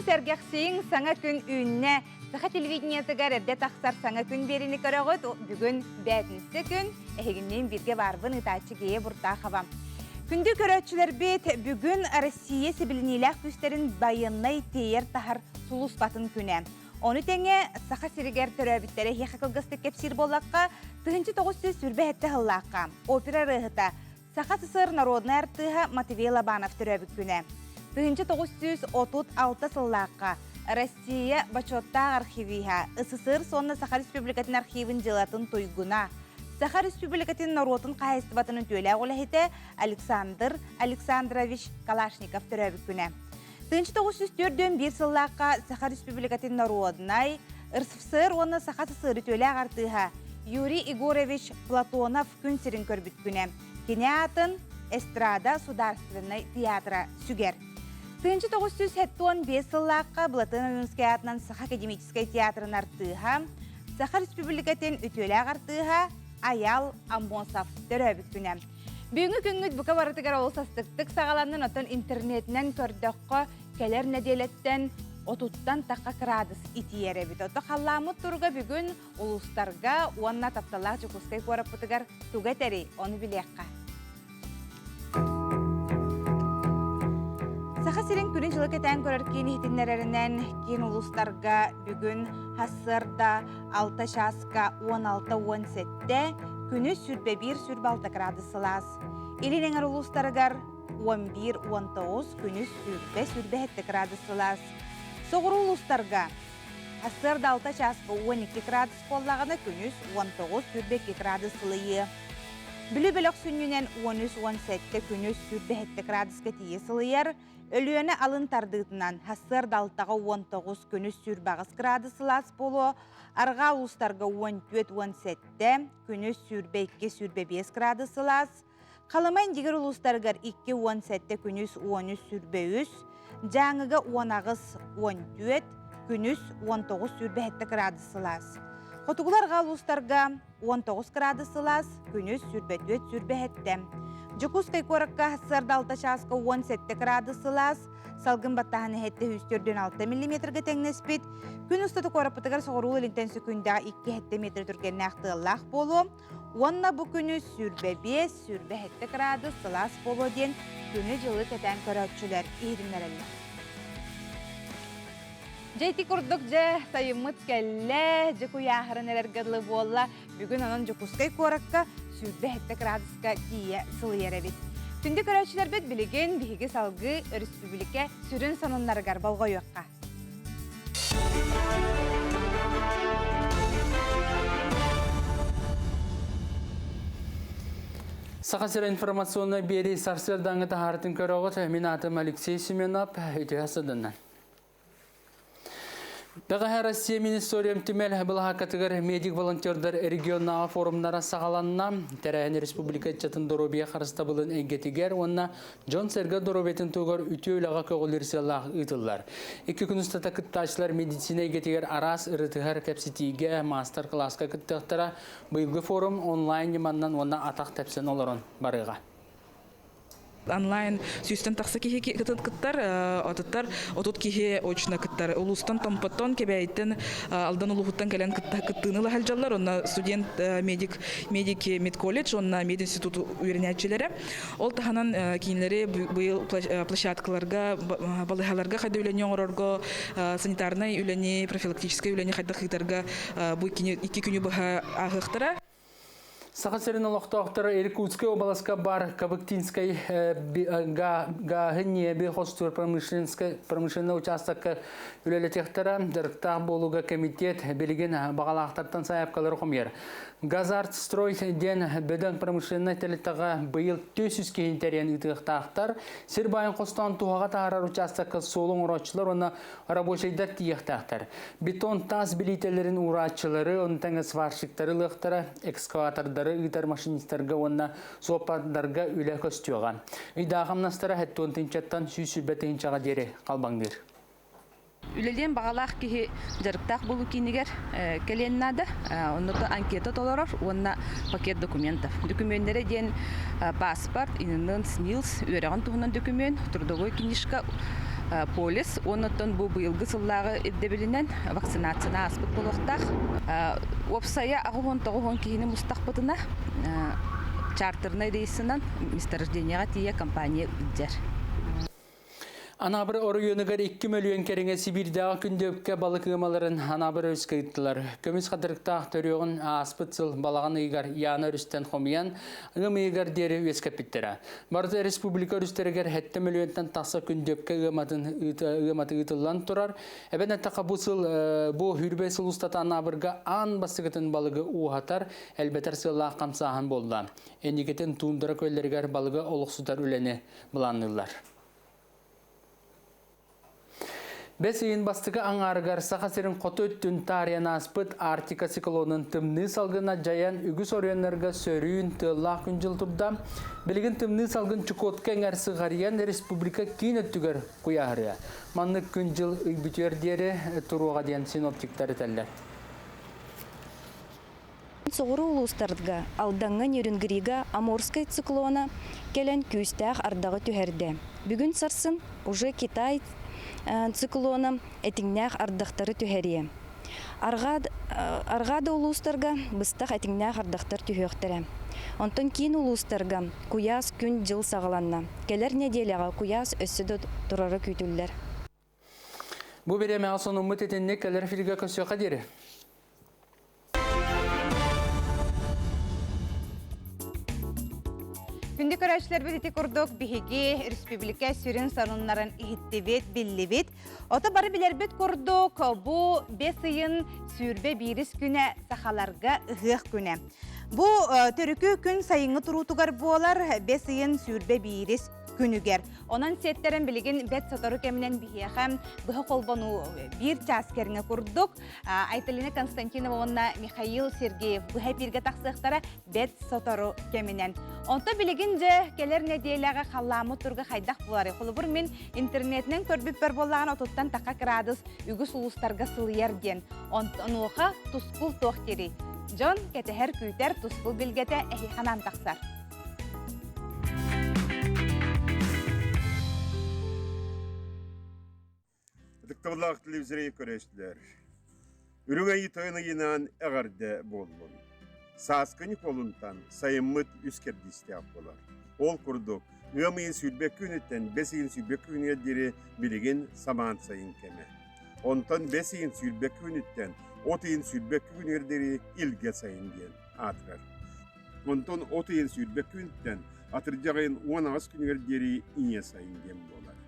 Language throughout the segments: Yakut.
Сэргэхсийиҥ, саҥа күн үүннэ. Саха телевидениетыгар эрдэ тахсар саҥа күн биэриини көрөҕүт. Бүгүн бээтинсэ күн. Эһигинниин бииргэ баарбын ыытааччы Гея Буртахова. Күндү көрөөччүлэрбит, бүгүн Россия сэбилэниилээх күүстэрин байыаннай тиэйэр-таһар сулууспатын күнэ. Ону тэҥэ Саха сиригэр төрөөбүттэрэ эһиэхэ кылгастык кэпсиир буоллахха, 1927 сыллаахха опера ырыаһыта Саха СССР народнай артыыһа Матвей Лобанов төрөөбүт күнэ. 1936 сыллаахха Россия бочуоттаах архивиһа, СССР уонна Саха Республикатын архивын дьыалатын туйгуна, Саха Республикатын норуотун хаһаайыстыбатын үтүөлээх үлэһитэ Александр Александрович Калашников төрөөбүт күнэ. 1941 сыллаахха Саха Республикатын норуодунай, РСФСР уонна Саха СССР үтүөлээх артыыһа Юрий Егорович Платонов күн сирин көрбүт күнэ. Кини аатын Эстрада Сударственнай театра сүгэр. 1975 сыллаахха Былатыан Ойуунскай аатынан Саха академическай театрын артыыһа, Саха Республикатын үтүөлээх артыыһа Айал Аммосов төрөөбүт күнэ. Бүгүҥҥү күҥҥүт бука барытыгар олус астыктык саҕаланнын, оттон интернетинэн көрдөххө, кэлэр нэдиэлэттэн отуттан тахха кыраадыс итийэр эбит. Ото халлааммыт туруга бүгүн улуустарга уонна тапталлаах Дьокуускай куораппытыгар тугу этэрий, ону билиэххэ. Саха сирин күнүн-дьылы кэтээн көрөр киин иһитиннэрэринэн, киин улуустарга бүгүн сарсыарда 6 чааска 16-17, күнүс 21-26 градус сылаас. Илин эҥэр улуустарыгар 11-19, күнүс 20-27 градус сылаас. Соҕуруу улуустарга сарсыарда 6 чааска 12 градус буоллаҕына, күнүс 19-22 градус сылыйыа. Бүлүү бөлөх сүнньүнэн 13-17, күнүс 27 градуска тиийэ сылыйар. Өлүөнэ алын тардыытынан сарсыарда алтаҕа 19, күнүс 28 градус сылаас буолуо, арҕаа улуустарга 14-17, күнүс 22-25 градус сылаас, Халыма Индигир улуустарыгар 2-17, күнүс 13-23, Дьааҥыга 18-14, күнүс 19-27 градус сылаас. Хотугулар арҕаа улуустарга 19 градус сылаас, күнүс 24-27. Дьокуускай куоракка сарсыарда 6 чааска 17 градус сылаас, салгын баттааһын эһэтте 146 миллиметрга тэҥнэспит. Күн устата куораппытыгар соҕуруу илинтэн сөкүүндэҕэ 2 метр түргэннээх тыаллаах буолуо. Уонна бу күнү 25-27 градус сылаас буолуо диэн күнү-дьылы кэтээн көрөөччүлэр иһитиннэрэллэр. Дьэ ити курдук дьэ сайыммыт кэллэ, дьэ куйааһыран эрэргэ дылы буолла. Бүгүн онон Дьокуускай куоракка 27 градуска тиийэ сылыйар эбит. Күндү көрөөччүлэрбит билигин биһиги салгыы өрөспүүбүлүкэ сүрүн сонуннарыгар болҕойуохха. Саха сирэ информационнай биэрии сарсыардааҥҥы таһаарытын көрөҕүт. Мин аатым Алексей Семенов. Үтүө сыдыннан. Бэҕэһээ Россия Министериум түмэл былаһааккатыгар медик-волонтердар регионнааҕы форумнара саҕаланна. Тэрээһин республика ыччатын доруобуйа харыстабылын эйгэтигэр уонна дьон-сэргэ доруобуйатын туһугар үтүө үлэҕэ көҕүлүүр сыаллаах ыытыллар. Икки күн устата кыттааччылар медицина эйгэтигэр араас ырытыһар кэпсэтиигэ, маастар-кылааска кыттыахтара. Быйылгы форум онлайн ньыманнан уонна атах тэпсэн олорон барыаҕа. Онлайн сүүстэн тахса киһи кыттар, отуттар 30 киһи очно кыттар. Улуустан Томпоттон, Кэбээйиттэн, Алдан улууһуттан кэлэн кыттыыны ыла сылдьаллар. Онно студент медик, медики медколледж, онно мединститут үөрэнээччилэрэ. Ол таһынан кинилэри быйыл площадкаларга, балыыһаларга хайда үлэни оҥорорго, санитарнай үлэни, профилактическай үлэни хайдах ыытарга бу икки күнү быһа ааһыахтара. Саха сирин олохтоохторо Иркутскай уобаласка баар Кабыктинскай гааһы ньиэби хостуур промышленнай учаастакка үлэлэтиэхтэрэ. Дьарыктаах буолууга комитет билигин баҕалаахтартан сайаапкалары хомуйар. Газартстрой диэн бөдөҥ промышленнай тэрилтэҕэ быйыл 400 киһини тэрийэн ыытыахтаахтар. Сир баайын хостоон туһаҕа таһаарар учаастакка суолу оҥорооччулар уонна рабочайдар тиийиэхтээхтэр. Бетон таас билиитэлэрин уурааччылары, ону тэҥэ сварщиктары ылыахтара, экскаватордары ыытар машинистарга уонна суоппардарга үлэ көстүөҕэ. Ыйдаах хамнастара 70 тыһыынчаттан 120 тыһыынчаҕа диэри халбаҥныыр. Үлэлиэн баҕалаах киһи дьарыктаах буолуу киинигэр кэлиэн наада. Онно анкета толорор уонна пакет документов. Докумүөннэрэ диэн паспорт, ИНН, СНИЛС, үөрэҕин туһунан документ, трудовой книжка, Полис оннуттан бу быйылгы сыллааҕы ирдэбилинэн вакцинацияны ааспыт буолуохтаах. Уопсайа 89 киһини мустахпытына чартернай рейсынан месторождениеҕа тиийэ компания илдьэр. Анаабыр оройуонугар 2 мөлүйүөн кэриҥэ Сибиирдээҕи күндөпкэ балык ыамаларын Анаабыр өрүскэ ыыттылар. Көмүс хатырыктаах төрүөҕүн ааспыт сыл балаҕан ыйыгар Яна өрүстэн хомуйан, ыам ыйыгар диэри үөскэппиттэрэ. Барыта республика өрүстэригэр 7 мөлүйүөнтэн тахса күндөпкэ ыаматын ыаматы ыытыллан турар. Эбэн эттэххэ бу сыл бу хүрбэй сыл устата Анаабырга аан бастакытын балыгы ууһатар, элбэтэр сыаллаах хамсааһын буолла. Инникитин туундара көллэригэр балыгы олохсутар үлэни былаанныыллар. Бэс ыйын бастакы аҥаарыгар Саха сирин хоту өттүн таарыйан ааспыт Арктика циклонун тымныы салгына дьайан үгүс оройуоннарга сөрүүн тыаллаах күн-дьыл турда. Билигин тымныы салгын Чукотка эҥэр сыҕарыйан республика киин өттүгэр куйааһырыа. Маннык күн-дьыл ый бүтүөр диэри туруоҕа диэн синоптиктар этэллэр. Соҕуруу улуустарга Алдаҥҥа, Нерюнгрига Амурскай циклона кэлэн күүстээх ардаҕы түһэрдэ. Бүгүн сарсын уже Китай циклона этиҥнээх ардахтары түһэриэ. Арҕаа да улуустарга быстах этиҥнээх ардахтар түһүөхтэрэ. Онтон киин улуустарга куйаас күн-дьыл саҕаланна. Кэлэр нэдиэлэҕэ куйаас өссө да турара күүтүллэр. Бу бириэмэҕэ сонуммут итинник кэлэр эфиргэ көрсүөххэ диэри. Күндү көрөөччүлэрбит ити курдук биһиги республика сүрүн сонуннарын иһиттибит, биллибит. Ото бары билэрбит курдук бу бэс ыйын сүүрбэ биирис күнэ сахаларга ыһыах күнэ. Бу төрүкү күн сайыҥҥы туруутугар буолар бэс ыйын сүүрбэ биирис күнүгэр. Онон сиэттэрэн билигин бэт сотору кэминэн биһиэхэ быһа холбонуу биир чаас кэриҥэ курдук Айталина Константинова уонна Михаил Сергеев быһа эпииргэ тахсыахтара бэт сотору кэминэн. Онто билигин дьэ кэлэр нэдиэлэҕэ халлааммыт турга хайдах буоларый? Холобур мин интернетинэн көрбүппэр буоллаҕына отуттан таха кыраадыс үгүс улуустарга сылыйар диэн. Онуоха тускул туох диэрий? Дьон кэтэһэр күүтэр тускул билгэтэ эһиэхэ тахсар. Ытыктабыллаах телевизоры көрөөччүлэр, Үрүҥ Айыы Тойон ыйынаан эҕэрдэ буоллун! Сааскы Ньукуолунтан сайыммыт үс кэрдиистээх буолар. Ол курдук, ыам ыйын 22 күнүттэн бэс ыйын 22 күнүгэр диэри билигин самаан сайын кэмэ. Онтон бэс ыйын 22 күнүттэн от ыйын 22 күнүгэр диэри илгэ сайын диэн аатырар. Онтон от ыйын 22 күнүттэн атырдьах ыйын 18 күнүгэр диэри ийэ сайын диэн буолар.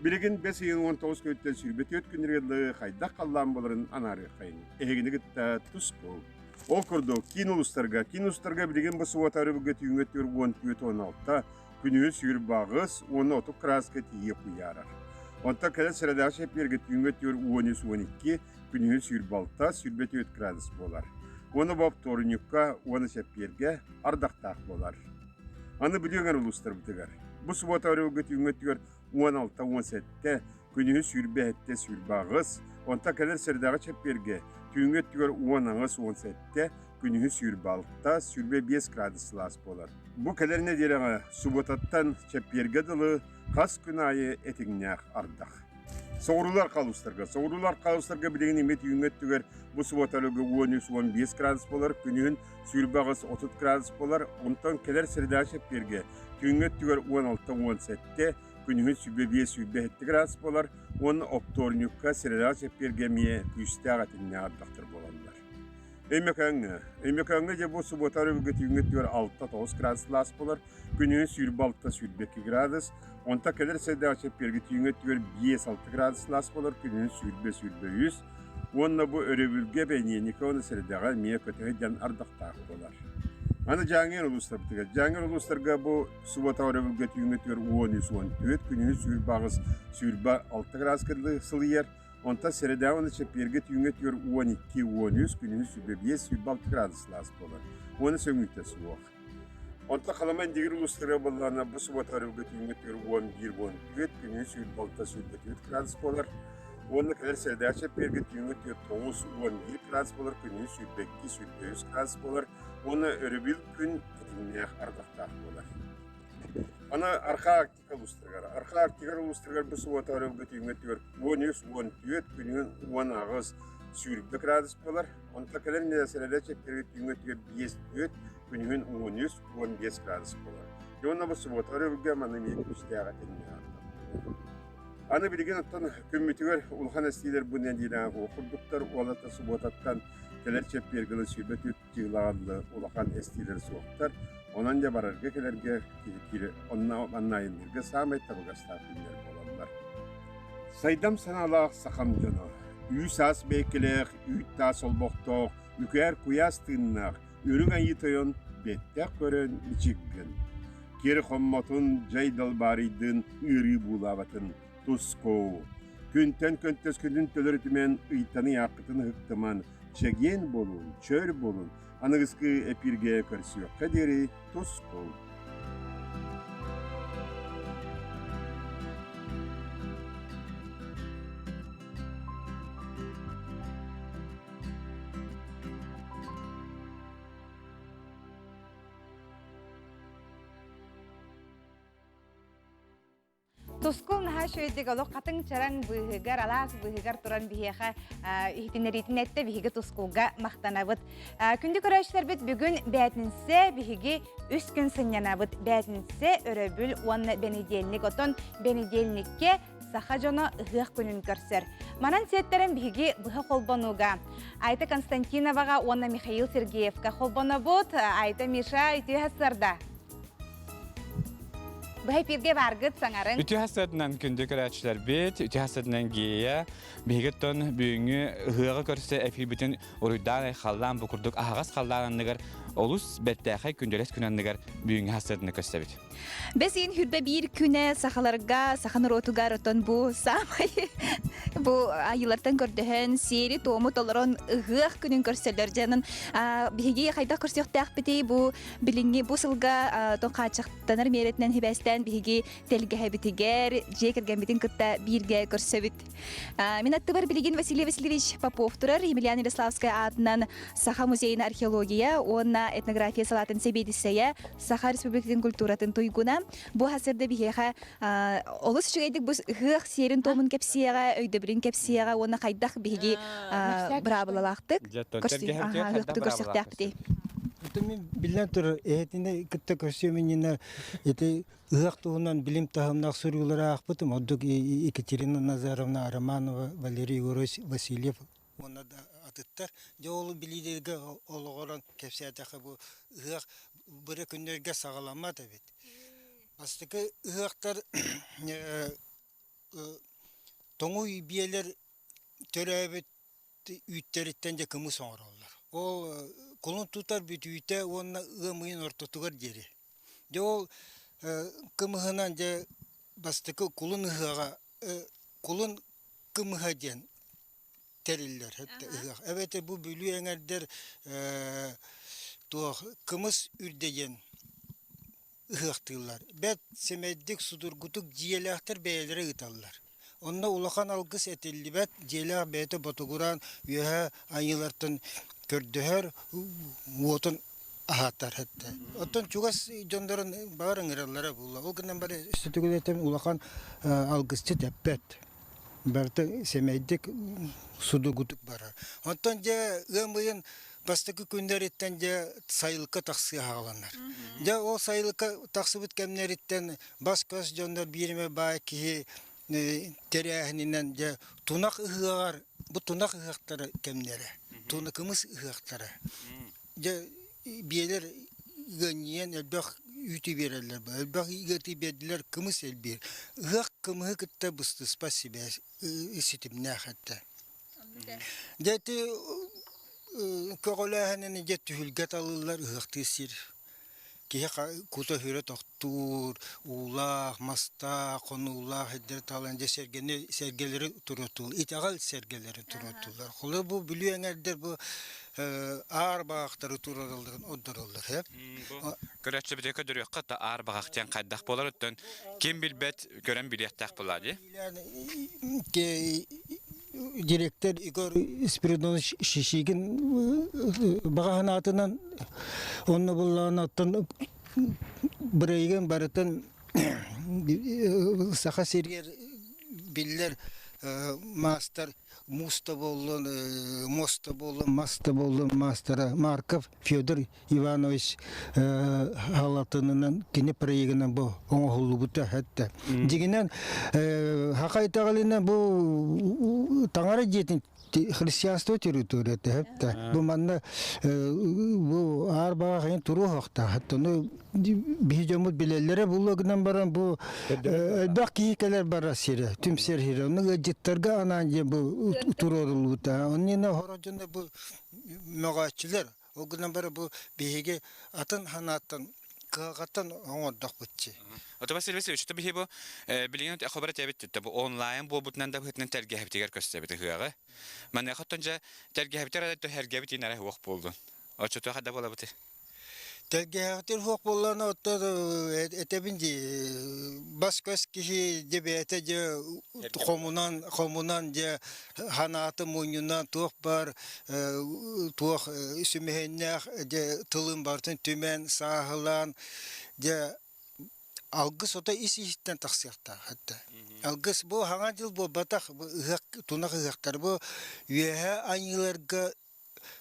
Билигин бэс ыйын 19 күнүттэн 24 күнүгэр дылы хайдах халлаан буоларын анаарыаххайыҥ. Эһигини кытта тус буол. Ол курдук, киин улуустарга, киин улуустарга билигин бу субуота өрөбүлгэ түүҥҥэ 44-16, күнүһүн сүүрбэ уонна 30 кырааска тиийэ куйаарар. Онтон кэлэр сэрэдээх чэппиэргэ түүҥҥэ 43-12, күнүһүн 26, 24 градус буолар. Уонна бопторунньукка уонна чэппиэргэ ардахтаах буолар. Аны Бүлүү эҥэр улуустарбытыгар. Бу субуота өрөбүлгэ түүҥҥэ өттүгэр 16-17, күнүһүн 27-28, онтон кэлэр сэрдэҕэ чэппиэргэ түүҥҥү өттүгэр 18-17, күнүһүн 26-25 градус сылаас буолар. Бу кэлэр нэдиэлэҕэ субуотаттан чэппиэргэ дылы хас күн аайы этиҥнээх ардах. Соҕуруулар халустарга. Соҕуруулар халустарга билигин эмиэ түүҥҥү өттүгэр бу субуота өлүгү 13-15 градус буолар, күнүһүн 28-30 градус буолар, онтон кэлэр среда чэппиэргэ түүҥҥү өттүгэр 16-17, күнүһүн 25-27 градус буолар уонна оптуорунньукка среда чэппиэргэ эмиэ күүстээх этиҥнээх ардахтар буолаллар. Өймөкөөҥҥө. Өймөкөөҥҥө дьэ бу субуота өрөбүлгэ түүҥҥү өттүгэр 6-9 градус сылаас буолар, күнүһүн 26-22 градус, онтон кэлэр сэрдээх чэппиэргэ түүҥҥү өттүгэр 5-6 градус сылаас буолар, күнүһүн 20-23 уонна бу өрөбүлгэ бэниэнньикэ уонна сэрэдэҕэ эмиэ көтөһө диэн ардахтаах буолар. Аны Дьааҥы улуустарбытыгар. Дьааҥы улуустарга бу субуота өрөбүлгэ түүҥҥү өттүгэр 13-14, күнүһүн 28, 26 градуска сылыйар, Онтон сэрэдээҕи уонна чэппиэргэ түүҥҥэ өттүгэр 12-13, күнүһүн 25, 26 градус сылаас буолар. Уонна сөҥүүтэ суох. Онтон Халыма Индигир улуустарыгар буоллаҕына бу субуота өрөбүлгэ түүҥҥэ өттүгэр 11-14, күнүһүн 26, 24 градус буолар. Уонна кэлэр сэрэдээҕи чэппиэргэ түүҥҥэ өттүгэр 9-11 градус буолар, күнүһүн 22, 23 градус буолар. Уонна өрөбүл күн этиҥнээх ардахтаах буолар. Аны Архаа Арктика улуустарыгар. Архаа Арктика улуустарыгар бу субуота өрөбүлгэ түүҥҥэ өттүгэр 13, 14, күнүһүн 18, 20 градус буолар. Онтон кэлэр нэдиэлэ чэппиэргэ түүҥҥэ өттүгэр 5, 4, күнүһүн 13, 15 градус буолар. Дьэ уонна бу субуота өрөбүлгэ манна эмиэ күүстээх этиҥ Аны билигин оттон күммүтүгэр улахан эстиилэр бу нэдиэлэҕэ курдуктар уолата субуотаттан кэлэр чэппиэргэ 24 дьыалаҕа улахан эстиилэр суохтар. Онон дьэ барарга-кэлэргэ киһи онно манна айанныырга саамай табыгастаах күннэр буолаллар. Сайдам санаалаах сахам дьоно, үүс-аас бэйкэлээх, үүт-таас олбохтоох, үкээр куйаас тыыннаах, үрүҥ айыы тойон бэттээх көрөн мичиккин. Кир хоммотун, дьай далбаарыйдын, ыарыы буулаабатын, тускуу. Күнтэн көнтөскүтүн төлөрүтүмэн, ыйтаны ааккытын ыһыктыман, чэгиэн буолун, чөл буолун, аныгыскы эпииргэ көрсүөххэ диэри тускул. Тускул наһаа үчүгэйдик олох хатыҥ чараҥ быыһыгар, алаас быыһыгар туран биһиэхэ иһитиннэриитин эттэ, биһиги Тускулга махтанабыт. Күндү көрөөччүлэрбит бүгүн бээтинсэ биһиги үс күн сынньанабыт. Бээтинсэ, өрөбүл уонна бэнидиэнньик. Оттон бэнидиэнньиккэ саха дьоно ыһыах күнүн көрсөр. Манан сиэттэрэн биһиги быһа холбонууга Айта Константиноваҕа уонна Михаил Сергеевка холбонобут. Айта Миша, үтүө сарда. Быһа эфиргэ бааргыт саҥарыҥ. Үтүө хасыатынан күндү көрөөччүлэрбит, үтүө хасыатынан Гея, биһиги оттон бүгүҥҥү ыһыаҕы көрсө эфирбитин уруйдаан айхаллаан бу курдук аһаҕас халлаан анныгар олус бэртээхэй күндэлэс күн анныгар бүгүҥҥү хасыатына көрсөбүт. Бэс ыйын хүрбэ биир күнэ сахаларга, саха норуотугар оттон бу саамай бу айыылартан көрдөһөн, сиэри-туому толорон ыһыах күнүн көрсөллөр. Дьанын биһиги хайдах көрсүөхтээхпитий бу билиҥҥи бу сылга оттон хааччахтанар миэрэтинэн сибээстээн биһиги тэлгэһэбитигэр, дьиэ кэргэммитин кытта бииргэ көрсөбүт. Мин аттыбар билигин Василий Васильевич Попов турар, Емельян Ярославскай аатынан Саха музейын археология уонна этнография салаатын сэбиэдиссэйэ, Саха Республикатын культуратын туйгуна. Бу сырда биһиэхэ олус үчүгэйдик бу ыһыах сиэрин-туомун кэпсиэҕэ, өйдөбүлүн кэпсиэҕэ уонна хайдах биһиги быраабылалаахтык ыһыахтык көрсүөхтээхпитий? Мин биллэн турар, эһэтини кытта көрсүөм иннинэ ити ыһыах туһунан билим таһымнаах суруйуулары аахпытым. Ордук Екатерина Назаровна Романова, Валерий Егорович Васильев уонна да атыттар. Дьэ ол билиилэргэ олоҕуран кэпсээтэххэ бу ыһыах быры күннэргэ саҕаламмат эбит. Бастакы ыһыахтар тоҥуй биэлэр төрөөбүт үүттэриттэн дьэ кымыс оҥороллор. Ол кулун тутар бүтүүтэ уонна ыам ыйын ортотугар диэри. Дьэ ол кымыһынан дьэ бастакы кулун ыһыаҕа кулун кымыһа диэн тэриллэр ыһыах. Эбэтэр бу Бүлүү эҥэрдэр туох кымыс үрдэ диэн ыһыахтыыллар. Бэрт сэмэйдик, судургутук дьиэлээхтэр бэйэлэрэ ыыталлар. Онно улахан алгыс этиллибэт, дьиэлээх бэйэтэ ботугураан үөһэ айыылартан көрдөһөр, уотун аһатар этэ. Оттон чугас дьоннорун баҕар ыҥыраллара буолла. Ол гынан бары сүтүгүлэтэн улахан алгысчыт эппэт. Барыта сэмэйдик, судургутук барар. Оттон дьэ ыам ыйын бастакы күннэриттэн дьэ сайылыкка тахсыы аҕаланар. Дьэ ол сайылыкка тахсыбыт кэмнэриттэн бас-көс дьоннор биир эмэ баай киһи тэрээһининэн дьэ тунах ыһыаҕар бу тунах ыһыахтара кэмнэрэ туна кымыс ыһыахтара дьэ биэлэр ыанньыйан элбэх үүтү биэрэллэр элбэх ыаты биэрдилэр кымыс элбиир ыһыах кымыһы кытта быстыспат сибээс ситимнээх этэ Дьэ ити көҕүлээһинин дьэ түһүлгэ талыллар ыһыахтыыр сир. Киһи кута-сүрэ тохтуур, уулаах, мастаах, хонуулаах сирдэри талан дьэ сэргэни сэргэлэри туруортуулар, итэҕэл сэргэлэри туруортуулар. Холобур бу Бүлүү эҥэрдэр бу аар баҕахтары туруоралларын ордороллор һэ. Көрөөччүбүтүгэр көрдөрүөххэ да аар баҕах диэн хайдах буолар оттон ким билбэт көрөн билиэхтээх буолаа дии. Директор Егор Спиридонович Шишигин баҕа санаатынан онно буллаҕына оттон бырайыгын барытын Саха сиригэр биллэр маастар муус да буоллун, муос да буоллун, мас да буоллун маастара Марков Федор Иванович халатынынан кини проегынан бу оҥоһуллубута этте. Дьигинэн хака итэҕэлинэн бу таҥара дьиэтин христианство территорията хэпта. Бу манна бу аар баҕа хайын туруохтаах. Ону биһи дьоммут билэллэрэ булуо гынан баран бу элбэх киһи кэлэр барар сирэ, түмсэр сирэ. Ону ыалдьыттарга анаан диэн бу туруоруллубута. Оннина хоро дьоно бу мөҕөөччүлэр. Ол гынан баран бу биһиги атын ханааттан кыһалҕаттан оҥордохпут дии. Ото Василий Васильевич, то биһи бу билигин хобара тэбит бу онлайн буолбутунан да быһытынан тэлгэһэбитигэр көстөбүт ыһыаҕы. Маныаха оттон дьэ тэлгэһэбитэр эрэ төһөргэбит инэрэ уох буоллун. Оччотуо хада буолабыты. Тэлгэһэҕитин суох буоллаҕына оттон этэбин дии бас-көс киһи дьэ бэйэтэ дьэ хомунан хомунан дьэ ханаатын мунньунан туох баар туох сүмэһиннээх дьэ тылын барытын түмэн сааһылаан дьэ алгыс ото ис иһиттэн тахсыахтаах этэ. Алгыс бу хаҥа дьыл буолбатах бу ыһыах тунах ыһыахтар бу үөһэ айыыларга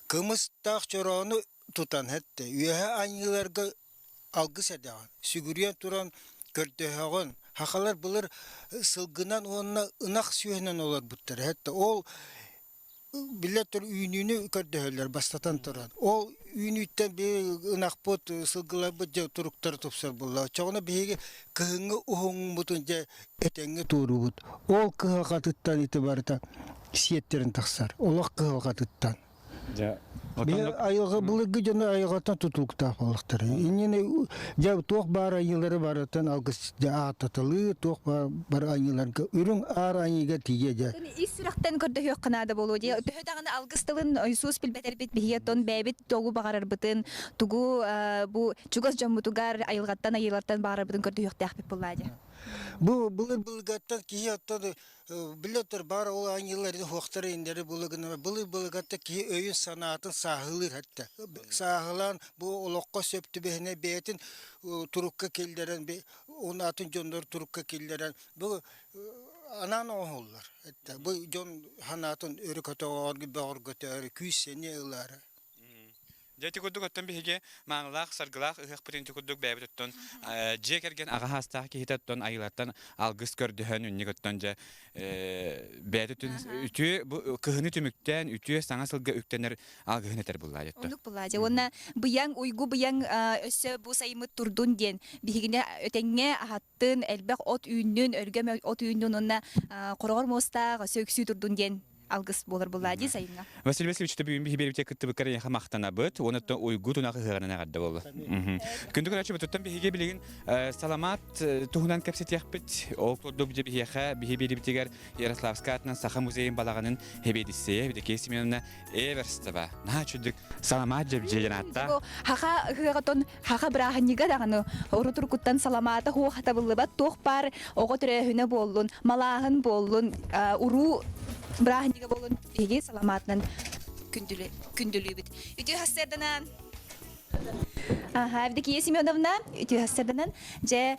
Кымыстаах чороону тутан эттэ, үөһэ анньыыларга алгыс эдэҕин, сүгүрүйэн туран көрдөһөҕүн. Сахалар былыр сылгынан уонна ынах сүөһүнэн олорбуттара эттэ. Ол биллэн турар үүнүүнү көрдөһөллөр бастатан туран. Ол үүнүүттэн биһиги ынахпыт, сылгыларбыт дьэ туруктара тупсар буолла. Оччоҕуна биһиги кыһыҥҥы уһуҥмутун дьэ этэҥҥэ туоруубут. Ол кыһалҕатыттан ити барыта сиэттэрин тахсар. Олох кыһалҕатыттан. Айылҕа былыргы дьоно айылҕаттан тутулуктаах буоллахтара. Иннини дьэ туох баар айыылары барытын алгыс дьэ ааттаталыы, туох баар бары айыыларга үрүҥ аар айыыга тиийэ дьэ. Ис сүрэхтэн көрдөһүөххэ наада буолуо дии. Төһө даҕаны алгыс тылын Иисус билбэтэрбит биһиги оттон бэйэбит тугу баҕарарбытын, тугу бу чугас дьоммутугар айылҕаттан айыылартан баҕарарбытын көрдөһүөхтээхпит буоллаа дии. Бу былыр-былыргаттан киһи оттон билэ баар ол аньыылар хуохтара иннэри былыгына былыр-былыргаттан киһи өйүн-санаатын сааһылыыр этэ. Сааһылаан бу олоххо сөп түбэһинэ бэйэтин турукка киллэрэн он атын дьоннор турукка киллэрэн бу анаан оҥоһуллар. Бу дьон санаатын өрө көтөҕөр, бөҕөргөтөөрү, күүс-сэниэ ылаары. Дьэ ити курдук оттон биһиги маанылаах, саргылаах ыһыахпытын ити курдук бэйэбит оттон дьиэ кэргэн аҕа хаастаах киһитэ оттон айылартан алгыс көрдөһөн үннүк оттон дьэ бэйэтэ үтүө бу кыһыны түмүктээн үтүө саҥа сылга үктэнэр алгыһын этэр буллаа дьэ Оннук буллаа дьэ уонна быйаҥ уйгу быйаҥ өссө бу сайыммыт турдун диэн биһигини өтэҥҥэ аһаттын элбэх от үүннүн өлгөм от үүннүн уонна хороҕор муостаах өссө үксүү турдун диэн алгыс буолар буллаа дии сайыҥҥа. Василий Васильевич, бүгүн биһи биэрбитэ кыттыбыккар эйиэхэ махтанабыт. Уонна уйгу тунах ыһыаҕынан эҕэрдэ буолла. Күндү көрөөччү, туттан биһиги билигин саламаат туһунан кэпсэтиэхпит. Ол курдук дьэ биһиэхэ биһи биэрибитигэр Ярославскай атынан Саха музейын балаҕанын сэбиэдиссэйэ Евдокия Семеновна Эверстова. Наһаа үчүгдүк саламаат дьэбдьиэ ааттаах. Хаха ыһыаҕытын хаха бырааһынньыга даҕаны урутуркуттан саламаата хуох табыллыбат туох баар оҕо төрөөһүнэ буоллун, малааһын буоллун, уруу бырааһынньыга буоллун биһиги саламаатынан күндүлүүбүт. Үтүө сарсыарданан! Аха, Евдокия Семеновна, үтүө сарсыарданан дьэ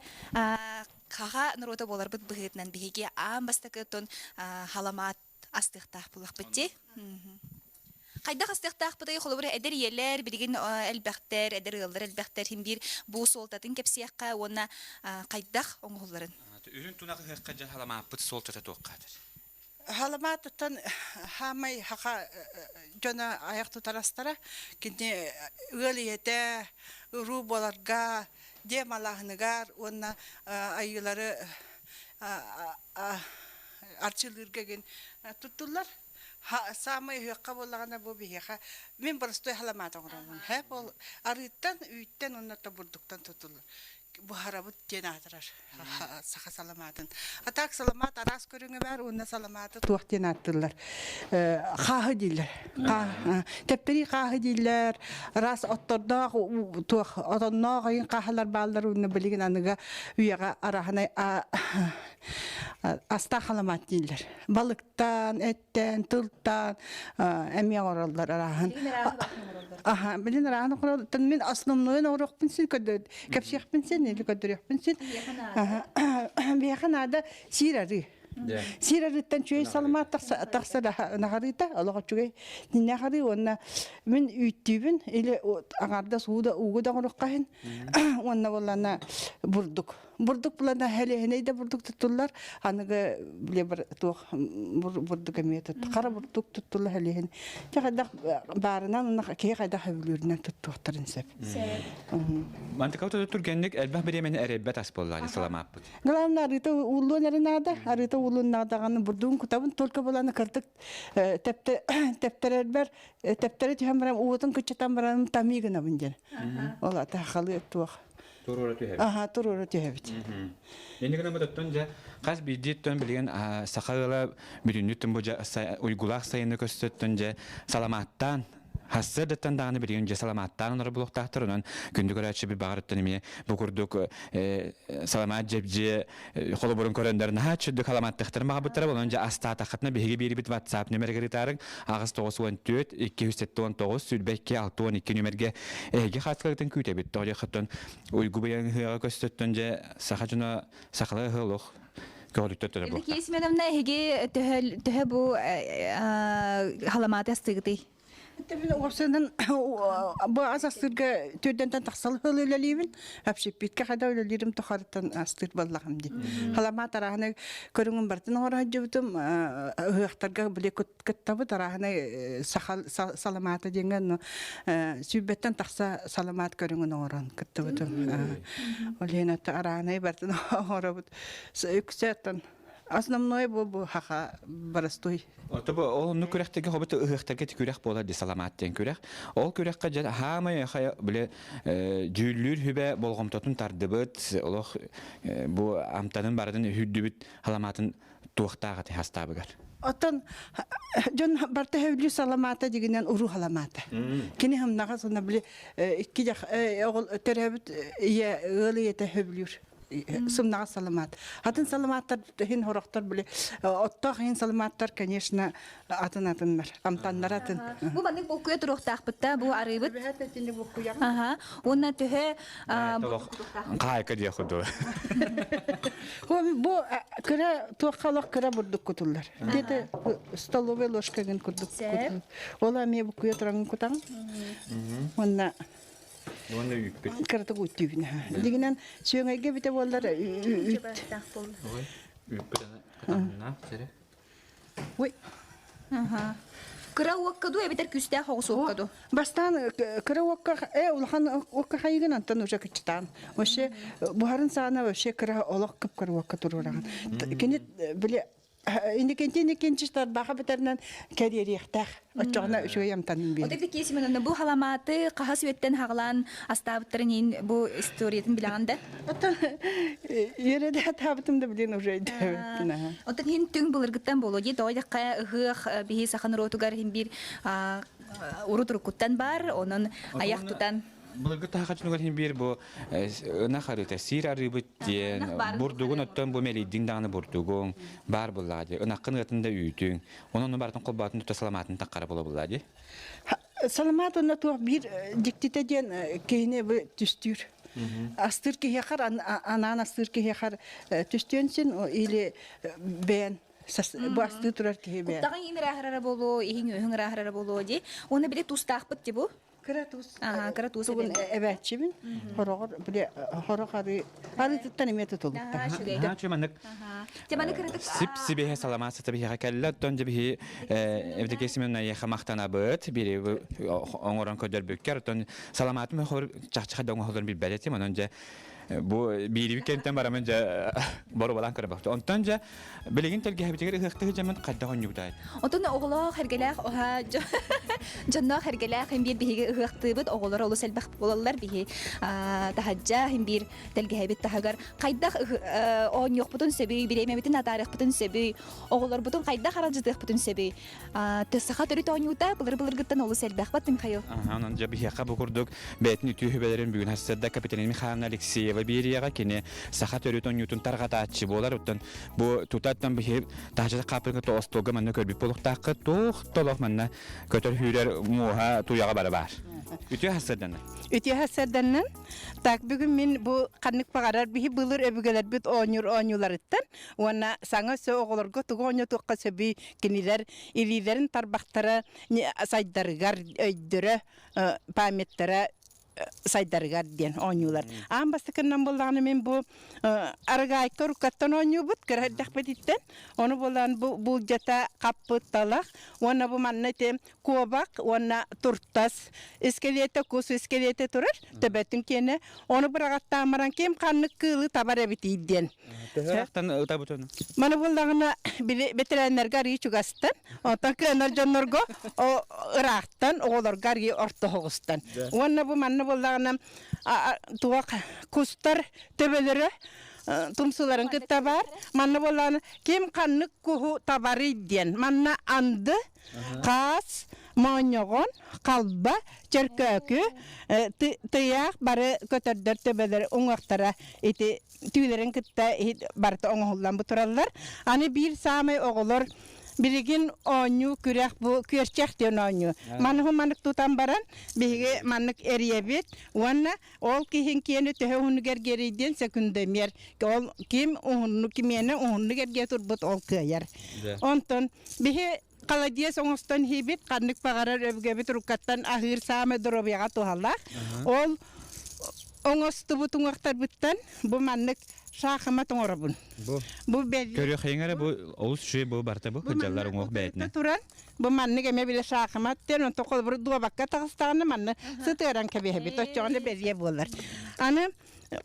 хаха норуота буоларбыт быһыытынан биһиги аан бастакы халамаат астыахтаах буоллахпыт дии. Хайдах астыахтаахпытый холобура эдэр ийэлэр билигин элбэхтэр, эдэр ыаллар элбэхтэр иһин биир бу суолтатын кэпсиэххэ уонна хайдах оҥоһулларын. Үрүн тунах ыһыахха дьэ халамааппыт суолтата туохха этэр? Халамаатыттан хаамай хаха дьоно айах тутарастара кини ыал ийэтэ уруу буоларга дьиэ малааһыныгар уонна айыылары арчылыырга гин туттуллар. Саамай ыһыахха буоллаҕына бу биһиэхэ мин боростуой халамаат оҥоробун. Һэп ол арыыттан, үүттэн уонна тобурдуктан тутуллар. Буһарабыт диэн аатырар саха саламаатын. А так саламаат араас көрүҥэ баар уонна саламааты туох диэн ааттыыллар. Хааһы дииллэр. Тэптэрии хааһы дииллэр. Араас оттордоох туох отонноох ыйын хааһылар бааллар уонна билигин аныга үйэҕэ араһынай. Астаах халамаат дииллэр. Балыктаан, эттэн, тылтаан эмиэ оҥороллор арааһын. Аха, билин арааһын оҥороллор. Мин основнойун оҥоруохпун син көрдөр, кэпсиэхпин син, или көрдөрүөхпүн син. Биһиэхэ наада сиир арыы. Сиир арыыттан үчүгэй саламаат тахсар наҕарыыта, олох үчүгэй диннээх арыы уонна мин үүттүүбүн или аҥаардас уу да уугу да оҥоруохха иһин уонна буоллана бурдук. Бурдук булана хэлиэһинэй да бурдук туттуллар, аныгы били туох бурдук эмиэ тут хара бурдук туттулла хэлиэһин. Дьэ хайдах баарынан уонна киһи хайдах сөбүлүүрүнэн туттуохтарын сөп. Мантыкабыт түргэнник элбэх бириэмэни эрэйбэт ас буоллаҕа саламааппыт. Главное арыыта ууллуон эрэ наада. Арыыта ууллуон наадаҕаны бурдугун кутабын только буланы кырдык тэптэрэрбэр тэптэрэ түһэн баран уутун кыччатан баран тамыы гынабын диэн. Ол ата халы туох. Туруора түһэбит. Аха, туруора түһэбит. Инни гынан оттон дьэ хас биирдии билигин саха ыала бүтүннүү бу уйгулаах сайыны көстөттөн дьэ саламааттаан Хассыардаттан даҕаны билигин дьэ саламааттаан онорор булуохтаахтар онон күндү көрөөччү би баҕарыттан эмиэ бу курдук саламаат дьэбдьиэ холобурун көрөндөр наһаа чүрдүк халамааттыхтарын баҕабыттара онон дьэ астаатаххытына биһиги биэрибит WhatsApp нөмэригэр ыытаарыҥ 894 279 22 62 нөмергэ эһиги хааскалытын күүтэбит тоҕо диэххиттэн уйгу быйаҥ ыһыаҕа көстөттөн дьэ саха дьоно сахалыы ыһыа олох көҕүлүттэн төрө Евдокия Семеновна, эһиги төһө төһө бу халамааты астыгытый? Мин уопсайынан бу ас астыырга төрдөнтөн тахсал үлэлиибин. Общепитка хада үлэлиирим тухарыттан астыыр баллаҕым дии. Халамаат арааһына көрүҥүн барытын оҥоро сылдьыбытым. Ыһыахтарга били кыттабыт арааһына саха саламаата диэҥҥэ сүүрбэттэн тахса саламаат көрүҥүн оҥорон кыттыбытым. Ол иһин арааһынай барытын оҥоробут. Үксэ оттон основной бу бу хаха боростуой. Ото бу ол оннук күрэхтэргэ хобут ыһыахтарга ити күрэх буолар ди саламаат диэн күрэх. Ол күрэххэ дьэ хаамай хайа бile дьүүллүүр хүбэ болҕомтотун тардыбыт, олох бу амтанын барытын үһүрдүбүт халамаатын туохтаах ати хастаабыгар. Оттон дьон барта хөблүү саламаата дигинен уруу халамаата. Кини хымнаҕа сонна били икки төрөөбүт ийэ ыал ийэтэ хөблүүр. Сымнаҕас саламаат. Атын саламааттар иһин хорохтор били оттоох иһин саламааттар, конечно, атын атыннар. Амтаннар атын. Бу маннык булкуйа туруохтаахпыт да бу арыыбыт. Аха. Уонна төһө Хаайка диэх курдук. Бу кыра туохха олох кыра бурдук кутуллар. Где-то столовая ложка гын курдук кутуллар. Ол эмиэ букуйа туран кутаҥ. Уонна Уонна үүппүт. Кыратык үүттүүбүн. Дигинэн сүөҥэйгэ бүтэ буоллар үүт. Үүппүт ана сире. Ой. Кыра уокка дуу эбэтэр күүстээх оҕус уокка дуу? Бастаан кыра уокка э улахан уокка хайыгын антан уже кыччытаан. Вообще буһарын саана вообще кыра олох кып-кыра уокка туруораҕын. Кини били Инникинти тарбаха битэринэн кэриэриэхтээх. Оччоҕуна үчүгэй амтанын биэрэр. Отек Евдокия Семеновна, бу халамааты хаһас үөттэн хаҕалаан астаабыттарын иһин бу историятын билэҕин да? Оттон үөрэ атаабытым да билин уже өйдөөбүппүн. Оттон иһин түҥ былыргыттан буолуо дии, тоҕо диэххэ ыһыах биһи саха норуотугар иһин биир урут уруккуттан баар, онон айах тутан Былыргы таһаха дьонугар иһин биир бу ынах арыыта сиир арыыбыт диэн бурдугун оттон бу мэлийдиҥ даҕаны бурдугуҥ баар буоллаҕа дии ынаххын ыатын да үүтүҥ онон барытын холбоотун тута саламаатын таххара буола буоллаҕа дии Саламаат уонна туох биир дьиктитэ диэн киһини бу түстүүр. Астыыр киһиэхэр анаан астыыр киһиэхэр түстүөн син или бэйэн бу астыы турар киһи бэйэн. Куттаҕын иин ырааһырара буолуо, иһиҥ үөһүҥ ырааһырара буолуо дии. Уонна били туустаахпыт дии бу. Кыра туус. Аха, кыра туус Тугун эбээччибин. Хороҕор били хорох арыы арыытыттан эмиэ тутулуктар. Наһаа үчүгэй маннык сип сибиэһэ саламаат сыта биһиэхэ кэллэ оттон дьэ биһи Евдокия Семеновна эйиэхэ махтанабыт бири оҥорон көрдөрбүккэр оттон саламаатым хор чахчы да оҥоһулларын билбэт этим онон дьэ бу биириби кэнтэн барамын дьэ боруобалаан көрөбөхтө онтон дьэ Билигин тэлгэһэбитигэр ыһыахтыһы дьаммын хайдах онньубутай? Отон оҕолоох эргэлээх оһа дьонноох эргэлээх им биир биһиги ыһыахтыыбыт оҕолор олус элбэх буолаллар биһи таһаджа им биир тэлгэһэбит таһыгар хайдах оонньуохпутун сөбүй бириэмэбитин атаарыахпытын сөбүй оҕолорбутун хайдах аралдьытыахпытын сөбүй саха төрүт оонньуута былыр-былыргыттан олус элбэх бат Михаил. Онон дьэ биһиэхэ бу курдук бэйэтин үтүө сүбэлэрин бүгүн хассарда Капиталина Михайловна Алексеева. Дмитриева биэриэҕэ кини саха төрүт оонньуутун тарҕатааччы буолар. Оттон бу тутаттан биһи таһыччы хааппын кытта остуолга манна көрбүт буолуохтааххыт. Туох толох манна көтөр-сүүрэр муоһа туйаҕа бары баар. Үтүө сарсыарданнан. Үтүө сарсыарданнан. Так бүгүн мин бу ханнык баҕарар биһи былыр өбүгэлэрбит оонньуур оонньууларыттан уонна саҥа өссө оҕолорго тугу оонньотуохха сөбүй кинилэр илиилэрин тарбахтара сайдарыгар өйдөрө памяттара сайдарыгар диэн оонньуулар. Аан бастакыннан буоллаҕына мин бу арыгаайка уруккаттан оонньуубут кыра эрдэхпититтэн. Ону буолан бу булдьата хаппыт талах уонна бу манна ити куобах уонна туртас искелиэтэ кус искелиэтэ турар төбөтүн киэнэ ону быраҕаттаан баран ким ханнык кыылы табар эбитий диэн. Төһө ытабытын? Маны буоллаҕына били бэтэрээннэргэ арыы чугастан, онтон кыанар дьоннорго ыраахтан, оҕолорго арыы ортоһоҕустан. Уонна бу манна буоллаҕына туох кустар төбөлөрө тумсуларын кытта баар. Манна буоллаҕына ким ханнык куһу табарый диэн. Манна анды, хаас, моонньоҕон, халба, чөркөөкү, тыйаах бары көтөрдөр төбөлөрө уҥуохтара ити түүлэрин кытта барыта оҥоһуллан бу тураллар. Аны биир саамай оҕолор билигин оонньуу күрэх бу күөрчэх диэн оонньуу. Маныһы маннык тутан баран биһиги маннык эрийэбит уонна ол киһин киэни төһө уһуннук эргиэрийдиэн секундомер ол ким уһуннук кимиэнэ уһуннук эргиэ турбут ол кыайар. Онтон биһи холодец оҥостон иһибит ханнык баҕарар өбүгэбит уруккаттан аһыыр саамай доруобуйаҕа туһалаах. Ол оҥостубут уҥуохтарбыттан бу маннык шахмат оҥоробун. Бу Бу бэлиэ көрүөххэ эрэ бу олус үчүгэй бу барыта бу кыдьаллар уҥуох бэйэтинэн. туран бу маннык эмэ билэ шахмат диэн онтон холобур дуобакка таҕыстаҕына манны сытыаран кэбиһэбит оччоҕуна бэлиэ буолар. Аны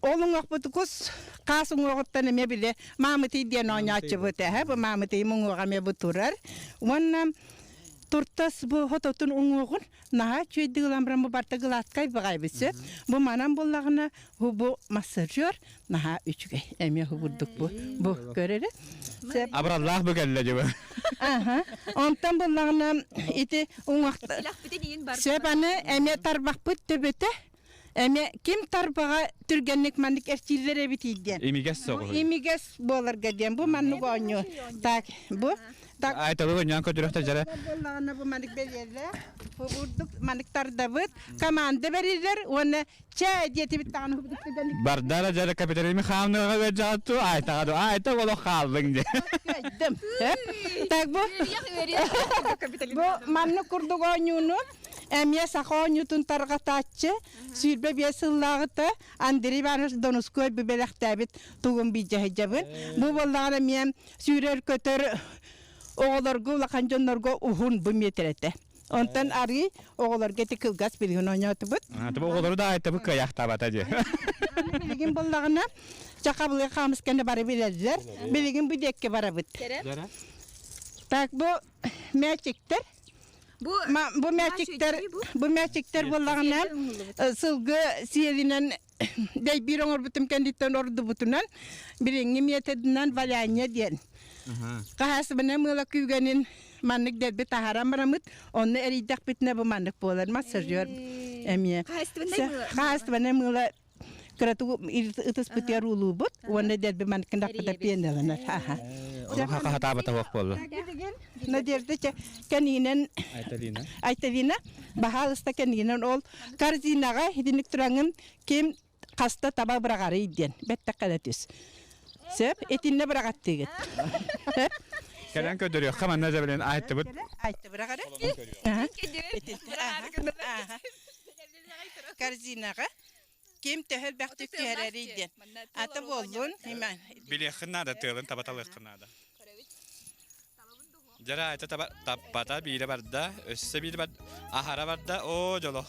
Ол уҥуохпут кус хаас уҥуоҕуттан эмиэ били маамытый диэн оонньооччубут эһэ бу маамытыйым уҥуоҕа эмиэ бу турар. Уонна туртас бу хототун уҥуоҕун наһаа үчүгэйдик ылан баран бу барыта гладкай баҕайбыт сөп. Бу манан буллаҕына бу массажер наһаа үчүгэй эмиэ курдук бу бу көрөрө. Сөп. Абыраллаах бу кэллэ дьыбы. Аха. Онтон буллаҕына ити уҥуох сөп аны эмиэ тарбахпыт төбөтө Эмэ ким тарбаҕа түргэнник маннык эрчиллэр эбитий диэн. Имигэс соҕус. Имигэс буоларга диэн бу маннык оонньуу. Так, бу так. Айталы оонньоон көрдөрөхтө дьара. Буоллаҕына бу маннык бэлиэлээх. Бу урдук маннык тардабыт. Команда бэриллэр уонна чээ диэтибит даҕаны түргэнник. Бардара дьара капитализм хаамныга ыалдьаҕатту айтаҕа ду айта олох хааллыҥ диэ. Кыайдым. Так бу бу маннык курдук оонньууну Эмиэ саха оонньуутун тарҕатааччы 25 сыллааҕыта Андрей Иванович Донускуой бу бэлэхтээбит тугун билдьэһидьэбин. Бу буоллаҕына эмиэ сүүрэр-көтөр оҕолорго улахан дьоннорго уһун бу миэтэрэтэ. Онтон арыы оҕолорго ити кылгас билигин оонньоотубут. Тобу оҕолору да айтабы кыайахтаабата дии. Билигин буоллаҕына чахабылы хаамысканы бары билэллэр. Билигин бу диэкки барабыт. Так бу мээчиктэр Бу бу мээчиктэр бу мээчиктэр буоллаҕына сылгы сиэлинэн дэйбиир оҥорбутум кэнниттэн ордубутунан билиҥҥи методынан валяние диэн хаһаасыбына мыыла күүгэнин маннык дэлби таһааран бараммыт онно эрийдэхпитинэ бу маннык буолар массажер эмиэ хаһаастыбаннай мыыла кыратык ытыспытыгар уулуубут уонна дэлби маныккындаппыта пиэнэлэнэр Хахатаабата суох буолла. Надежда кэниинэн Айталина баһаалыста кэниинэн ол корзинаҕа итинник тураҥын ким хаста таба быраҕарый диэн бэттэххэ түс. Сөп итиннэ быраҕаттыгыт. Кэлэн көрдөрүөххэ манна дьэбилин айттыбыт. Айтты быраҕары. Корзинаҕа ким төһө элбэхтик түһэрэрий диэн. Ата буоллун, иман. Билиэххин наада, тыалын таба талыаххын наада. Дьара айта таба таппата биирэ барда, өссө биир бар, аһара барда, оо дьоло.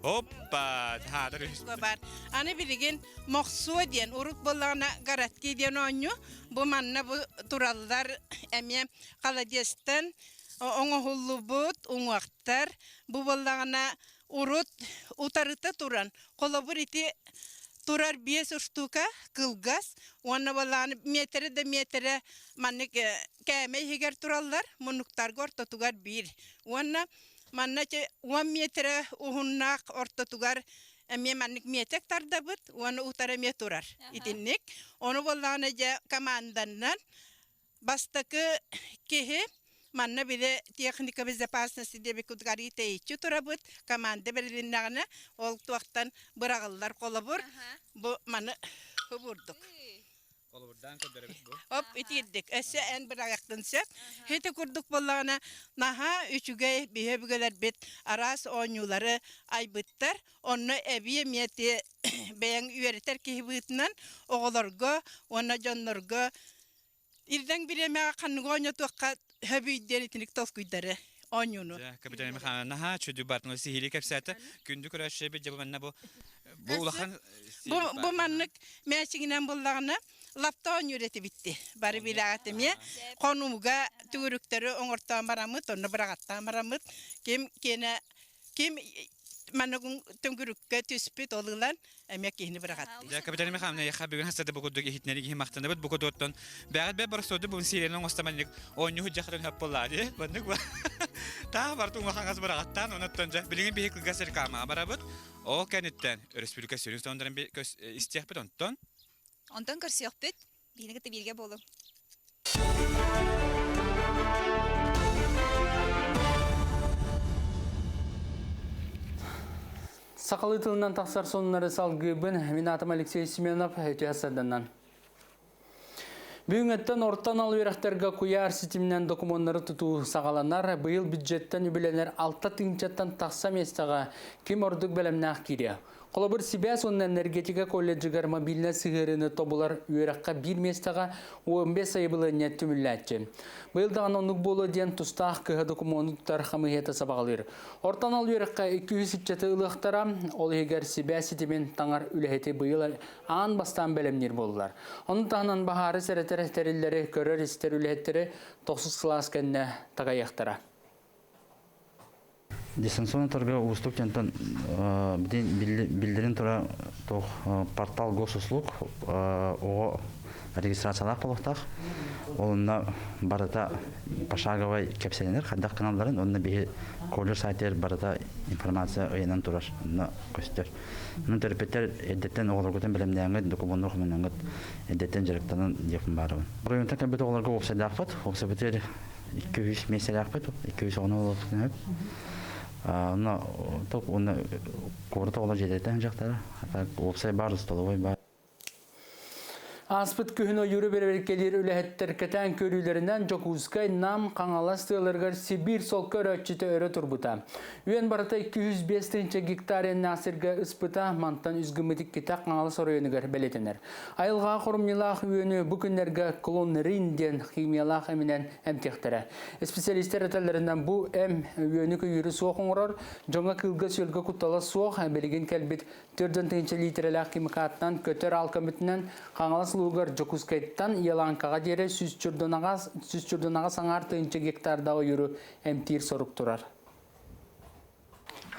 Оппа, хаатыр бар. Аны билигин мохсуо диэн, урут буоллаҕына городки диэн оонньуу, бу манна бу тураллар эмиэ холодецтан оҥоһуллубут уҥуохтар. Бу буоллаҕына урут утарыта туран, холобур ити турар биэс устуука кылгас уонна буоллаҕына миэтэрэ да миэтэрэ маннык кээмэй иһигэр тураллар, муннуктарга ортотугар биир. Уонна манна 10 миэтэрэ уһуннаах ортотугар Эмиэ маннык миэтэк тардабыт уонна утары эмиэ турар. Итинник. Ону буоллаҕына дьэ команданнан бастакы киһи манна били техника безопасности диэбит курдук арыы тэйиччи турабыт. Команда бэрилиннэҕинэ ол туохтан быраҕыллар холобур бу маны бурдук. Холобурдаан көрдөрөбүт бу. Оп итиирдик. Өссө эн быраҕыахтын сөп. Ити курдук буоллаҕына наһаа үчүгэй биһи өбүгэлэрбит араас оонньуулары айбыттар. Онно эбии эмиэ ти бэйэҥ үөрэтэр киһи быһыытынан оҕолорго уонна дьоннорго ирдэҥ бириэмэҕэ ханныгы оонньотуохха сөбүй диэн итинник толкуйдары оонньууну. Капитан Михайловна наһаа чудю бартын сиһили кэпсээтэ. Күндү көрөөччү дьэ манна бу бу улахан Бу бу маннык мээчигинэн буллаҕына лапта оонньуур этибитти. Бары билэҕит эмиэ хонууга түгүрүктэри оҥортоон бараммыт, онно быраҕаттаан бараммыт ким киэнэ ким манныгын түҥгүрүккэ түспүт ол ылан эмиэ киһини быраҕаттыыр. Дьэ, Капитан Михайловна, яха бүгүн хастады бу курдук иһитинэри киһи махтанабыт. Бу кудуоттан бэҕэт бэ боростуоду бүгүн сиэрин оҥостоманнык оонньуу дьахтарын хөп буоллаа дии. Маннык таа барты уҥа хаҥас быраҕаттаан, онуттан дьэ билигин биһи кылгас рекламаҕа барабыт. Ол кэнниттэн өрөспүүбүлүкэ сүрүн сонуннарын истиэхпит онтон. Онтон көрсүөхпүт. Биһини кытта бииргэ буолуҥ. Сахалыы тылынан тахсар сонуннары салгыыбын. Мин аатым Алексей Семенов, үтүө сарданан. Бүгүҥҥэттэн орто анал үөрэхтэргэ куйаар ситиминэн докумуоннары тутуу саҕаланар. Быйыл бюджеттэн үбүлэнэр 6 тыһыынчаттан тахса миэстэҕэ ким ордук бэлэмнээх киириэ. Холобур, сибээс уонна энергетика колледжыгар мобильнай сыһыарыыны тобулар үөрэххэ биир миэстэҕэ 15 сайабылыанньа түмүллээччи. Быйыл даҕаны оннук буолуо диэн тустаах кыһа докумуону тутар хамыыһыйата сабаҕалыыр. Орто анал үөрэххэ 200 ыччаты ылыахтара, ол иһигэр сибээс ситимин таҥар үлэһити быйыл аан бастаан бэлэмниир буоллулар. Ону таһынан баһаары сэрэтэр тэриллэри көрөр-истэр үлэһиттэри тохсус кылаас кэннэ такайыахтара. Дистанционно торга уустук дьонтон биллэрин тура туох портал госуслуг оҕо регистрациялаах буолуохтаах. Онно барыта пошаговай кэпсэнэр хайдах каналларын онно биһи колледж сайтыгар барыта информация ыйанан турар онно көстөр. Онон төрөппүттэр эрдэттэн оҕолоргутун бэлэмнээҥҥит, докумуоннар хомунаҥҥыт эрдэттэн дьарыктанан диэхпин баарабын. Оройуонтан кэлбит оҕолорго уопсайдаахпыт. Уопсайбытыгар 200 миэстэлээхпит, 200 оҕону олохпутун сөп. Онно топ уонна куорат оҕолор дьиэлэриттэн сылдьахтара. Уопсай баар, столовой баар. Ааспыт күһүн ойууру бэрэбиэркэлиир үлэһиттэр кэтээн көрүүлэринэн Дьокуускай, Нам, Хаҥалас тыаларыгар Сибиир солко өрөөччүтэ өрө турбута. Үөн барыта 205 тыһыынча гектар иэннээх сиргэ ыспыта, мантан үс гыммыт иккитэ Хаҥалас оройуонугар бэлиэтэнэр. Айылҕаҕа хорумньулаах үөнү бу күннэргэ клонрин диэн химиялаах эминэн эмтиэхтэрэ. Специалистэр этэллэринэн бу эм үөнү-көйүүрү суох оҥорор, дьоҥҥо кыылга-сүөлгэ куттала суох, билигин кэлбит 4 тыһыынча лиитирэлээх химикаттан көтөр аал көмөтүнэн Хаҥалас улууһугар Дьокуускайтан Еланкаҕа диэри 100 чурдунаҕа аҥаар тыһыынча гектардаах ойууру эмтиир сорук турар.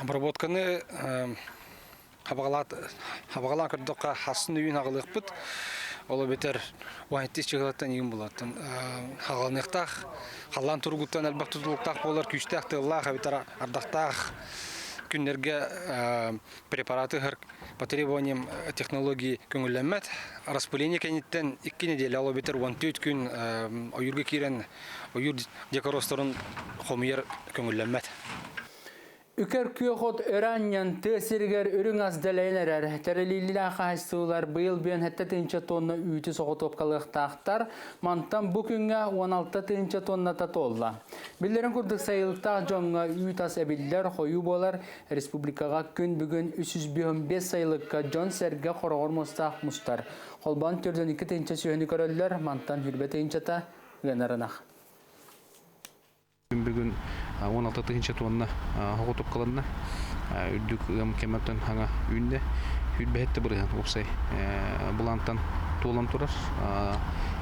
Обработканы хабаҕалаан көрдөххө хасын үйүн аҕалыахпыт. Ол эбэтэр уһайтис чыгылаттан иин булаттан хаҕаланыахтаах халлаан туругуттан элбэх тутулуктаах буолар күүстээх тыаллаах эбэтэр ардахтаах күннэргэ препараты ыһар по требованиям технологии көҥүллэммэт. Распыление кэнниттэн 2 нэдиэлэ, ол эбэтэр 14 күн ойуурга киирэн ойуур дикоростарын хомуйар көҥүллэммэт. Үкэр күөх от өрө анньан тыа сиригэр үрүҥ ас дэлэйэн эрэр. Тэрилиилээх хаһайыстыбалар быйыл бүөн 7 тыһыынча тонна үүтү соҕотуопкалыахтаахтар. Мантан бу күҥҥэ 16 тыһыынча тонната туолла. Биллэрин курдук сайылыктаах дьоҥҥо үүт ас эбиллэр, хойуу буолар. Республикаҕа күн бүгүн 305 сайылыкка дьон-сэргэ хороҕор муостаах мустар. Холбоон 42 тыһыынча сүөһүнү көрөллөр, мантан 20 тыһыынчата ыанар ынах. Бүгүн 16 тыһыынча тонна соҕотуопкаланна. Үрдүк ыам кэмэттэн хаҥа үүннэ. 27 бырыһыан уопсай былаантан туолан турар.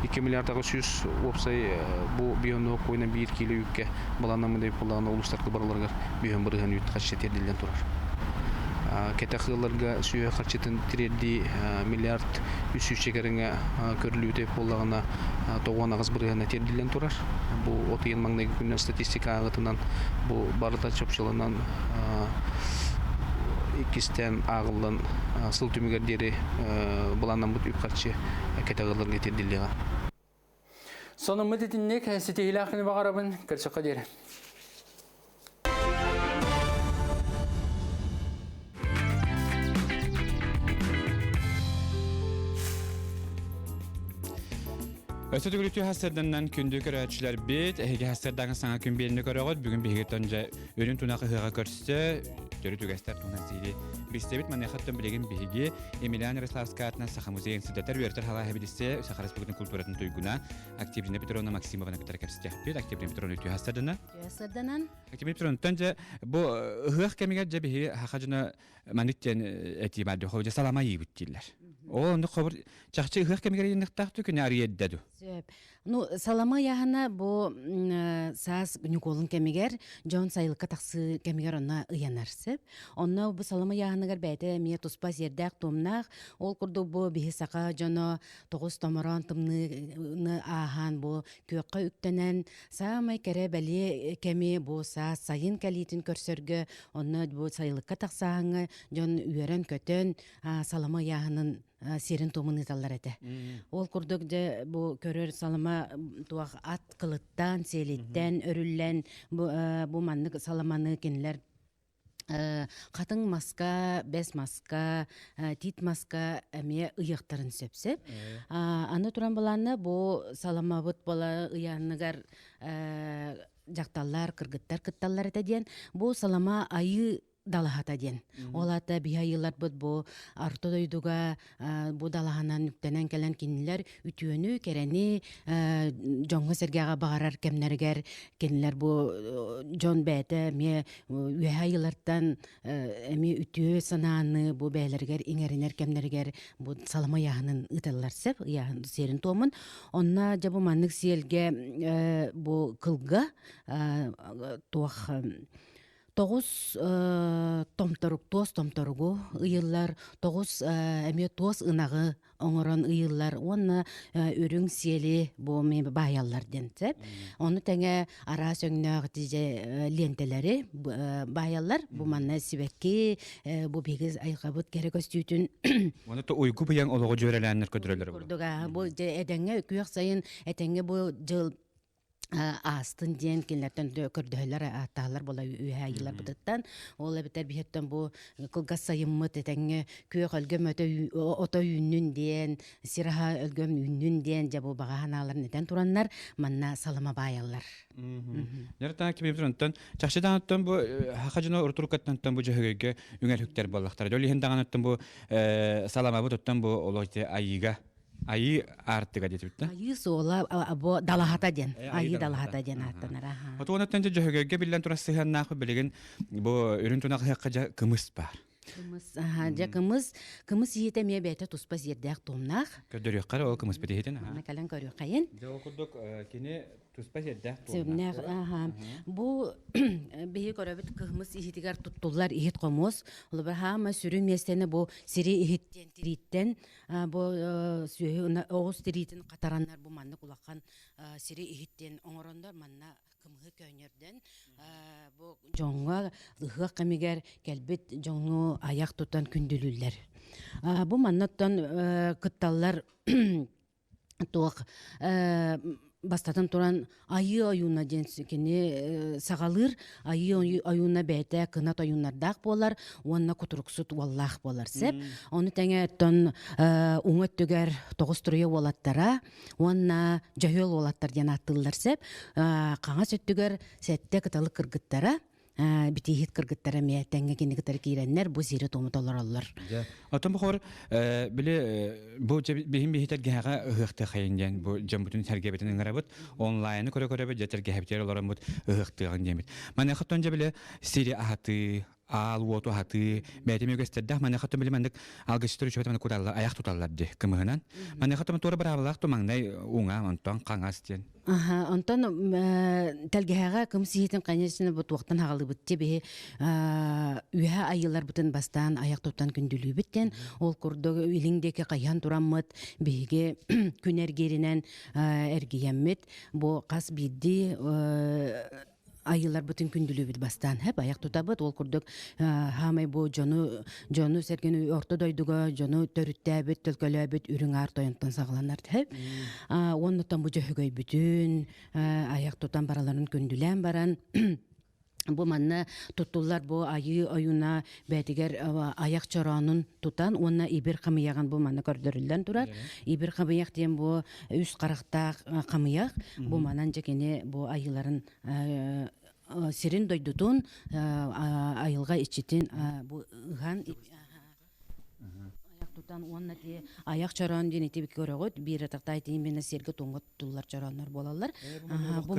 2 миллиард 800 уопсай бу биһөннөөх койна 1 кило үүккэ былааннаммыт буоллаҕына улуустарга барыларыгар биһөн бырыһыан үүт харчы тиэрдиллэн турар. Кэтэх ыалларга сүөһү харчытын тириэрдии миллиард 300 чекерингэ көрүлүүтэ буоллаҕына 98 бырыһыана тиэрдиллэн турар. Бу от ыйын маҥнайгы күнүнэн статистика ааҕытынан бу барыта чопчуланан иккистээн ааҕыллан сыл түмүгэр диэри былааннаммыт үп-харчы кэтэҕилэргэ тиэрдиллиэҕэ. Сонуммут итинник ситиһиилээх күнү баҕарабын. Көрсөххө диэри. Өссө төгүрүтүү хасырданнан күндү көрөөччүлэрбит, эһиги хасырдаҥы саҥа күн биэрини көрөҕүт. Бүгүн биһиги тонжа үрүн тунах ыһыаҕа көрсө, төрүт үгэстэр туһунан сиһилии билсэбит. Маныаха билигин биһиги Емельян Ярославскай аатынан Саха музейын сырдатар үөрэтэр халаа билиссе Саха Республикатын культуратын туйгуна Октябрина Петровна Максимованы кытары кэпсэтиэхпит. Октябрина Петровна үтүө хасырдана. Үтүө хасырданан. Октябрина Петровна, дьэ бу ыһыах кэмигэр дьэ биһиги саха дьоно маннык диэн этии баар дии, дьэ салама ыйыыбыт дииллэр. Ол оннук хобур чахчы ыһыах кэмигэр ыйыныктаах дуу, күнэ арыйа эрдэ дуу? Сөп. Ну, салама ыйааһына бу саас Ньукуолун кэмигэр дьон сайылыкка тахсыы кэмигэр онно ыйанар сөп. Онно бу салама ыйааһыныгар бэйэтэ эмиэ туспа сиэрдээх-туомнаах. Ол курдук бу биһи саха дьоно тоҕус томороон тымныыны ааһан бу күөххэ үктэнэн Саамай кэрэ бэлиэ кэми бу саас сайын кэлиитин көрсөргө, онно бу сайылыкка тахсааһыҥҥа дьон үөрэн-көтөн салама ыйааһынын сиэрин-туомун ыыталлар этэ. Ол курдук дьэ бу көрөр салама туох ат кылыттан, сиэлиттэн өрүллэн бу, бу маннык саламаны кинилэр хатыҥ маска, бэс маска, тиит маска эмиэ ыйыахтарын сөп-сөп. Аны туран былаанна бу саламабыт бола ыйааныгар дьахталлар, кыргыттар кытталлар этэ диэн, бу салама айыы далаһата диэн. Ол аата биһи айыыларбыт бу орто дойдуга бу далаһанан үктэнэн кэлэн кинилэр үтүөнү, кэрэни дьоҥҥо-сэргэҕэ баҕарар кэмнэригэр кинилэр бу дьон бэйэтэ эмиэ үөһэ айыылартан эмиэ үтүө санааны бу бэйэлэригэр иҥэринэр кэмнэригэр бу салама ыйааһынын ыыталлар сөп ыйааһын сиэрин туомун онно дьэ бу маннык сиэлгэ бу кылга туох Тоҕус томторук, туос томторугу ыйыллар, тоҕус эмиэ туос ынаҕы оҥорон ыйыллар уонна үрүҥ сиэли бу баайаллар диэн сөп. Ону тэҥэ араас өҥнөөх дьэ лиэнтэлэри баайаллар. Бу манна сибэкки, бу биһиги айылҕабыт кэрэ көстүүтүн Оны то уйгу быйаҥ олоҕу дьүөрэлээннэр көдөрөлөр курдук бу этэҥҥэ күөх сайын этэҥҥэ бу дьыл аастын диэн кинилэртэн көрдөһөллөр ааттаһаллар буола үөһээ айыыларбытыттан ол эбэтэр биһиэттэн бу кылгас сайыммыт этэҥҥэ күөх өлгөм ото үүннүн диэн сир аһа өлгөм үүннүн диэн дьэ бу баҕа санааларын этэн тураннар манна салама баайаллар. Дьэ кимибитин чахчы даҕаныттан бу хаха дьоно урутуруккаттан бу дьөһөгөйгө үҥэр үктэр буоллахтара. Ол иһин даҕаныттан бу саламабыт оттон бу олох айыыга Айыы аартыга диэтибит да? Айыы суола бу далаһата диэн. Айыы далаһата диэн ааттанар. Отуонаттан дьэ дьөһөгөйгө биллэн турар сыһыаннаах билигин бу үрүн тунах ыһыахха дьэ кымыс баар. Кымыс, дьэ кымыс, кымыс иһитэ эмиэ бэйэтэ туспа сиэрдээх туомнаах. Көрдөрүөххэ ол кымыс иһитин. Манна кэлэн көрүөххэйин. Дьэ ол курдук кини туспа сиэрдээх туомнаах. Бу биһи көрөбүт кыһымыс иһитигэр туттуллар иһит хомуос. Олобор хаама сүрүн миэстэни бу сири иһиттэн тирииттэн Бу сүөһү оҕус тириитин хатараннар бу маннык улахан сири иһиттэн оҥороннор манна кымыһы көөнньөрдөн бу дьоҥҥо ыһыах кэмигэр кэлбит дьоҥу айах тутан күндүлүүллэр. Бу маннаттан кытталлар туох бастатан туран Айыы ойууна диэн кини саҕалыыр Айыы ойууна бэйэтэ кынат ойууннардаах буолар уонна кутуруксут уоллаах буолар сеп. Ону тэҥэ оттон уҥа өттүгэр тоҕус туруйа уолаттара уонна дьөһүөл уолаттар диэн ааттыыллар сеп. Хаҥас өттүгэр сэттэ кыталык кыргыттара битииһит кыргыттара эмиэ тэҥҥэ кини кытары киирэннэр бу сири туому толороллор. Оттон бу били бу биһин биһи тэлгэһэҕэ ыһыахтыахайын диэн бу дьоммутун сэргэбитин ыҥырабыт онлайны көрө көрөбүт дьэ тэлгэһэбитигэр олороммут ыһыахтыаҕын диэмит. Маныаха оттон дьэ били сири аһатыы, аал уоту аһатыы бэйэтим үгэстэрдээх маныаха оттон били маннык алгысчыттар үчүгэй маннык куталлар айах туталлар дии кымыһынан. Маныаха оттон туора быраабылаах тумаҥнай уҥа онтон хаҥас диэн. Аха, онтон тэлгэһэҕэ кымыс иһитин конечно бу туохтан хаҕалыбыт те биһи үөһэ айыыларбытын бастаан айах туттан күндүлүүбүт диэн ол курдук илиҥ диэки хайыһан тураммыт биһиги күн эргииринэн эргийэммит бу хас биирдии. айыларбытын күндүлүүбүт бастаан хэп аяк тутабыт ол курдук хаамай бу дьону дьону сэргэни орто дойдуга дьону төрүттээбит төлкөлөөбүт үрүҥ аар тойонтон саҕаланар хэп уоннуттан бу дьөһөгөйбүтүн аяк тутан бараларын күндүлээн баран бу манна туттуллар бу айыы ойуна бээтигэр аяк чороонун тутан уонна ибир хамыйаҕын бу манна көрдөрүллэн турар ибир хамыйах диэн бу үс харахтаах хамыйах бу манан дьэ кини бу айыыларын сирин дойдутун айылҕа иччитин бу ыһан аяк тутан уонна ти аяк чороон диэн ити көрөҕүт биир атахтай тиимминэ сиргэ туҥга туттуллар чорооннор буолаллар бу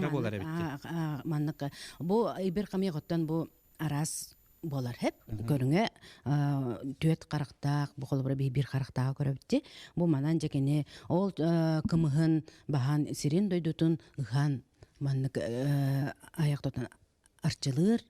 маннык бу ибир хамыйах оттон бу араас буолар хэп көрүҥэ түөт харахтаах бу холобура биир харахтааҕы көрөбүтти бу манан дьэ кини ол кымыһын баһан сирин дойдутун ыһан маннык аяк тутан арчылыыр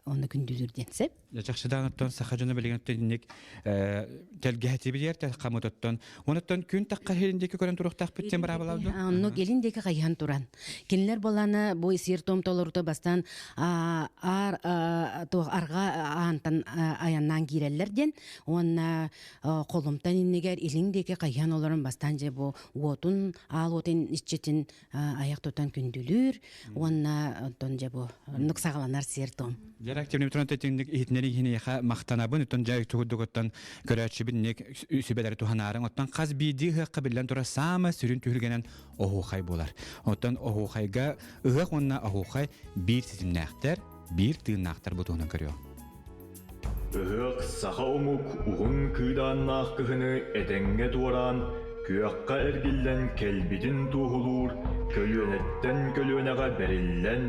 онно күндүлүүр диэн сөп. Чахчыдаан оттон саха дьоно билигин инник тэлгэһэтибилиэр хамытоттон онуттан күн тахха хирин диэки көрөн туруохтаахпыт диэн быраабылаабыт. Оннук илин диэки хайыһан туран. Кинилэр болана бу сир том толорута бастаан аар туох арҕа аантан аяннаан киирэллэр диэн уонна холумтан иннигэр илин диэки хайыһан олорон бастаан дьэ бу уотун аал уотун иччитин аяк тутан күндүлүүр уонна онтон дьэ бу оннук саҕаланар сиэр-туом. Дьэр активный туран тэтиҥник иһитиннэри иһиниэхэ махтанабын оттон дьэ тугурдугуттан көрөөччүбүн ник сүбэлэри туһанаарыҥ оттон хас биирдии ыһыахха биллэн турар саама сүрүн түһүлгэнэн оһуохай буолар. Оттон оһуохайга ыһыах уонна оһуохай биир ситимнээхтэр, биир тыыннаахтар бу туһунан көрүөҕүҥ. Ыһыах саха омук уһун кыыдааннаах кыһыны этэҥҥэ туораан, күөххэ эргиллэн кэлбитин туоһулуур көлүөнэттэн көлүөнэҕэ бэриллэн,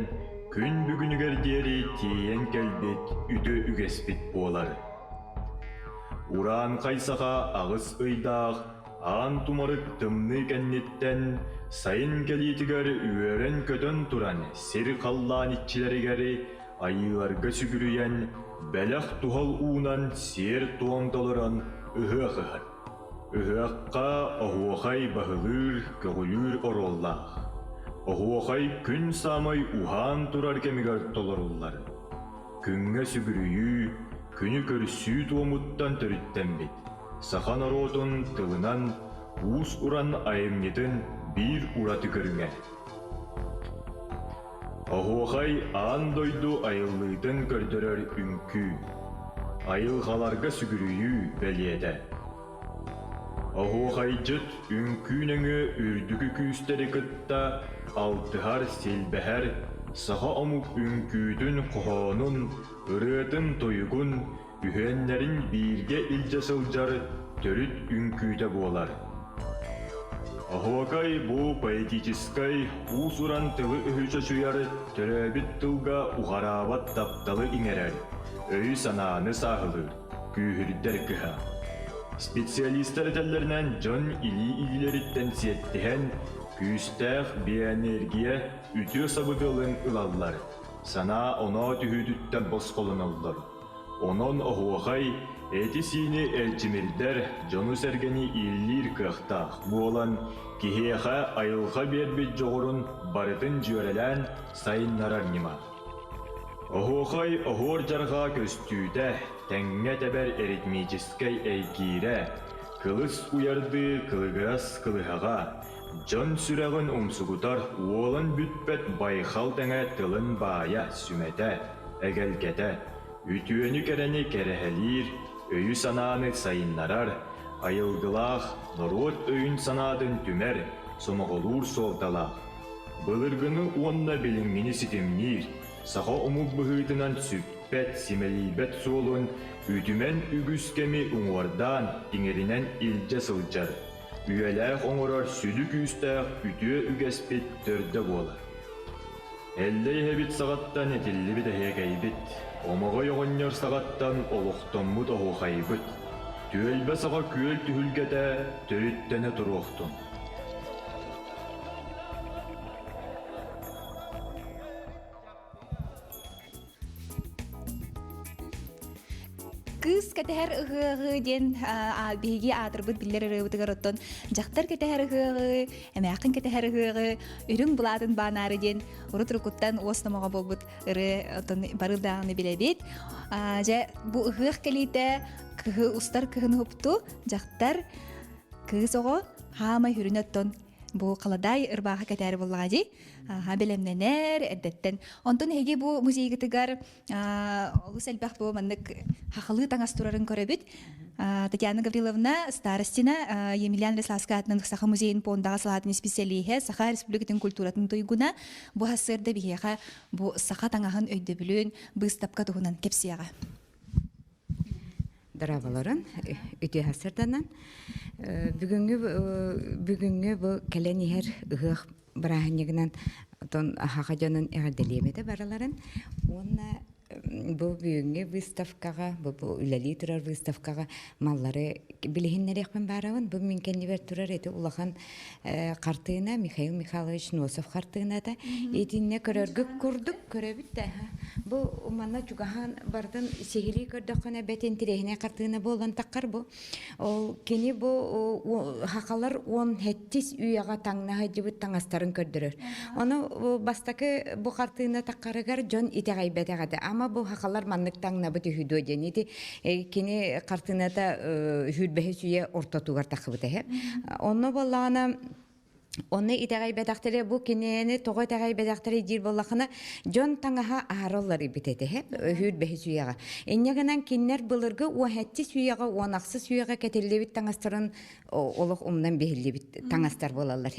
күн бүгүнүгэр диэри тиийэн кэлбит үтүө үгэспит буолар. Урааҥхай саха аҕыс ыйдаах аан тумарык тымныы кэнниттэн сайын кэлиитигэр үөрэн-көтөн туран сир-халлаан иччилэригэр Айыыларга сүгүрүйэн, бэлэх-туһал уунан сиэр-туом толорон ыһыах ыһар. Ыһыахха оһуохай баһылыыр, көҕүлүүр оруоллаах. Оһуохай күн саамай уһаан турар кэмигэр толоруллар. Күҥҥэ сүгүрүйүү, күнү көрсүү туомуттан төрүттэммит, саха норуотун тылынан уус-уран айымньытын биир ураты көрүҥэ. Оһуохай аан дойду айыллыытын көрдөрөр үҥкүү, айылҕаларга сүгүрүйүү бэлиэтэ. Оһуохайдьыт үҥкүү нөҥүө үрдүкү күүстэри кытта алтыһар, силбэһэр, саха омук үҥкүүтүн хоһоонун, ырыатын-тойугун, үһүөннэрин бииргэ илдьэ сылдьар төрүт үҥкүүтэ буолар. Оһуокай бу поэтическай, уус-уран тылы-өһү чочуйар, төрөөбүт тылга уҕараабат тапталы иҥэрэр, өйү-санааны сааһылыыр, күүһүрдэр кыһа. Специалистар этэллэринэн дьон илии-илиилэриттэн сиэттиһэн, күүстээх биоэнергия үтүө сабыдыалын ылаллар, санаа-оноо түһүүтүттэн босхолоноллор. Онон оһуохай эти-сиини эрчимирдэр, дьону-сэргэни ииллиир кыахтаах буолан, киһиэхэ айылҕа биэрбит дьоҕурун барытын дьүөрэлээн сайыннарар ньыма. Оһуохай оһуор дьарҕаа көстүүтэ, тэҥҥэ тэбэр ритмическэй эйгиирэ, кылыс уйардыы кылыгырас кылыһаҕа, дьон сүрэҕин умсугутар уолан бүппэт байхал тэҥэ тылын баайа, сүмэтэ, эгэлгэтэ, үтүөнү-кэрэни кэрэһэлиир, өйү-санааны сайыннарар, айылгылаах, норуот өйүн-санаатын түмэр, сомоҕолуур суолталаах. Былыргыны уонна билиҥҥини ситимниир, саха омук быһыытынан сүппэт, симэлийбэт суолун үтүмэн үгүс кэми уҥуордаан, иҥэринэн илдьэ сылдьар, үйэлээх оҥорор сүдү күүстээх үтүө үгэспит төрдө буолар. Эллэй эһэбит саҕаттан этиллибит эһиэкэйбит, Омоҕой оҕонньор саҕаттан олохтоммут оһуохайбыт, түөлбэ саҕа күөл түһүлгэтэ төрүттэнэ туруохтун. Кыыс кэтэ. кэтэһэр ыһыаҕы диэн биһиги аатырбыт биллэр ырыабытыгар оттон дьахтар кэтэһэр ыһыаҕы, эмээххин кэтэһэр ыһыаҕы, үрүҥ былаатын баанаары диэн урут уруккуттан уос номоҕо буолбут ырыа оттон бары даҕаны билэбит. Дьэ, бу ыһыах кэлиитэ кыһы устар кыһын уһупту дьахтар кыыс оҕо хаамай хүрүн оттон бу халадаай ырбааха кэтээри буоллаҕа дии. Аха бэлэмнэнэр эрдэттэн. Онтон эһиги бу музейгытыгар олус элбэх бу маннык хахалыы таҥас турарын көрөбүт. Татьяна Гавриловна Старостина, Емельян Леславскай аатынан Саха музейын пуондаҕа салаатын исписэлииһэ, Саха Республикатын культуратын туйгуна бу сарсыарда биһиэхэ бу саха таҥаһын өйдөбүлүн быыстапка туһунан кэпсиэҕэ. Дорооболорун, үтүө сарсыарданан. Бүгүҥҥү бүгүҥҥү бу кэлэн иһэр ыһыах бырааһынньыгынан отон аһаҕа дьонун эҕэрдэлиэм этэ барыларын. Уонна бу бүгүҥҥү выставкаҕа, бу үлэлии турар выставкаҕа маллары билиһиннэриэхпин баарабын. Бу мин кэннибэр турар ити улахан хартыына Михаил Михайлович Носов хартыыната. Итиннэ көрөргө курдук көрөбүт да. Бу манна чугаһаан бардын сиһилии көрдөххүнэ бэт интириэһинэй хартыына буолан таххар бу. Ол кини бу хахалар уон хэттис үйэҕэ таҥна сылдьыбыт таҥастарын көрдөрөр. Ону бастакы бу хартыына таххарыгар дьон итэҕэйбэтэх этэ. Ама бу хахалар маннык таҥнабыт үһү дуо диэн. Ити кини хартыыната сүүрбэһис үйэ ортотугар тахсыбыта эһэ. Онно буоллаҕына Онно итэҕэйбэтэхтэрэ бу кинини тоҕо итэҕэйбэтэхтэрэ диир буоллахына дьон таҥаһа аһараллар эбит этэ үһүр-бэһис үйэҕэ. Инньэ гынан кинилэр былыргы уоһэччис үйэҕэ, уон ахсыс үйэҕэ кэтиллибит таҥастарын олох умнан биһиллибит таҥастар буолаллар.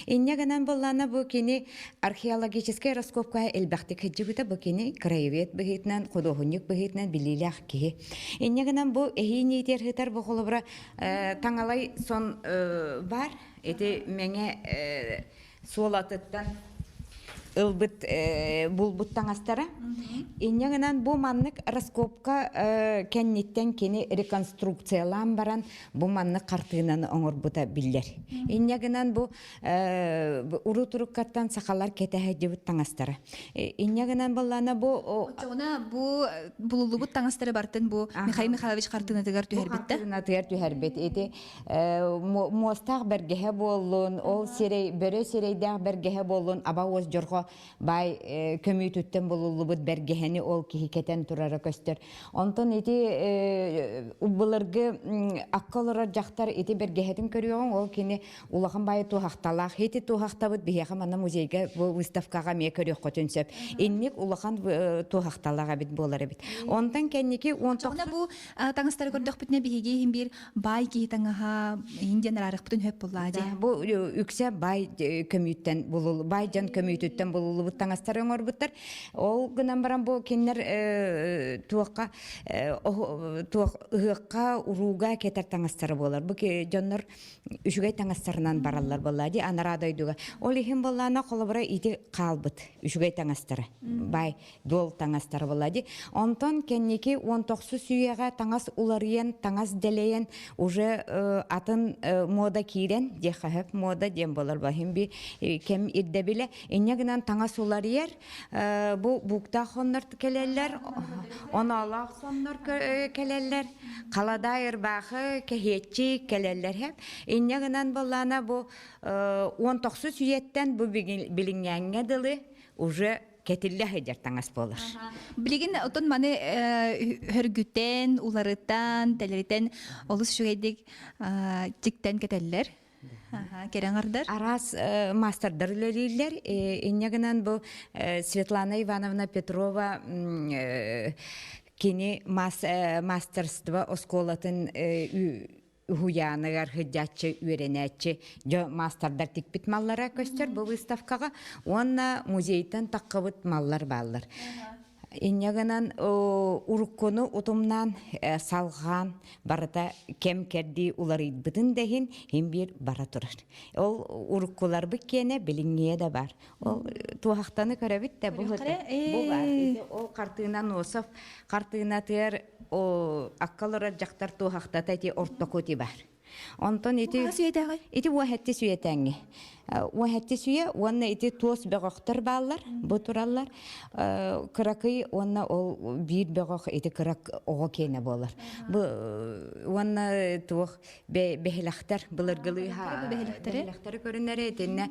Инньэ гынан буоллаана бу кини археологическай раскопкаҕа элбэхтик сылдьыбыта бу кини краевед быһыытынан, худуоһунньук быһыытынан билиилээх киһи. Инньэ гынан бу эһиин иитиэр сытар бу холобура таҥалай сон бар Ити мэҥэ суолатыттан ылбыт булбут таҥастара. Инньэ гынан бу маннык раскопка кэнниттэн кини реконструкциялаан баран бу маннык хартыынаны оҥорбута биллэр. Инньэ гынан бу урут-уруккаттан сахалар кэтэһэ таҥастара. Инньэ гынан баллана бу Оччоҕуна бу булуллубут таҥастары бартын бу Михаил Михайлович хартыынатыгар түһэрбит да? Хартыынатыгар түһэрбит. Ити муостаах бэргэһэ буоллун, ол сирэй, бөрө сирэйдээх бэргэһэ буоллун, аба уос дьорҕо баай көмүүтүттэн булуллубут бэргэһэни ол киһи кэтэн турара көстөр. Онтон ити былыргы акка олорор дьахтар ити бэргэһэтин көрүөҕүҥ, ол кини улахан баайы туһахталаах. Ити туһахтабыт биһиэхэ манна музейга бу выставкаҕа эмиэ көрүөххүтүн сөп. Инник улахан туһахталаах эбит буолар эбит. Онтон кэнники Оччоҕуна бу таҥастары көрдөхпүтүнэ биһиги иһин биир баай киһи таҥаһа иһин диэн араарыахпытын сөп буоллаа дии. Бу үксэ баай көмүүттэн булул баай дьон көмүүтүттэн булуллубут таҥастары оҥорбуттар. Ол гынан баран бу кинилэр туохха туох ыһыахха урууга кэтэр таҥастара буолар. Бу дьоннор үчүгэй таҥастарынан бараллар буоллаа дии анараа дойдуга. Ол иһин буоллаана холобура ити хаалбыт үчүгэй таҥастара. Баай дуол таҥастара буолла дии. Онтон кэнники уон тохсус үйэҕэ таҥас уларыйан, таҥас дэлэйэн уже атын мода киирэн, диэххэ сөп мода диэн буолар баһын би кэм ирдэбилэ. Инньэ гынан таҥас уларыйар, бу бууктаах соннор кэлэллэр, оноолоох соннор кэлэллэр, халадаай ырбаахы, кэһиэччи кэлэллэр һэп. Инньэ гынан буоллаана бу уон тохсус үйэттэн бу билиҥҥээҥҥэ дылы уже кэтиллэ сылдьар таҥас буолар. Билигин отон маны хөргүтэн, уларытан, тэлэритэн олус үчүгэйдик тиктэн кэтэллэр. Кэрэ Араас маастардар үлэлииллэр. Инньэ гынан бу Светлана Ивановна Петрова кини мастерство оскуолатын уһуйааныгар сылдьааччы үөрэнээччи дьо маастардар тикпит маллара көстөр бу выставкаҕа уонна музейтан таххыбыт маллар бааллар. Инньэ гынан уруккуну утумнаан салҕаан барыта кэм-кэрдии уларыйбытын да иһин иһин биир бара турар. Ол уруккуларбыт киэнэ билиҥҥиэ да бар. Ол туоһахтаны көрөбүт да бу бу бар. Ол хартыына Носов хартыынатыгар акка олорор дьахтар туоһахтата ити ортоку ити бар. Онтон ити ити уоһэтти сүйэтээҥҥи. Уоһэтти сүйэ уонна ити туос бөҕөхтөр бааллар, бу тураллар. Кыракый уонна ол биир бөҕөх ити кыра оҕо киэнэ буолар. Бу уонна туох бэһилэхтэр былыргылыы бэһилэхтэри көрүнэр итиннэ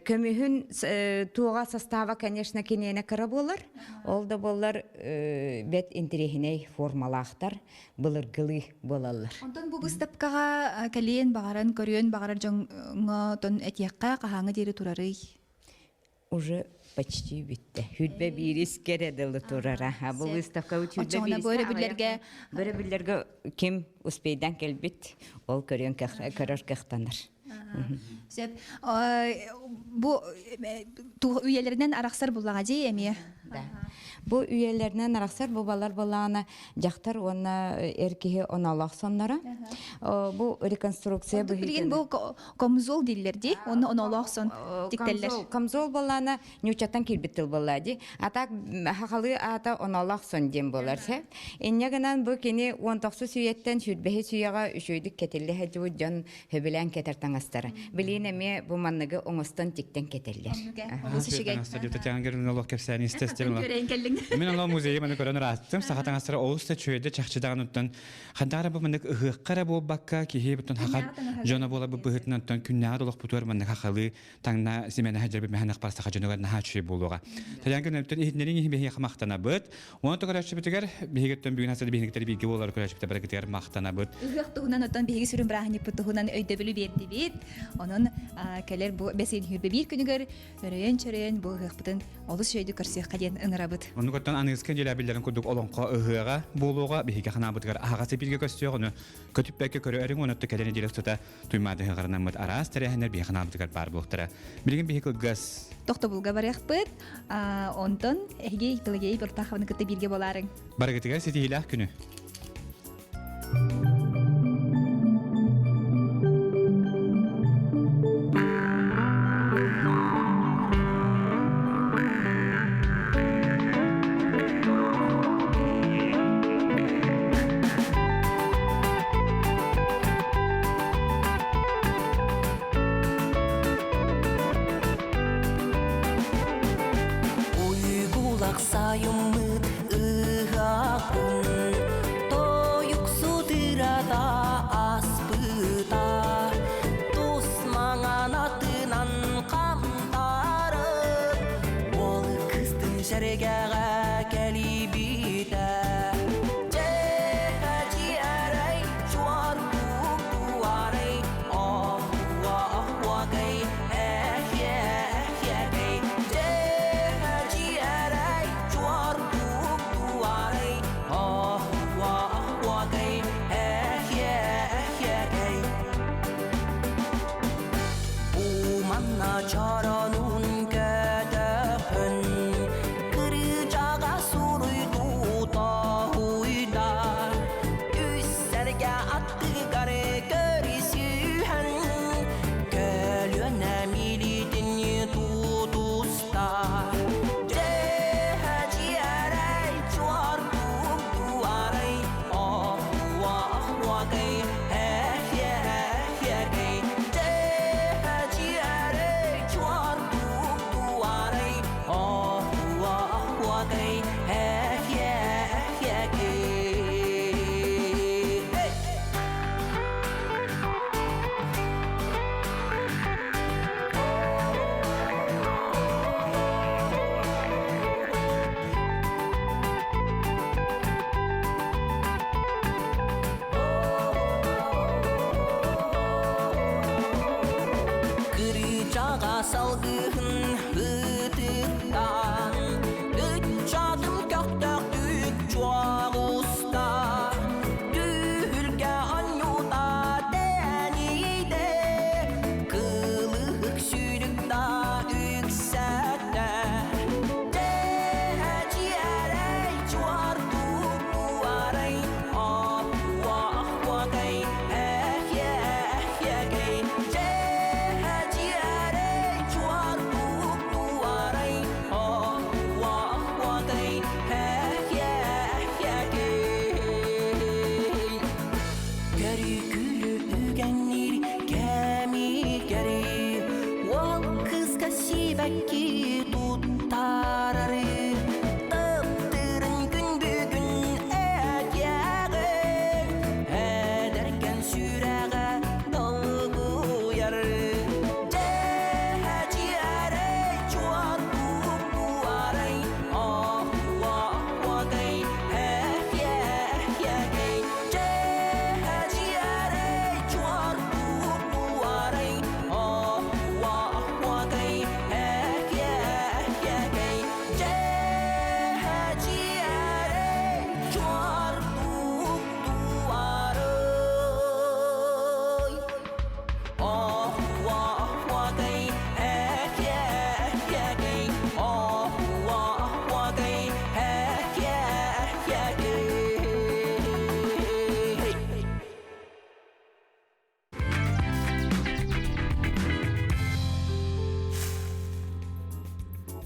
көмүһүн туоҕа состава, конечно, киниэнэ кыра буолар. Ол да буоллар бэт интириэһинэй формалаахтар, былыргылыы буолаллар. Онтон бу быыстапкаҕа кэлиэн баҕаран, көрүөн баҕарар дьоҥҥо тон этиэххэ, хаһааҥҥа диэри турарый? Уже почти бүттэ. Хүрбэ биирис кэрэ дылы турара. Бу выставка хүрбэ биирис. Бу өрөбүллэргэ өрөбүллэргэ ким успейдан кэлбит, ол көрүөн көрөр кыахтанар. Сөп. Бу үйэлэринэн арахсар буллаҕа дии эмиэ. Да. Бу үйэлэринэн арахсар бу балар болаана дьахтар уонна эр киһи онолоох сонноро. Бу реконструкция быһыытынан. Бу комзол дииллэр дии, онно онолоох сон тиктэллэр. Комзол болаана ньуучаттан киирбит тыл буолла дии. А так хахалыы аата онолоох сон диэн буолар. Инньэ гынан бу кини 19 үйэттэн 25 үйэҕэ үчүгэйдик кэтиллэ сылдьыбыт дьон хөбүлээн кэтэр таҥастара. Билигин эмиэ бу манныгы оҥостон тиктэн кэтэллэр. Татьяна Германовна олох кэпсээн истэстим. Мин онно музейы маны көрөн ырааттым. Саха таҥастара олус да үчүгэйдэ чахчы даҕаныттан хандаара бу маннык ыһыахха эрэ буолбакка киһи бутун хаха дьоно буола бу быһыытынан күннээҕи олохпутугар маннык хахалыы таҥна симэнэ сылдьарбыт мэһэнэх саха дьонугар наһаа үчүгэй буолуоҕа. Татьяна Германовна иһитиннэриҥ иһин биһиэхэ махтанабыт. Уонна көрөөччүбүтүгэр биһигиттэн бүгүн хасыр биһиниктэр бииргэ буолар көрөөччүбүтэ барыгытыгар махтанабыт. Ыһыах туһунан оттон биһиги сүрүн бырааһынньыкпыт туһунан өйдөбүлү биэрдибит. Онон кэлэр бу бэс ыйын биир күнүгэр өрөйөн-чөрөйөн бу ыһыахпытын олус үчүгэйдик көрсүөххэ диэн ыҥырабыт. Оннук оттон аныгыскы нэдиэлэ курдук олоҥхо ыһыаҕа буолуоҕа биһиги ханаабытыгар аһаҕас эпииргэ көстүөх, ону көтүппэккэ көрө өрүҥ уонна кэлэн нэдиэлэ устата Туймаада ыһыаҕарынаммыт араас тэрээһиннэр биһиги ханаабытыгар баар буолуохтара. Билигин биһи кылгас тохтобулга барыахпыт. Онтон эһиги Пелагея Пертахованы кытта бииргэ буолаарыҥ. Барыгытыгар ситиһиилээх күнү. Уйгулах сайыммыт ыһаахпын Тойуксу тырата аспыта Тус маҥан атынан хантарып Ол кыстын сэргэҕэ кэлибитэ Чоронун көтөхөн Кырыычаҕа суруйдуута уйда Үссэргэ аттыгар көрүсүһэн Көлүөнэ милитин тутуста Дьэһэ дьиэрэй чуор туарай Охуа-охуакай эхе-эхекэй Дьэһэ дьиэрэй чуор туарай Охуа-охуакай эхе-эхекэй Кырыычаҕа салгыһын ытыктаан, Ыччатым көхтөөхтүк чуоҕуста, Түһүлгэ оонньуута тэнийдэ, Кылыһык сүүрүк да үксэттэ. Дьиэрэй чуор туарай, Охуа-охуакай, эхе-эхекэй. Дьиэрэй чуор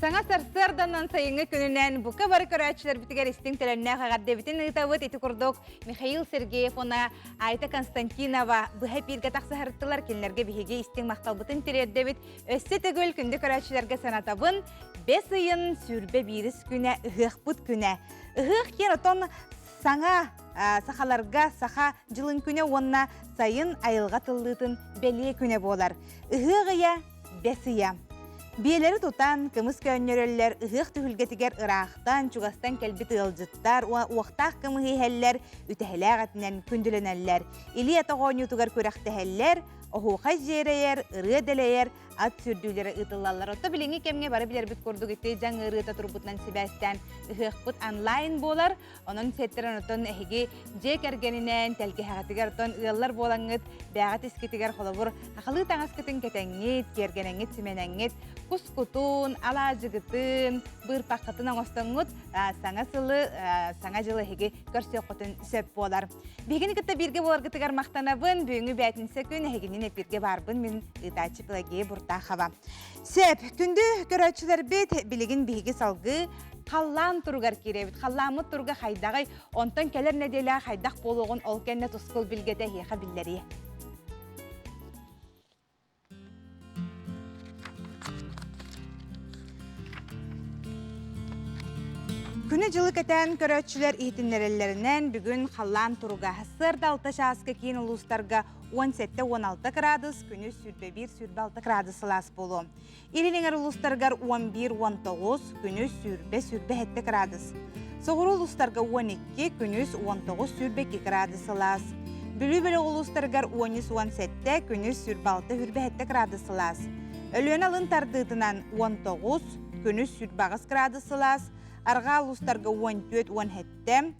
Саҥа сарсыарданан сайыҥҥы күнүнэн бука бары көрөөччүлэрбитигэр истиҥ төлөннөөх эҕэрдэбитин ыытабыт. Ити курдук Михаил Сергеев уонна Айта Константинова быһа эпииргэ тахсыһарыттылар. Кинилэргэ биһиги истиҥ махталбытын тириэрдэбит. Өссө төгүл күндү көрөөччүлэргэ санатабын. Бэс ыйын сүүрбэ биирис күнэ ыһыахпыт күнэ. Ыһыах киэн отон саҥа сахаларга саха дьылын күнэ уонна сайын айылҕа тыллыытын бэлиэ күнэ буолар. Ыһыах ыйа Бэс ыйа. Биэлэри тутан, кымыс көөнньөрөллөр, ыһыах түһүлгэтигэр ыраахтан, чугастан кэлбит ыалдьыттар уохтаах кымыһы иһэллэр, үтэһэлээх этинэн күндүлэнэллэр. Илии атах оонньуутугар күрэхтэһэллэр, оһуохай дьиэрэйэр, ырыа дэлэйэр, ат сүүрдүүлэрэ ыытыллаллар. Отто билиҥҥи кэмҥэ бары билэрбит курдук ити дьаҥ ыарыыта турбутунан сибээстээн ыһыахпыт онлайн буолар. Онон сиэттэрэн оттон эһиги дьиэ кэргэнинэн, тэлгэһэҕитигэр оттон ыаллар буолаҥҥыт, бээҕит искитигэр холобур хахалыы таҥаскытын кэтэҥҥит, киэргэнэҥҥит, симэнэҥҥит, кускутун, алаадьыгытын, быырпаххытын оҥостоҥҥут саҥа сылы, саҥа дьылы эһиги көрсүөххүтүн сөп буолар. Биһигини кытта бииргэ буоларгытыгар махтанабын. Бүгүҥҥү бээтинсэ күн эһигинин эпииргэ баарбын мин ыытааччы Пелагея Буртахова. Сөп, күндү көрөөччүлэрбит, билигин биһиги салгыы халлаан туругар киирэбит. Халлааммыт туруга хайдаҕый? Онтон кэлэр нэдиэлэ хайдах буолуоҕун ол кэннэ тускул билгэтэ эһиэхэ биллэриэ. Күнү-дьылы кэтээн көрөөччүлэр иһитиннэрэллэринэн, бүгүн халлаан туруга сарсыарда 6 чааска киин улуустарга 17-16 градус, күнүс 21-26 градус сылаас буолуо. Илин эҥэр улуустарыгар 11-19, күнүс 20-27 градус. Соҕуруу улуустарга 12, күнүс 19-22 градус сылаас. Бүлүү бөлөх улуустарыгар 13-17, күнүс 26-27 градус сылаас. Өлүөнэ алын тардыытынан 19, күнүс 28 градус сылаас, арҕаа улуустарга 14-17,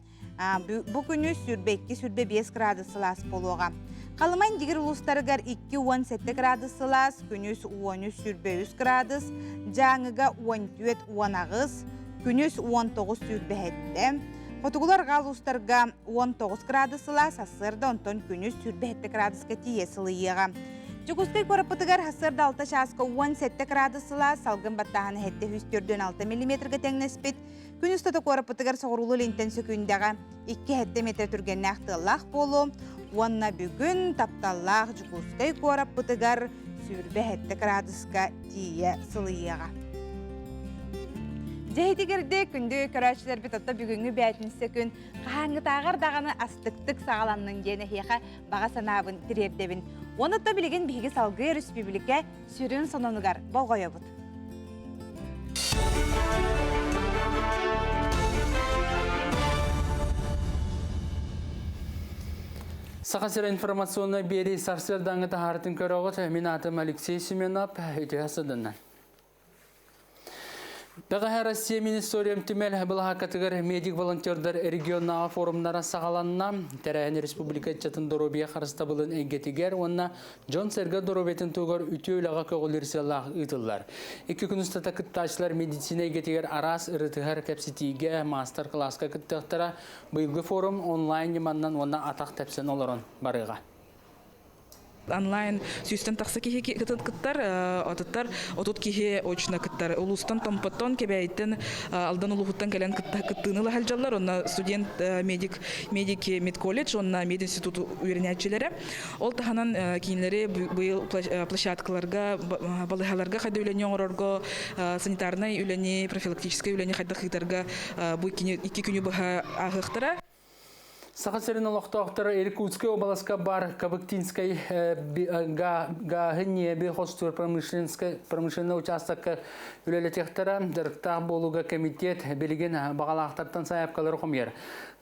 Бу күнү 22-25 градус сылаас буолуоҕа. Халыма Индигир улуустарыгар 2-17 градус сылаас, күнүс 13-23 градус, Дьааҥыга 14-18, күнүс 19-27, Хотугулар арҕаа улуустарга 19 градус сылаас, сарсыарда онтон күнүс 27 градуска тиийэ сылыйыаҕа. Дьокуускай куораппытыгар сарсыарда 6 чааска 17 градус сылаас, салгын баттааһына 746 миллиметрга тэҥнэспит. Күн устата куораппытыгар соҕуруулуу илинтэн сөкүүндэҕэ 2-7 метр түргэннээх тыаллаах буолуо уонна бүгүн тапталлаах Дьокуускай куораппытыгар 27 градуска тиийэ сылыйыаҕа. Дьэһитигирди күндү көрөөччүлэрбит отто бүгүҥҥү бээтинсэ күн хаһааҥҥытааҕар даҕаны астыктык саҕаланнын диэн эһиэхэ баҕа санаабын тириэрдэбин. Уонна то билигин биһиги салгыы өрөспүүбүлүкэ сүрүн сонунугар болҕойобут. Саха сирэ информационнай биэрии сарсыардааҥҥы таһаарытын көрөҕүт. Мин аатым Алексей Семенов. Үтүө сыдыннан. Бэҕэһээ Россия Министериум түмэл былаһааккатыгар медик-волонтердар регионнааҕы форумнара саҕаланна. Тэрээһин республика ыччатын доруобуйа харыстабылын эйгэтигэр уонна дьон-сэргэ доруобуйатын туһугар үтүө үлэҕэ көҕүлүүр сыаллаах ыытыллар. Икки күн устата кыттааччылар медицина эйгэтигэр араас ырытыһар кэпсэтиигэ, маастар-кылааска кыттыахтара. Быйылгы форум онлайн ньыманнан уонна атах тэпсэн олорон барыаҕа. Онлайн сүүстэн тахса киһи кыттар, отуттар 30 киһи очно кыттар. Улуустан Томпоттон, Кэбээйиттэн, Алдан улууһуттан кэлэн кыттыыны ыла сылдьаллар. Онно студент медик, медики медколледж, онно мединститут үөрэнээччилэрэ. Ол таһынан кинилэри быйыл площадкаларга, балыыһаларга хайда үлэни оҥорорго, санитарнай үлэни, профилактическай үлэни хайдах ыытарга бу икки күнү быһа ааһыахтара. Саха сирин олохтоохторо Иркутскай уобаласка баар Кабыктинскай гааһы ньиэби хостуур промышленнай учаастакка үлэлэтиэхтэрэ. Дьарыктаах буолууга комитет билигин баҕалаахтартан сайаапкалары хомуйар.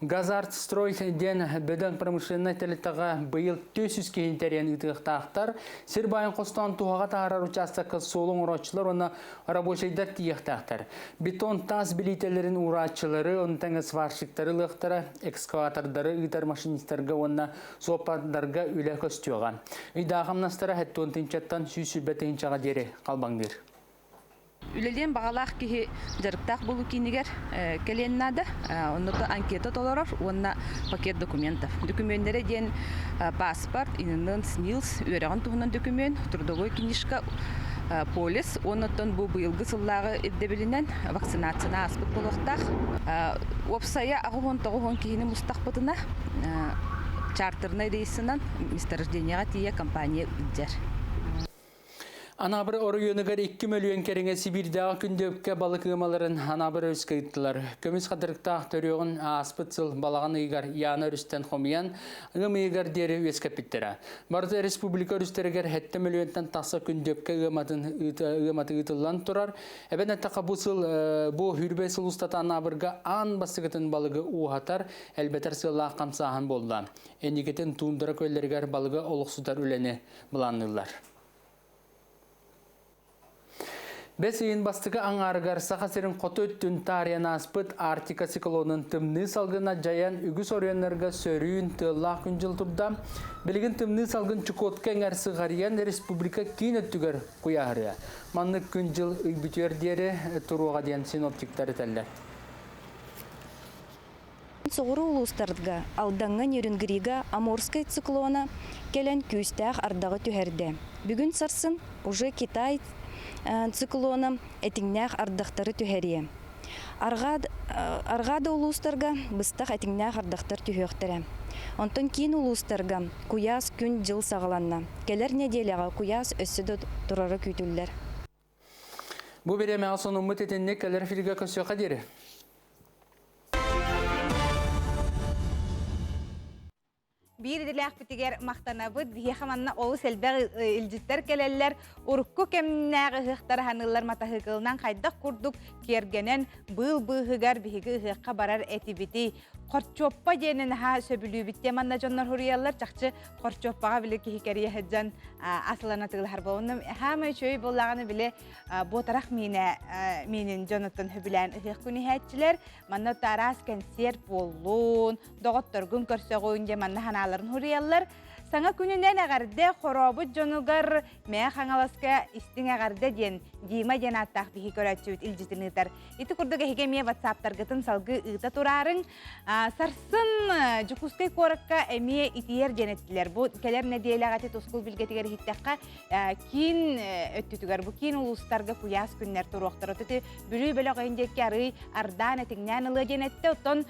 Газартстрой диэн бөдөҥ промышленнай тэрилтэҕэ быйыл 400 киһини тэрийэн ыытыахтаахтар. Сир баайын хостоон туһаҕа таһаарар учаастакка суолу оҥорооччулар уонна рабочайдар тиийиэхтээхтэр. Бетон таас билиитэлэрин уурааччылары, ону тэҥэ сварщиктары ылыахтара, экскаватордары ыытар машинистарга уонна суоппардарга үлэ көстүөҕэ. Ыйдаах хамнастара 70 тыһыынчаттан 120 тыһыынчаҕа диэри халбаҥныыр. Үлэлиэн баҕалаах киһи дьарыктаах буолуу киинигэр кэлиэн наада. Онно анкета толорор уонна пакет документов. Докумүөннэрэ диэн паспорт, ИНН, СНИЛС, үөрэҕин туһунан документ, трудовой книжка. Полис оннуттан бу быйылгы сыллааҕы ирдэбилинэн вакцинацияны ааспыт буолуохтаах. Уопсайа 89 киһини мустахпытына чартернай рейсынан месторождениеҕа тиийэ компания илдьэр. Анаабыр оройуонугар 2 мөлүйүөн кэриҥэ Сибиирдээҕи күндүөпкэ балык ыамаларын Анаабыр өрүскэ ыыттылар. Көмүс хатырыктаах төрүөҕүн ааспыт сыл балаҕан ыйыгар Яна өрүстэн хомуйан, ыам ыйыгар диэри үөскэппиттэрэ. Барыта республика өрүстэригэр 7 мөлүйүөнтэн тахса күндүөпкэ ыаматын ыаматы ыытыллан турар. Эбэн эттэххэ бу сыл бу хүрбэй сыл устата Анаабырга аан бастакытын балыгы ууһатар, элбэтэр сыаллаах хамсааһын буолла. Инникитин туундара көллэригэр балыгы олохсутар үлэни былаанныыллар. Бэс ыйын бастакы аҥаарыгар Саха сирин хоту өттүн таарыйан ааспыт Арктика циклонун тымныы салгына дьайан үгүс оройуоннарга сөрүүн тыаллаах күн-дьыл турда. Билигин тымныы салгын Чукотка эҥэр сыҕарыйан республика киин өттүгэр куйааһырыа. Маннык күн-дьыл ый бүтүөр диэри туруоҕа диэн синоптиктар этэллэр. Соҕуруу улуустарга Алдаҥҥа Нерюнгрига Амурскай циклона кэлэн күүстээх ардаҕы түһэрдэ. Бүгүн сарсын уже Китай циклона этиҥнээх ардахтары түһэриэ. Арҕаа да улуустарга быстах этиҥнээх ардахтар түһүөхтэрэ. Онтон киин улуустарга куйаас күн-дьыл саҕаланна. Кэлэр нэдиэлэҕэ куйаас өссө да турара күүтүллэр. Бу бириэмэҕэ сонуммут итинник кэлэр эфиргэ көрсүөххэ диэри. Биир идэлээхпитигэр махтанабыт. Биһиэхэ манна олус элбэх илдьиттэр кэлэллэр. Урукку кэмнээҕи ыһыахтар аһаныллар матаһыыкылынан хайдах курдук киэргэнэн быыл быыһыгар биһиги ыһыахха барар этибитий. Хорчуоппа диэни наһаа сөбүлүүбүт диэн манна дьоннор суруйаллар. Чахчы хорчуоппаҕа били киһи кэрийэ сылдьан асылана тыылаһар буолунум. Хаамай үчүгэй буоллаҕына били буотарах миинэ миинин дьонуттан сөбүлээн ыһыах күн иһээччилэр. Манна араас кэнсиэр буоллун, доҕотторгун көрсөҕүн дьэ манна ханааларын суруйаллар. Саҥа күнүнэн эҕэрдэ хорообут дьонугар Мээ Хаҥаласка истиҥ эҕэрдэ диэн Дима диэн ааттаах биһи көрөөччүбүт илдьитин ыытар. Ити курдук эһиги эмиэ ватсаптаргытын салгыы ыыта тураарыҥ. Сарсын Дьокуускай куоракка эмиэ итийэр диэн эттилэр. Бу кэлэр нэдиэлэҕэ ити тускул билгэтигэр иһиттэххэ киин өттүтүгэр бу киин улуустарга куйаас күннэр туруохтара. Ити Бүлүү бөлөх өйүн диэки арыый ардаан этиҥнээн ылыа диэн эттэ. Оттон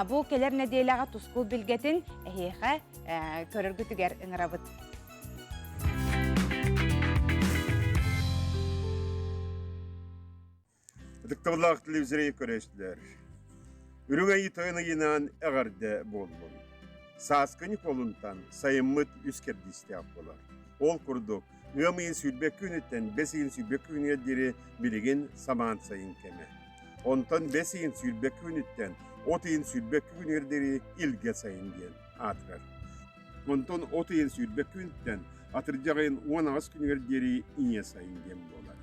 бу кэлэр нэдиэлэҕэ тускул билгэтин эһиэхэ көрөргүтүгэр ыҥырабыт. Ытыктабыллаах телевизоры көрөөччүлэр, Үрүҥ Айыы Тойон ыйынаан эҕэрдэ буоллун. Сааскы Ньукуолунтан сайыммыт үс кэрдиистээх буолар. Ол курдук, ыам ыйын 20 күнүттэн бэс ыйын 20 күнүгэр диэри билигин самаан сайын кэмэ. Онтон бэс ыйын 20 күнүттэн от ыйын 20 күнүгэр диэри илгэ сайын диэн аатырар. Онтон от ыйын 20 күнүттэн атырдьах ыйын 18 күнүгэр диэри ийэ сайын диэн буолар.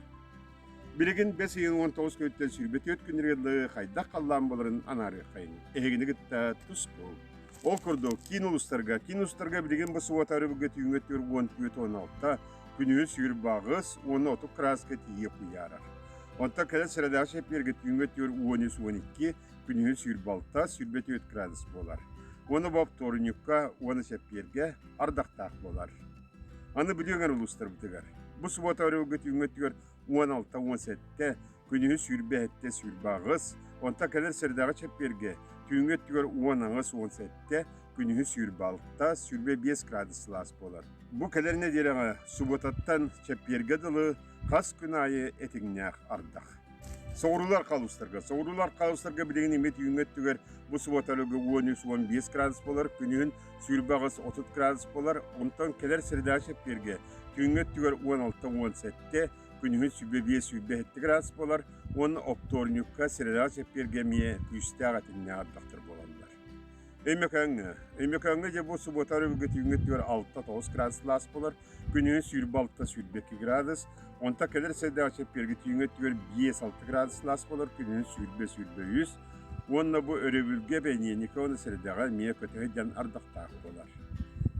Билигин бэс ыйын 19 күнүттэн 24 күнүгэр дылы хайдах халлаан буоларын анаарыаххайыҥ. Эһигини кытта тус буол. Ол курдук, киин улуустарга, киин улуустарга билигин бу субуота өрөбүлгэ түүҥҥэ 44-16, күнүһүн сүүрбэ уонна 30 кырааска тиийэ куйаарар. Онтон кэлэр сэрэдээх чэппиэргэ түүҥҥэ 43-12, күнүһүн 26, 24 градус буолар. Уонна бу оптуорунньукка уонна чэппиэргэ ардахтаах буолар. Аны Бүлүү улуустарбытыгар. Бу субуота өрөбүлгэ түүҥҥэ өттүгэр 16-17, күнүһү 27-28, онтон кэлэр сэрдэҕэ чэппиэргэ түүҥҥү өттүгэр 18-17, күнүһү 26-25 градус сылаас буолар. Бу кэлэр нэдиэлэҕэ субуотаттан чэппиэргэ дылы хас күн аайы этиҥнээх ардах. Соҕуруулар халустарга. Соҕуруулар халустарга билигин эмиэ түүҥҥү өттүгэр бу субуота өрөбүлгэ 13-15 градус буолар, күнүһүн 28-30 градус буолар, онтон кэлэр среда чэппиэргэ түүҥҥү өттүгэр 16-17, күнүһүн 25-27 градус буолар уонна оптуорунньукка среда чэппиэргэ эмиэ күүстээх этиҥнээх ардахтар буолаллар. Өймөкөөҥҥө. Өймөкөөҥҥө дьэ бу субуота өрөбүлгэ түүҥҥү өттүгэр 6-9 градус сылаас буолар, күнүһүн 26-22 градус, онтон кэлэр средаҕа чэппиэргэ түүҥҥү өттүгэр 5-6 градус сылаас буолар, күнүһүн 20-23 уонна бу өрөбүлгэ бэниэнньикэ уонна средаҕа эмиэ көтөһө диэн ардахтаах буолар.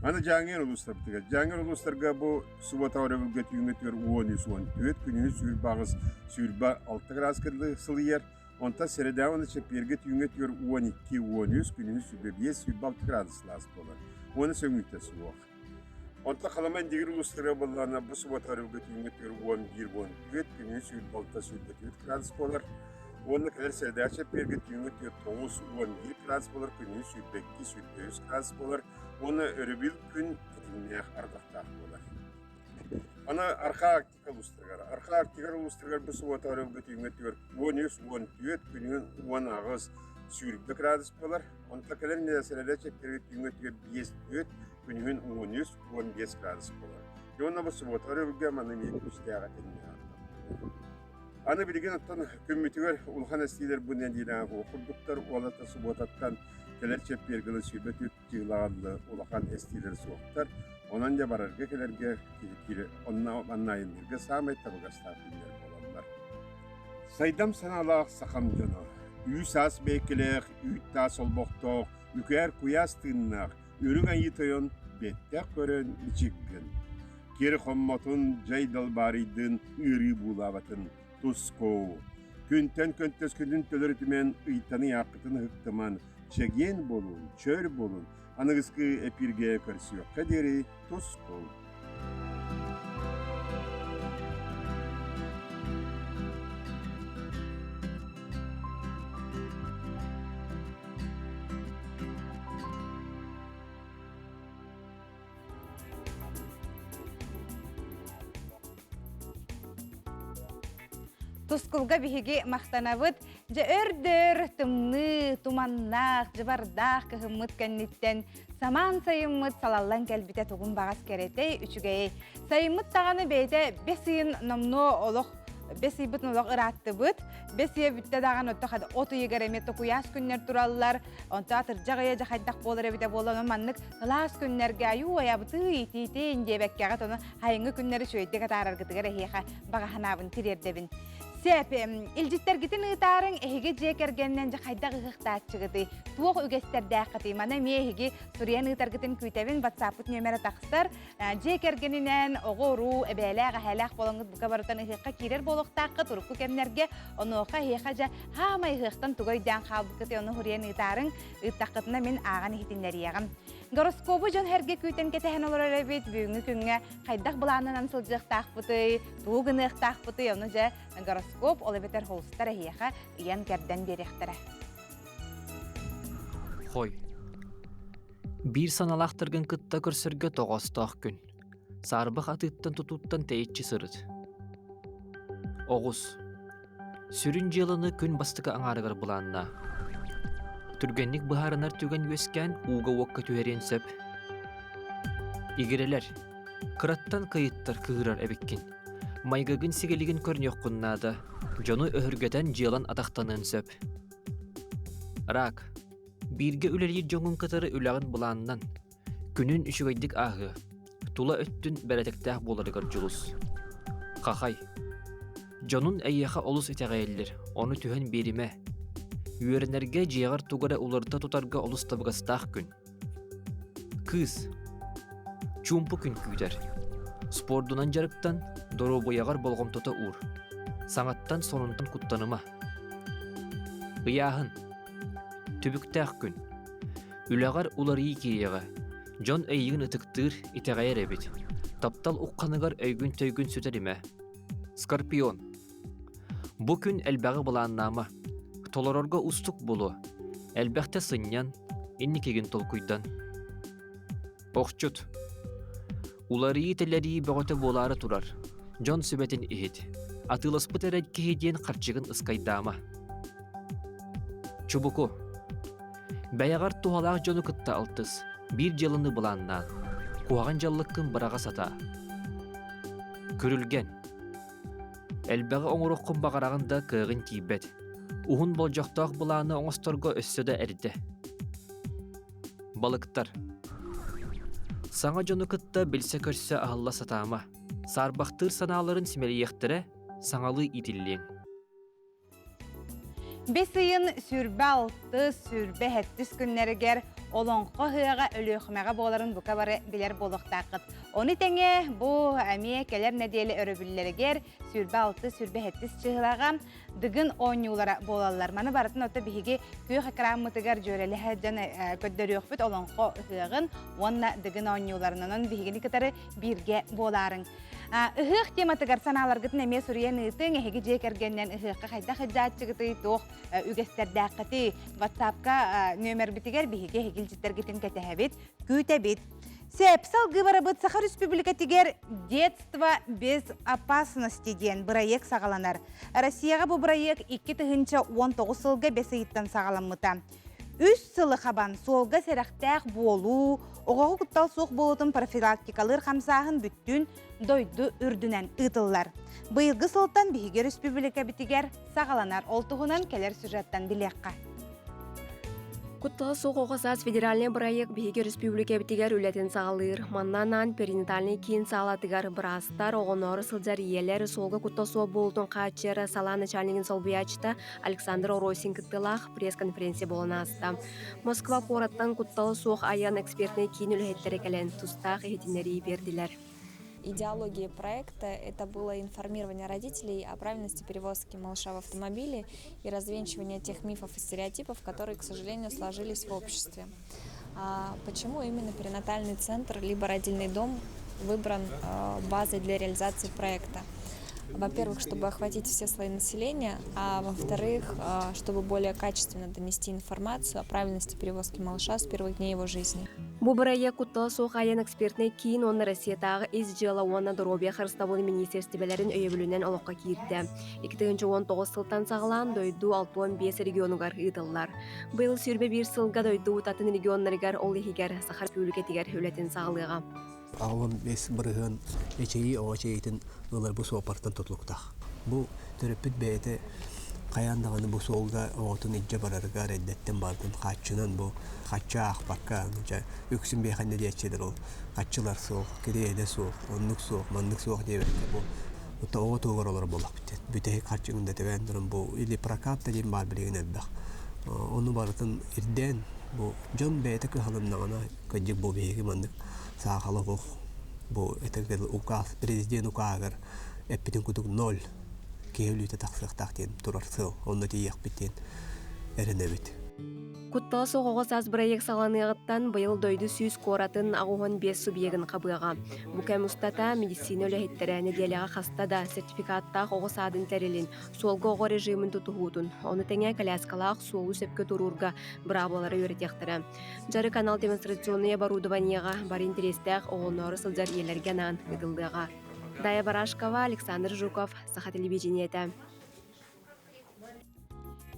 Аны Дьааҥы улуустарбытыгар. Дьааҥы улуустарга бу субуота өрөбүлгэ түүҥҥү өттүгэр 13-14, күнүһүн 28, 26 градуска сылыйар. Онтон сэрэдээҕи уонна чэппиэргэ түүҥҥү өттүгэр 12-13, күнүһүн 25, 26 градус сылаас буолар. Уонна сөҥүүтэ суох. Онтон Халыма Индигир улуустарыгар буоллаҕына бу субуота өрөбүлгэ түүҥҥү өттүгэр 11 14 күнү 26 24 градус буолар. Уонна кэлэр сэрэдээх чэппиэргэ түүҥҥү өттүгэр 9 11 градус буолар, күнү 22 23 градус буолар. Уонна өрөбүл күн тэтимнээх ардахтаах буолар. Аны Архаа Арктика улуустарыгар. Архаа Арктика улуустарыгар бу субуота өрөбүлгэ түүҥҥү өттүгэр 13 14 күнүн 18 20 градус буолар. Онтон кэлэр нэдиэлэ чэппиэргэ түүҥҥү өттүгэр 5 4 күнүһүн 13 15 градус буолар. Дьэ уонна бу субуота өрөбүлгэ манна эмиэ күүстээх этиҥнээх Аны билигин оттон күммүтүгэр улахан эстиилэр бу нэдиэлэҕэ курдуктар уолата субуотаттан кэлэр чэппиэргэ ыла 24 дьыалаҕа улахан эстиилэр суохтар. Онон дьэ барарга кэлэргэ киһи онно манна айанныырга саамай табыгастаах күннэр буолаллар. Сайдам санаалаах сахам дьоно, үүс-аас бэйкэлээх, үүт-таас олбохтоох, үкээр куйаас тыыннаах, үрүҥ айыы тойон бэттэх көрөн мичик гын. Кир хоммотун, дьай далбаарыйдын, ыарыы буулаабатын, тускуу. Күнтэн көнтөскүтүн төлөрүтүмэн, ыйтаны ыйааххытын ыһыктыман, чэгиэн буолун, чөл буолун, аныгыскы эпииргэ көрсүөххэ диэри тускул. Тускулга биһиги махтанабыт. Дьэ өрдөр тымныы, туманнаах, дьыбардаах кыһыммыт кэнниттэн самаан сайыммыт салаллан кэлбитэ тугун баҕас кэрэтэй, үчүгэйэй. Сайыммыт даҕаны бэйэтэ бэс ыйын номнуо олох бэс ыйбытын олох ырааттыбыт. Бэс ыйа бүттэ даҕаны отто от ыйыгар эмиэ токуйаас күннэр тураллар. Онто атырдьах ыйа дьэ хайдах буолар эбитэ буолла. Онон маннык кылаас күннэргэ айуу айабытыы итиитин диэбэккэҕит ону хайыҥҥы күннэри үчүгэйдик атаараргытыгар эһиэхэ баҕа санаабын тириэрдэбин. Сөп, илдьиттэргитин ыытаарыҥ, эһиги дьиэ кэргэнинэн дьэ хайдах ыһыахтааччыгытый, туох үгэстэрдээххитий? Маны эмиэ эһиги суруйан ыытаргытын күүтэбин, WhatsApp-пыт нүөмэрэ тахсар. Дьиэ кэргэнинэн оҕо-уруу, эбээлээх, эһээлээх буолаҥҥыт бука барытын ыһыахха киирэр буолуохтааххыт урукку кэмнэргэ. Онуоха эһиэхэ дьэ хаамай ыһыахтан тугу өйдөөн хаалбыккытый, ону суруйан ыытаарыҥ. Ыыттаххытына мин ааҕан иһитиннэриэҕим. Гороскобу дьон сэргэ күүтэн кэтэһэн олорор эбит. Бүгүҥҥү күҥҥэ хайдах былаанынан сылдьыахтаахпытый, тугу гыныахтаахпытый, ону дьэ гороскоп, ол эбэтэр холустар эһиэхэ ыйан-кэрдэн биэриэхтэрэ. Хой. Биир саналаахтаргын кытта көрсөргө тоҕоостоох күн. Саарбах атыыттан тутууттан тэйиччи сырыт. Оҕус. Сүрүн дьыаланы күн бастакы аҥаарыгар былааннаа. Түргэнник быһаарынар түгэн үөскээн ууга-уокка түһэриэн сөп. Игирэлэр, кыраттан кыйыттар кыырар эбиккин. Майгыгын сигилигин көрүнүөххүн наада, дьону өһүргэтэн дьыалан атахтаныан сөп. Рак. Бииргэ үлэлиир дьоҥҥун кытары үлэҕин былааннан, Күнүн үчүгэйдик ааһыа, тула өттүн бэрэдэктээх буоларыгар дьулус. Хахай. Дьонун эйиэхэ олус итэҕэйэллэр, ону түһэн биэримэ. Үөрэнэргэ дьиэҕэр тугу эрэ уларыта тутарга олус табыгастаах күн. Кыыс. Чуумпу күн күүтэр. Спордунан дьарыктан, доруобуйаҕар болҕомтото уур. Саҥаттан сонунтан куттаныма. Ыйааһын. Түбүктээх күн. Үлэҕэр уларыйыы киириэҕэ. Дьон эйигин ытыктыыр, итэҕэйэр эбит. Таптал ухханыгар өйгүн-төйгүн сүтэримэ. Скорпион. Бу күн элбэҕи былааннаама. Толорорго уустук буолуо. Элбэхтэ сынньан, инникигин толкуйдан. Охчут. Уларыйыы-тэлэрийии бөҕөтө буолаары турар. Дьон сүбэтин иһит. Атыыласпыт эрэ киһи диэн харчыгын ыскайдаама. Чубуку. Бэйэҕэр туһалаах дьону кытта алтыс. Биир дьыаланы былааннаан. Куһаҕан дьаллыккын быраҕа сатаа. Күрүлгэн. Элбэҕи оҥоруоххун баҕараҕын да кыаҕын тиийбэт. Уһун болдьохтоох былааны оҥосторго өссө да эрдэ. Балыктар. Саҥа дьону кытта билсэ-көрсө аһылла сатаама. Саарбахтыыр санааларын симэлийиэхтэрэ, саҥалыы иитиллиэҥ. Бэс ыйын 26, 27 күннэригэр Олоҥхо ыһыаҕа Өлүөхүмэҕэ буоларын бука бары билэр буолуохтааххыт. Ону тэҥэ бу эмиэ кэлэр нэдиэлэ өрөбүллэригэр 26, 27 чыһылаҕа. Дыгын оонньуулара буолаллар. Маны барытын ото биһиги күөх экраммытыгар дьүөрэлэһэ дьон көрдөрүөхпүт олоҥхо ыһыаҕын уонна Дыгын оонньууларынан биһигини кытары бииргэ буолаарыҥ. Ыһыах тематыгар санааларгытын эмиэ суруйан ыытыҥ. Эһиги дьиэ кэргэнинэн ыһыахха хайдах ыдьааччыгытый, туох үгэстэрдээххитий? WhatsApp-ка нүөмэрбитигэр биһиги эһиги илдьиттэргитин кэтэһэбит, күүтэбит. Сеп, салгыы барабыт Саха Республикатыгар «Детство без опасности» диэн бырайыак саҕаланар. Россияҕа бу бырайыак 2019 сылга бэс ыйыттан саҕаламмыта. Үс сылы хабан суолга сэрэхтээх буолуу, оҕоҕо куттал суох буолуутун профилактикалыыр хамсааһын бүттүүн дойду үрдүнэн ыытыллар. Быйылгы сылтан биһиги республикабитигэр саҕаланар. Ол туһунан кэлэр сюжеттан билиэххэ. Куттала суох оҕо саас федеральнай бырайыак биһиги республикабитигэр үлэтин саҕалыыр. Манна анаан перинатальнай киин саалатыгар быраастар, оҕоноору сылдьар ийэлэр, суолга куттал суох буолуутун хааччыйар салаа начальнигын солбуйааччыта Александр Оросин кыттыылаах пресс-конференция буолан ааста. Москва куораттан куттала суох айан экспертнэй киин үлэһиттэрэ кэлэн тустаах иһитиннэрии биэрдилэр. Идеология проекта – это было информирование родителей о правильности перевозки малыша в автомобиле и развенчивание тех мифов и стереотипов, которые, к сожалению, сложились в обществе. А почему именно перинатальный центр либо родильный дом выбран базой для реализации проекта? Во-первых, чтобы охватить все слои населения, а во-вторых, чтобы более качественно донести информацию о правильности перевозки малыша с первых дней его жизни. Бу бырайыак куттала суох айан экспертнэй киин уонна Россиятааҕы ис дьыала уонна доруобуйа харыстабылын министиэристибэлэрин өйөбүлүнэн олоххо киирдэ. 2019 сылтан саҕалаан дойду 65 регионугар ыытыллар. Быйыл 21 сылга дойду атын регионнарыгар, ол иһигэр Саха Республикатыгар үлэтин саҕалыаҕа. 85% эчэйии оҕо эчэйиитин ылар бу суоппартан тутулуктаах. Бу төрөппүт бэйэтэ хайаан даҕаны бу суолга оҕотун илдьэ барарыгар эрдэттэн бардын хааччынан бу хаччы аахпакка дьэ үксүн биэхэннэ диэччилэр ол хаччылар суох, кириэһилэ суох, оннук суох, маннык суох диэбэккэ бу оҕо туһугар олорор буоллахпыт диэн. Бүтэһик харчыгын да тэбээн туран бу или прокат да диэн баар билигин элбэх. Ону барытын ирдээн бу дьон бэйэтэ кыһалыннаҕына кырдьык бу биһиги маннык саахала суох бу этэргэ указ президент укааһыгар эппитин курдук ноль киһи өлүүтэ тахсыахтаах диэн турар сыал онно тиийиэхпит диэн эрэнэбит. Куттала суох оҕо саас бырайыак саҕаланыаҕыттан быйыл дойду 100 куоратын 85 субъегын хабыаҕа. Бу кэм устата медицина үлэһиттэрэ нэдиэлэҕэ хаста да сертификаттаах оҕо саадын тэрилин, суолга оҕо режимин тутуһуутун, ону тэҥэ коляскалаах суолу сөпкө туруурга быраабылалары үөрэтиэхтэрэ. Дьарык анал демонстрационнай оборудованиеҕа бары интэриэстээх оҕолоору сылдьар ийэлэргэ анаан ыытыллыаҕа. Дая Барашкова, Александр Жуков, Саха телевидениетэ.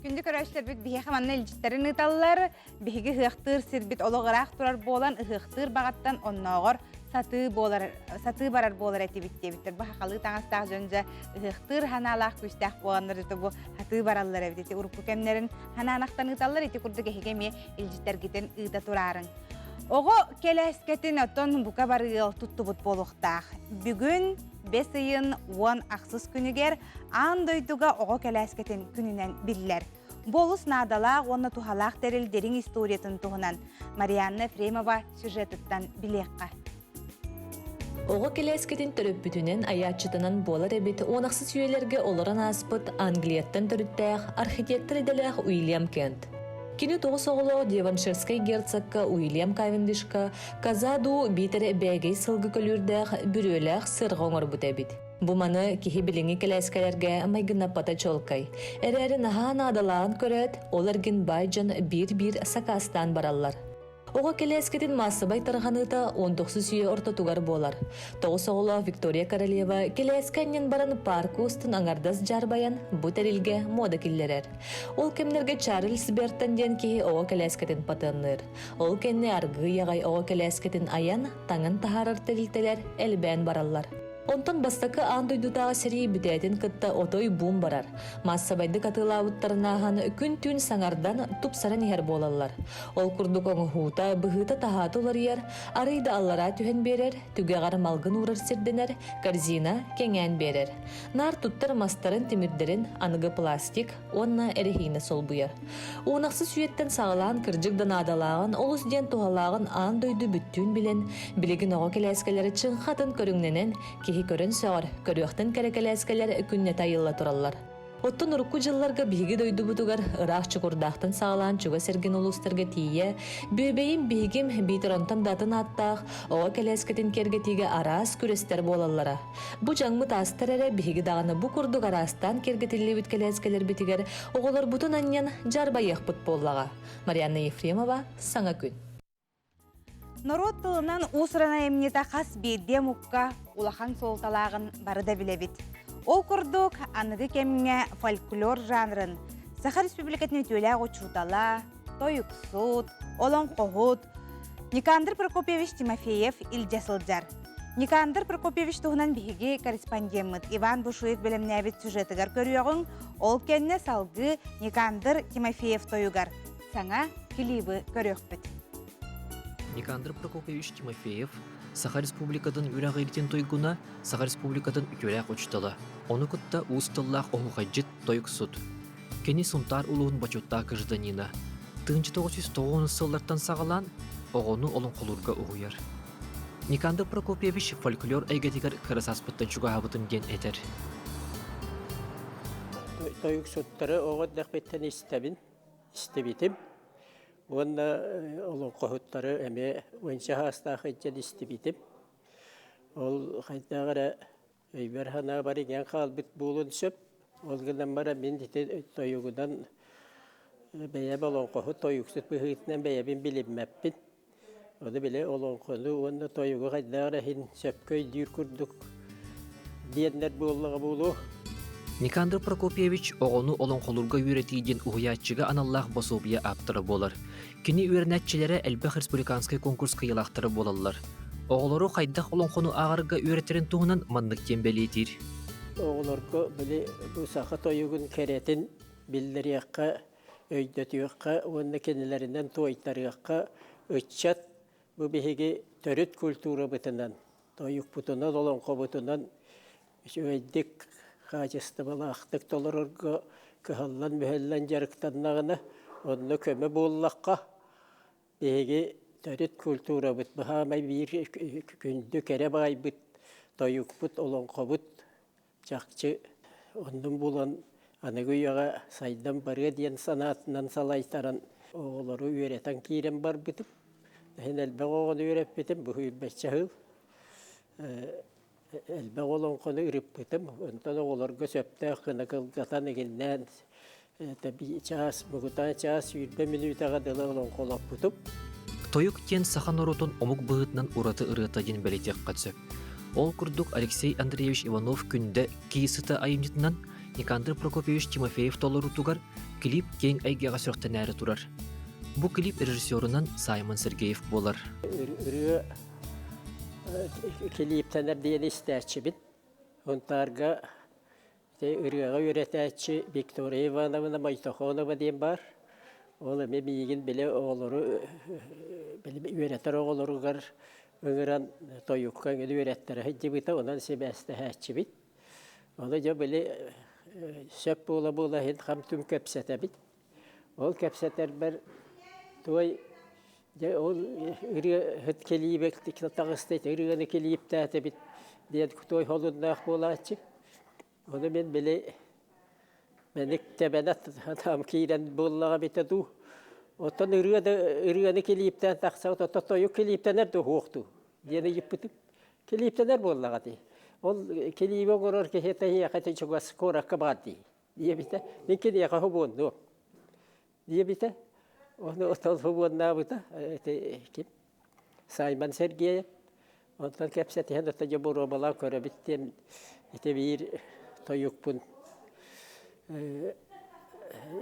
Күндү көрөөччүлэрбит биһиэхэ манна илдьиттэрин ыыталлар. Биһиги ыһыахтыыр сирбит олох ыраах турар буолан, ыһыахтыыр баҕаттан оннооҕор сатыы буолар, сатыы барар буолар этибит диэбиттэр. Бу хахалыы таҥастаах дьон дьэ ыһыахтыыр ханаалаах күүстээх буоланнар дьэ бу сатыы бараллар эбит. Ити урукку кэмнэрин ханаанахтан ыыталлар. Ити курдук эһиги эмиэ илдьиттэргитин ыыта тураарыҥ. Оҕо кэлээскэтин оттон бука бары ыал туттубут буолуохтаах. Бүгүн бэс ыйын 10 ахсыс күнүгэр аан дойдуга оҕо кэлээскэтин күнүнэн биллэр. Бу олус наадалаах уонна туһалаах тэрил дириҥ историятын туһунан Марианна Ефремова сюжетыттан билиэххэ. Оҕо кэлээскэтин төрөппүтүнэн, айааччытынан буолар эбит 10 ахсыс үйэлэргэ олорон ааспыт Англияттан төрүттээх архитектор идэлээх Уильям Кент. Кини тоҕус оҕолоох Девонширскай герцогка Уильям Кавендишка Казаду биитэр бээгэй сылгы көлүүрдээх бүрүөлээх сыарҕа оҥорбут эбит. Бу маны киһи билиҥҥи кэлээскэлэргэ майгыннаппата чуолкай. Эрээри наһаа наадалааҕын көрөөт, ол эргин баай дьон биир-биир сакаастаан бараллар. Оҕо кэлээскэтин маассабай тарҕаныыта 19 үйэ ортотугар буолар. Тоҕус оҕолоох Виктория Королева кэлээскэ анньан баран парка устун аҥардас дьаарбайан бу тэрилгэ муода киллэрэр. Ол кэмнэргэ Чарльз Бертон диэн киһи оҕо кэлээскэтин патенныыр. Ол кэннэ аргыый аҕай оҕо кэлээскэтин айан, таҥан таһаарар тэрилтэлэр элбээн бараллар. Онтон бастакы аан дойдутааҕы сэрии бүтээтин кытта отой буум барар. Маассабайдык атыылаабыттарын ааһан күн-түүн саҥардан, тупсаран иһэр буолаллар. Ол курдук оҥоһуута, быһыыта-таһаата уларыйар, арый да аллараа түһэн биэрэр, түгэҕэр малгын уурар сирдэнэр, корзина кэҥээн биэрэр. Наар туттар мастарын, тимирдэрин аныгы пластик уонна эрэһиинэ солбуйар. Уонахсыс үйэттэн саҕалаан кырдьык да наадалааҕын, олус диэн туһалааҕын аан дойду бүттүүн билэн, билигин оҕо кэлээскэлэрэ чыҥха атын көрүҥнэнэн, киһи көрөн сөҕөр, көрүөхтэн кэрэ кэлээскэлэр күннэтэ айылла тураллар. Оттон урукку дьылларга биһиги дойдубутугар ыраах Чокурдаахтан саҕалаан чугас эргин улуустарга тиийэ, Бүөбэйим биһигим биитэр онтон да атын ааттаах оҕо кэлээскэтин киэргэтиигэ араас күрэстэр буолаллара. Бу дьаҥмыт аастар эрэ биһиги даҕаны бу курдук араастаан киэргэтиллибит кэлээскэлэрбитигэр оҕолорбутун анньан дьаарбайыахпыт буоллаҕа. Марианна Ефремова, Саҥа күн. Норуот тылынан уус-уран айымньыта хас биирдии омукка улахан суолталааҕын бары да билэбит. Ол курдук, аныгы кэмҥэ фольклор жанрын Саха Республикатын үтүөлээх учуутала, тойуксут, олоҥхоһут Никандр Прокопьевич Тимофеев илдьэ сылдьар. Никандр Прокопьевич туһунан биһиги корреспондеммыт Иван Бушуев бэлэмнээбит сюжетыгар көрүөҕүҥ, ол кэннэ салгыы Никандр Тимофеев тойугар саҥа клибы көрүөхпүт. Никандр Прокопьевич Тимофеев Саха Республикатын үөрэҕириитин туйгуна, Саха Республикатын үтүөлээх учуутала, ону кытта уус тыллаах оһуохайдьыт, тойуксут. Кини Сунтаар улууһун бочуоттаах гражданина. 1990 сыллартан саҕалаан оҕону олоҥхолуурга уһуйар. Никандр Прокопьевич фольклор эйгэтигэр кыра сааспыттан чугаһаабытым диэн этэр. Тойуксуттары оҕо эрдэхпиттэн истэбин. истибитим уонна олоҥхоһуттары эмиэ уонча саастаах илдьэн истибитим. Ол хайдах эрэ өйбөр-санаабар иҥэн хаалбыт буолуон сөп. Ол гынан баран мин ити тойугунан бэйэм олоҥхоһут тойуксут быһыытынан бэйэбин билиммэппин. Ону били олоҥхону уонна тойугу хайдах эрэ иһин сөпкө өйдүүр курдук диэннэр буоллаҕа буолуо. Никандр Прокопьевич оҕону олоҥхолуурга үөрэтии диэн уһуйааччыга аналлаах босуобуйа ааптара буолар. Кини үөрэнээччилэрэ элбэх республиканскай конкурс кыайыылаахтара буолаллар. Оҕолору хайдах олоҥхону ааҕарга үөрэтэрин туһунан маннык диэн бэлиэтиир. Оҕолорго били бу саха тойугун кэрэтин биллэриэххэ өйдөтүөххэ уонна кинилэринэн туойтарыахха ыччат бу биһиги төрүт культурабытынан, тойукпутунан, олоҥхобутунан үчүгэйдик, хаачыстыбалаахтык толорорго кыһаллан-мүһэллэн дьарыктаннаҕына, онно көмө буоллахха, биһиги төрүт культурабыт баһаамай биир күндү кэрэ баайбыт, тойукпут, олоҥхобут Чахчы, оннун булан, аныгы үйэҕэ сайдан барыа диэн санаатынан салайтаран, оҕолору үөрэтэн киирэн барбытым. Иһин элбэх оҕону үөрэппитим, бу сүүрбэччэ сыл. Элбэх олоҥхону ырыппытым. Онтон оҕолорго сөптөөх гына кылгатан, игиннээн, чаас, мугутаан чаас 20 мүнүүтэҕэ дылы олоҥхолоппутум. Тойук диэн саха норуотун омук быһыытынан ураты ырыата диэн бэлиэтиэххэ сөп. Ол курдук Алексей Андреевич Иванов-Күндэ Кии сыта айымньытынан Никандр Прокопьевич Тимофеев толоруутугар клип киэҥ эйгэҕэ сүрэхтэнээри турар. Бу клип режиссерунан Саймон Сергеев буолар. Ырыа клиптэнэр диэн истээччибин. Сунтаарга Ити ырыаҕа үөрэтээччи Виктория Ивановна Мойтохонова диэн баар. Ол эмиэ миигин били оҕолору били үөрэтэр оҕолоругар ыҥыран тойукка эҥин үөрэттэрэ сылдьыбыта, онон сибээстэһээччибит. Ону дьэ били сөп буола-буола иһин хам-түм кэпсэтэбит. Ол кэпсэтэрбэр туой дьэ ол ырыаһыт килиибэ таҕыста ити ырыаны килииптээтибит диэн той холуннаах буолааччы. Ону мин били мэник тэбэнэ там киирэн буоллаҕа эбитэ дуу. Оттон ырыа да ырыаны килииптээн тахсабыт, оттон тойук килииптэнэр дуу суох дуу диэн ыйыппытым. Килииптэнэр буоллаҕа дии. Ол килииби оҥорор киһи эһиэхэ ити чугас куоракка баар дии диэбитэ. Мин киниэхэ хобуоннуом диэбитэ. Ону отол хобуоннаабыта ити ким Саймон Сергеев. Онтон кэпсэтиһэн ото дьэ боруобалаан көрөбүт диэн ити биир тойукпун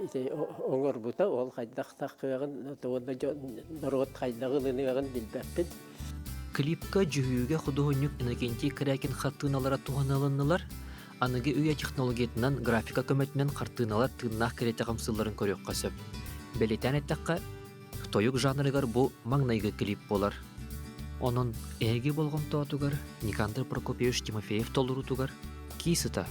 ити оҥорбута. Ол хайдах таххыаҕын уонна норуот хайдах ылыныаҕын билбэппин. Клипка дьүһүйүүгэ худуоһунньук Иннокентий Корякин хартыыналара туһанылыннылар. Аныгы үйэ технологиятынан графика көмөтүнэн хартыыналар тыыннаах кэриэтэ хамсыылларын көрүөххэ сөп. Бэлиэтээн эттэххэ, тойук жанрыгар бу маҥнайгы клип буолар. Онон эһиги болҕомтоотугар Никандр Прокопьевич Тимофеев толоруутугар кии сыта.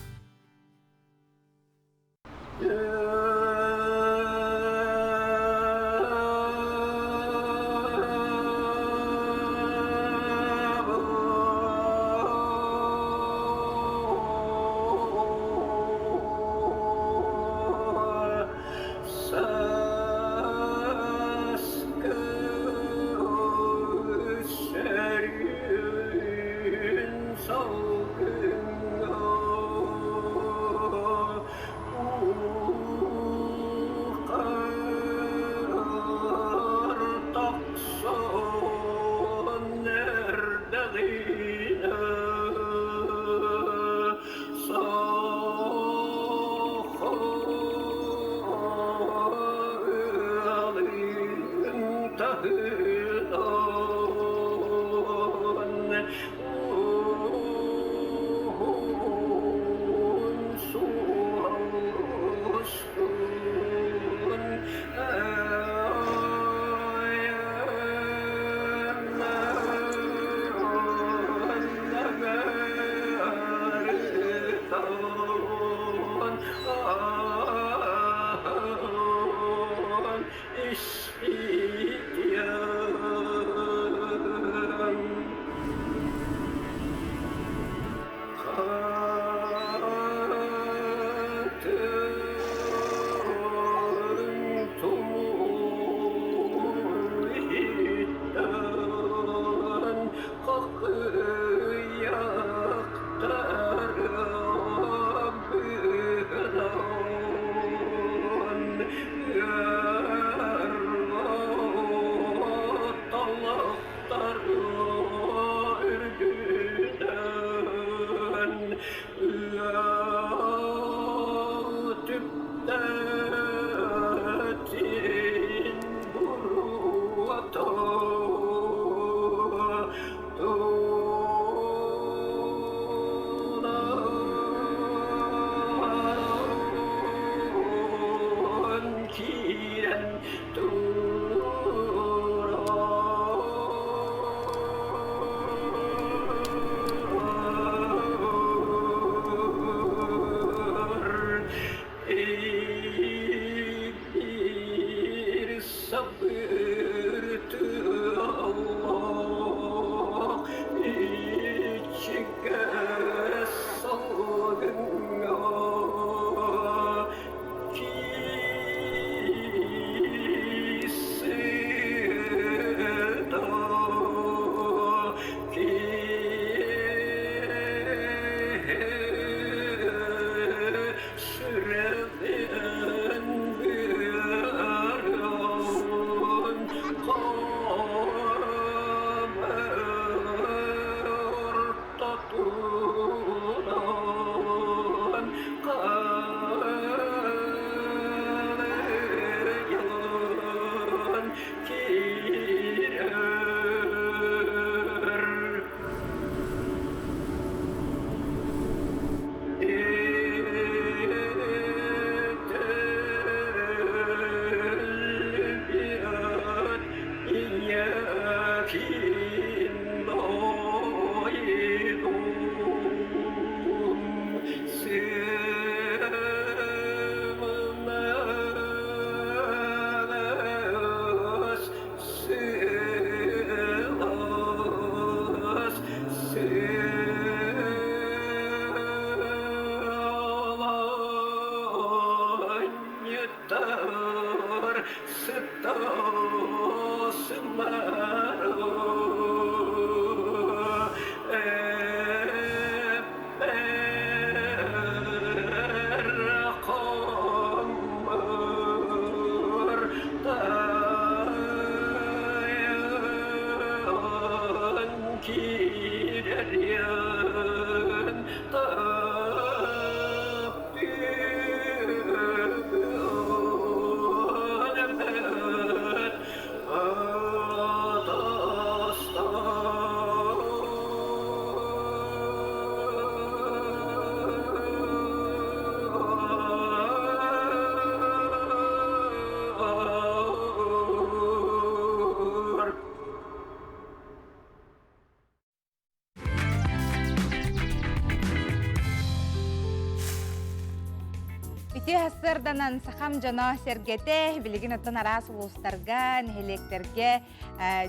Үтүө сарсыарданан сахам дьоно сэргэтэ, билигин оттон араас улуустарга, нэһилиэктэргэ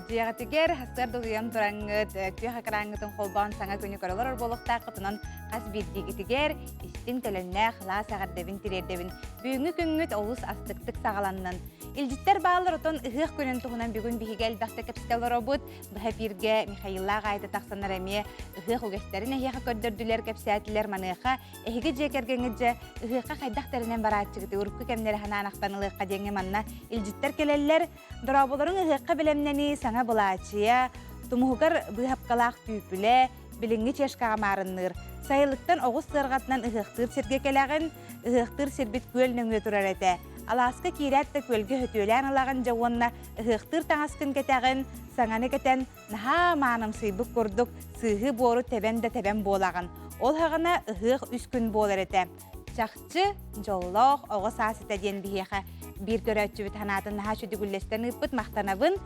дьиэҕитигэр сарсыарда утуйан тураҥҥыт, күөх экраҥҥытын холбоон саҥа күнү көрө олорор буолуохтааххытынан хас биирдиигитигэр истиҥ төлөннөөх сылаас эҕэрдэбин тириэрдэбин. Бүгүҥҥү күҥҥүт олус астыктык саҕаланнын. Илдьиттэр бааллар отон ыһыах күнүн туһунан бүгүн биһиги элбэхтэ кэпсэтэ олоробут. Быһа эпииргэ Михаиллаах Айда тахсаннар эмиэ ыһыах үгэстэрин эһиэхэ көрдөрдүлэр, кэпсээтилэр. Маныаха Эһиги дьиэ кэргэҥҥит дьэ ыһыахха хайдах тэринэн барааччыгытый урукку кэмнэри санаан ахтан ылыахха диэҥҥэ манна илдьиттэр кэлэллэр. Дорооболоруҥ ыһыахха бэлэмнэнии саҥа былаачыйа, тумуһугар быыһапкалаах түүпүлэ, билиҥҥи чешкаҕа маарынныыр. Сайылыктан оҕус сыарҕатынан ыһыахтыыр сиргэ кэлэҕин, ыһыахтыыр сирбит күөл нөҥүө турар этэ. Алааска киирээт да күөлгэ хөтүөлээн ылаҕын дьэ уонна ыһыахтыыр таҥаскын кэтэҕин, саҥаны кэтэн Наһаа маанымсыйбыт курдук сыыһы-буору тэбэн да тэбэн буолаҕын. Ол хаҕына ыһыах үс күн буолар этэ. Чахчы, дьоллоох оҕо саас этэ диэн биһиэхэ биир көрөөччүбүт санаатын наһаа сүдүгүллэстэн ыыппыт махтанабын.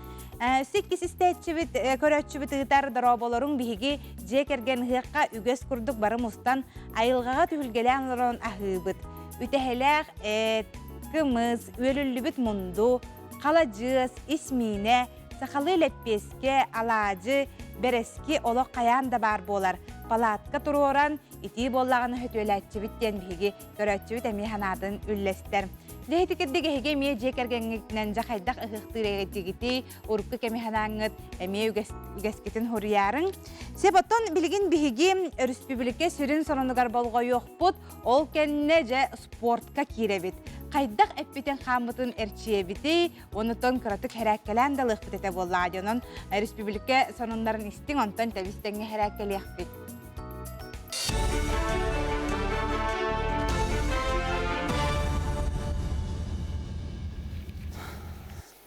Сиккис истээччибит, көрөөччүбүт ыытар дорооболоруҥ биһиги дьиэ кэргэн ыһыахха үгэс курдук бары мустан айылҕаҕа түһүлгэлээн олорон аһыыбыт. Үтэһэлээх эт, кымыс, үөлүллүбүт мунду, халадьыас, ис миинэ, Сахалыы лэппиэскэ, алаадьы, бэрэски олох хайаан да баар буолар. Палатка туруоран, итии буоллаҕына хөтүөлээччибит диэн биһиги көрөөччүбүт эмиэ санаатын үллэстэр. Дьэ ити кирдик эһиги эмиэ дьиэ кэргэҥҥитинэн дьэ хайдах ыһыахтыыр этигитий, урукку кэми санааҥҥыт эмиэ үгэскитин хуруйаарыҥ. Сеп оттон билигин биһиги өрөспүүбүлүкэ сүрүн сонунугар болҕойуохпут, ол кэннэ дьэ спортка киирэбит. Хайдах эппитин хааммытын эрчийэбитий, Онутон кыратык хэрээккэлээн да ылыахпыт этэ буоллаҕа дьонон республика сонуннарын истиҥ, онтон тэбис-тэҥҥэ хэрээккэлиэхпит.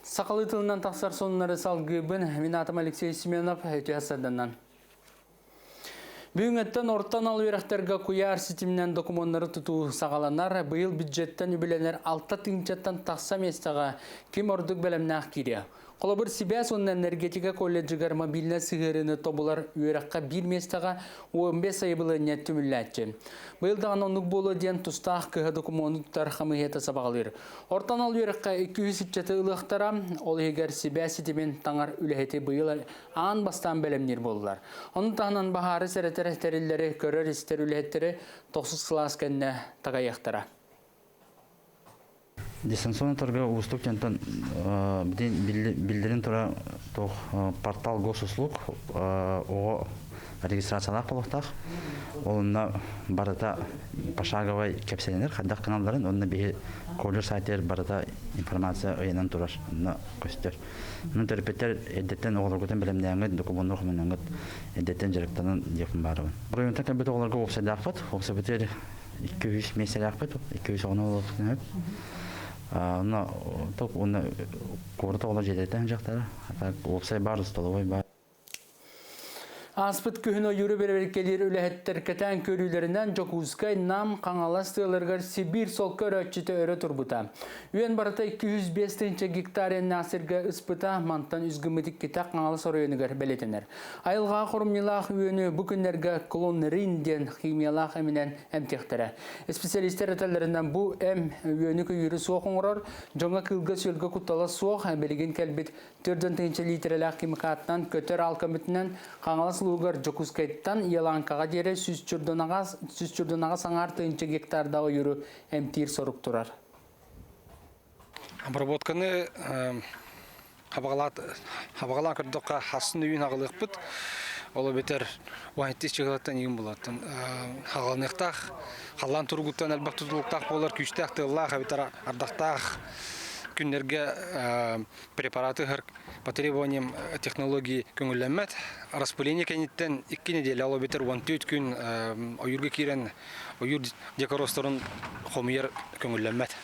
Сахалыы тылынан тахсар сонуннары салгыыбын. Мин аатым Алексей Семенов, үтүө сарданан. Бүгүҥҥэттэн орто анал үөрэхтэргэ куйаар ситиминэн докумуоннары тутуу саҕаланар. Быйыл бюджеттэн үбүлэнэр 6 тыһыынчаттан тахса миэстэҕэ ким ордук бэлэмнээх киириэ. Холобур, сибээс уонна энергетика колледжыгар мобильнай сыһыарыыны тобулар үөрэххэ биир миэстэҕэ 15 сайабылыанньа түмүллээччи. Быйыл даҕаны оннук буолуо диэн тустаах кыһа докумуону тутар хамыыһыйата сабаҕалыыр. Орто анал үөрэххэ 200 ыччаты ылыахтара, ол иһигэр сибээс ситимин таҥар үлэһити быйыл аан бастаан бэлэмниир буоллулар. Ону таһынан баһаары сэрэтэр тэриллэри көрөр-истэр үлэһиттэри тохсус кылаас кэннэ такайыахтара. Дистанционный торга уустук дьонтон биллэрин тура туох портал госуслуг оҕо регистрациялаах буолуохтаах. Онно барыта пошаговай кэпсэнэр хайдах каналларын онно биһи колледж сайтыгар барыта информация ыйанан турар онно көстөр. Онон төрөппүттэр эрдэттэн оҕолоргутун бэлэмнээҥҥит, докумуоннар хомуннаҥҥыт эрдэттэн дьарыктанан диэхпин баарабын. Оройуонтан кэлбит оҕолорго уопсайдаахпыт. Уопсайбытыгар 200 миэстэлээхпит, 200 оҕону олорбутун сөп. Онно уонна куорат оҕолор дьиэлэриттэн сылдьахтара. Уопсай баар, столовой баар. Ааспыт күһүн ойууру бэрэбиэркэлиир үлэһиттэр кэтээн көрүүлэринэн Дьокуускай, Нам, Хаҥалас тыаларыгар Сибиир солко өрөөччүтэ өрө турбута. Үөн барыта 205 тыһыынча гектар иэннээх сиргэ ыспыта, мантан үс гыммыт иккитэ Хаҥалас оройуонугар бэлиэтэнэр. Айылҕаҕа хорумньулаах үөнү бу күннэргэ клонрин диэн химиялаах эминэн эмтиэхтэрэ. Специалистэр этэллэринэн бу эм үөнү-көйүүрү суох оҥорор, дьоҥҥо кыылга-сүөлгэ куттала суох, билигин кэлбит 4 тыһыынча лиитирэлээх химикаттан көтөр аал көмөтүнэн Хаҥалас улууһугар Дьокуускайтан Еланкаҕа диэри 100 чурдунаҕа саҥаар тыһыынча гектардаах ойууру эмтиир сорук турар. Обработканы хабаҕалаан көрдөххө хасын үйүн аҕалыахпыт. Ол эбэтэр 12 чыгылаттан иин булаттан хаҕаланыахтаах, халлаан туругуттан элбэх тутулуктаах буолар, күүстээх тыаллаах эбэтэр ардахтаах күннэргэ препараты ыһар по требованиям технологии көҥүллэммэт. Распыление кэнниттэн 2 неделя, ол эбэтэр 14 күн ойуурга киирэн ойуур дикоростарын хомуйар көҥүллэммэт.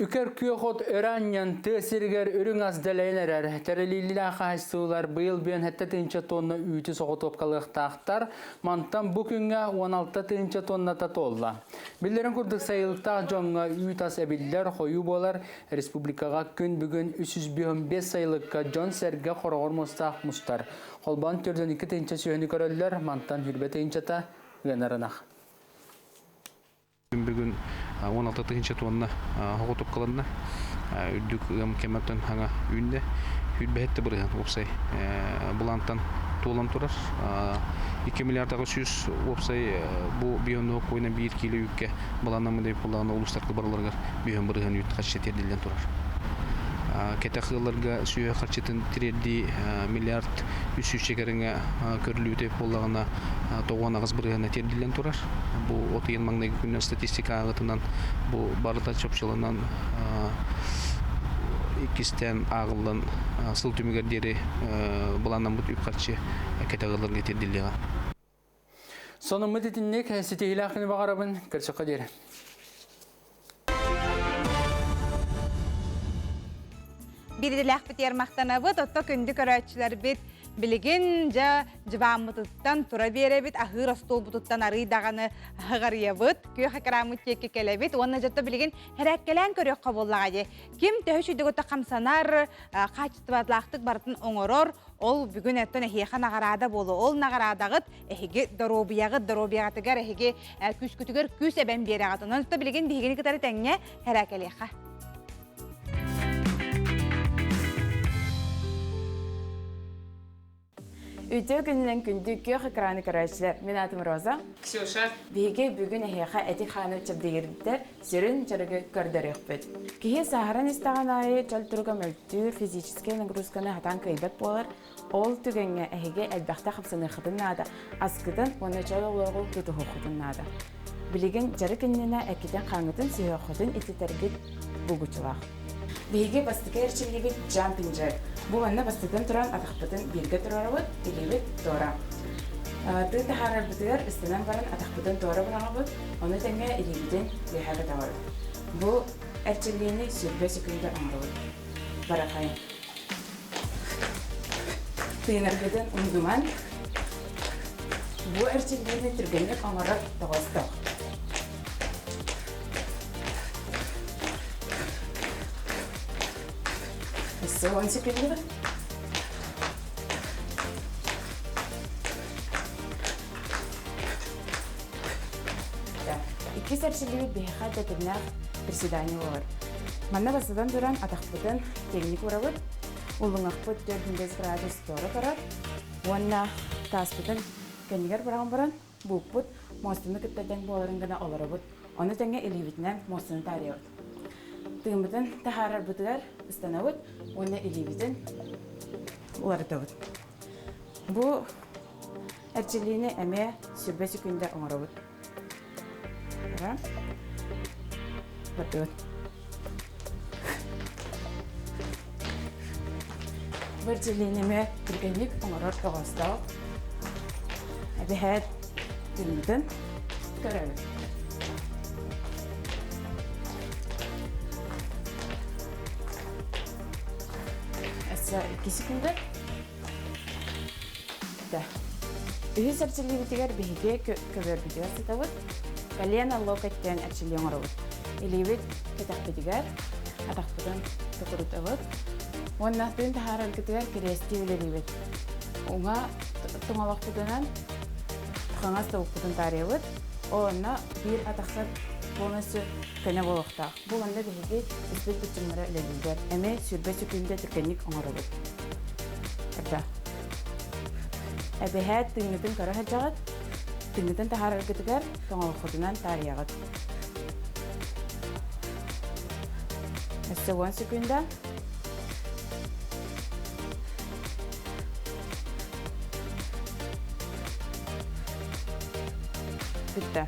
Үкэр күөх от өрө анньан тыа сиригэр үрүҥ ас дэлэйэн эрэр. Тэрилиилээх хаһайыстыбалар быйыл бүөн 7 тыһыынча тонна үүтү соҕотуопкалыахтаахтар. Мантан бу күҥҥэ 16 тыһыынча тонната туолла. Биллэрин курдук сайылыктаах дьоҥҥо үүт ас эбиллэр, хойуу буолар. Республикаҕа күн бүгүн 305 сайылыкка дьон-сэргэ хороҕор муостаах мустар. Холбоон 42 тыһыынча сүөһүнү көрөллөр, мантан 20 тыһыынчата ыанар ынах. Бүгүн 16 тыһыынча туонна хоҕутуккаланна. Үрдүк ыам кэмэттэн хаҥа үүннэ. Сүүрбэһиттэ бырыһан уопсай былаантан туолан турар. 2 миллиард 800 уопсай бу биону койна биир киилэ үүккэ былааннаммыт буоллаҕына улуустарга барыларыгар биһөн бырыһан үүт харчы тиэрдиллэн турар. Кэтэх ыалларга сүөһү харчытын тириэрдии миллиард 300 кэриҥэ көрүллүбүтэ буоллаҕына 98 бырыһыана тиэрдиллэн турар. Бу от ыйын маҥнайгы күнүнэн статистика ааҕытынан бу барыта чопчуланан иккистээн ааҕыллан сыл түмүгэр диэри былааннаммыт үп-харчы кэтэх ыалларга тиэрдиллиэҕэ. Сонуммут итинник ситиһиилээх күнү баҕарабын. Көрсөххө диэри. Биирдилээхпитигэр махтанабыт, отто күндү көрөөччүлэрбит билигин дьэ дьыбааммытыттан тура биэрэбит, аһыыр остуолбутуттан арый даҕаны аһыҕарыйабыт, күөх экраммыт диэки кэлэбит уонна дьэ билигин хэрээккэлээн көрүөххэ буоллаҕа дии. Ким төһө үчүгүйдүк хамсанар, хаачыстыбалаахтык барытын оҥорор, ол бүгүн оттон эһиэхэ наҕараада буолуо. Ол наҕараадаҕыт эһиги доруобуйаҕыт, доруобуйаҕытыгар эһиги күүскүтүгэр күүс эбэн биэрэҕит. Онон билигин биһигини кытары тэҥҥэ хэрээкэлиэххэ. Үтүө күнүнэн күндү күөх экраны көрөөччүлэр. Мин аатым Роза. Ксюша. Биһиги бүгүн эһиэхэ эти-хааны чэбдигирдэр сүрүн дьарыгы көрдөрүөхпүт. Киһи сааһыран истэҕин аайы чөл туруга мөлтүүр, физическэй нагрузканы хатаан кыайбат буолар. Ол түгэҥҥэ эһиги элбэхтэ хамсаныаххытын наада, аскытын уонна чөл олоҕу тутуһуоххутун наада. Билигин дьарык иннинэ эккитин-хааҥҥытын сүһүөххүтүн ититэргит булгуччулаах. Биһиги бастакы эрчиллиибит jumping jack. Бу манна бастатан туран атахпытын бииргэ туруорабыт, илиибит туора. Тыы таһаарарбытыгар ыстанан баран атахпытын туора быраҕабыт, ону тэҥэ илиибитин үөһэ көтөҕөбүт. Бу эрчиллиини 20 секунда оҥоробут. Барахайын. Тыынаргытын умнуман, бу эрчиллиини түргэнник оҥорор тоҕоостоох. Өссө 10 секунда. Иккис эрчиллибит биһиэхэ тэтимнээх приседание буолар. Манна бастатан туран атахпытын киэҥник уурабыт, уллуҥахпыт 4 градус туора көрөр уонна тааспытын кэннигэр быраҕан баран бууппут муостаны кытта тэҥ буоларын гына олоробут. Ону тэҥэ илиибитинэн муостаны таарыйабыт. Тыыммытын таһаарарбытыгар ыстанабыт уонна илиибитин уларытабыт. Бу эрчиллиини эмиэ 20 секунда оҥоробут. Бардыбыт. Бу эрчиллиини эмиэ түргэнник оҥорор тоҕоостоох. Эбэһээт тыыммытын көрөбүт. Өссө 2 секунда. Үһүс эрчиллиибитигэр биһиги көбүөрбүтүгэр сытабыт. Колено локоть диэн эрчиллии оҥоробут. Илиибит кэтэхпитигэр атахпытын токурутабыт. Уонна тыын таһаараргытыгар кириэстии үлэлиибит. Уҥа тоҥолохпутунан хаҥас тобукпутун таарыйабыт. Онно биир атахсар полностью көнө буолуохтаах. Бу манна биһиги испит быччыҥнара үлэлииллэр. Эмиэ 20 секунда түргэнник оҥоробут. Эрдэ. Эбэһээт тыыҥҥытын көрө сылдьаҕыт. Тыыҥҥытын таһаараргытыгар тоҥолоххутунан таарыйаҕыт. Өссө 10 секунда. Бүттэ.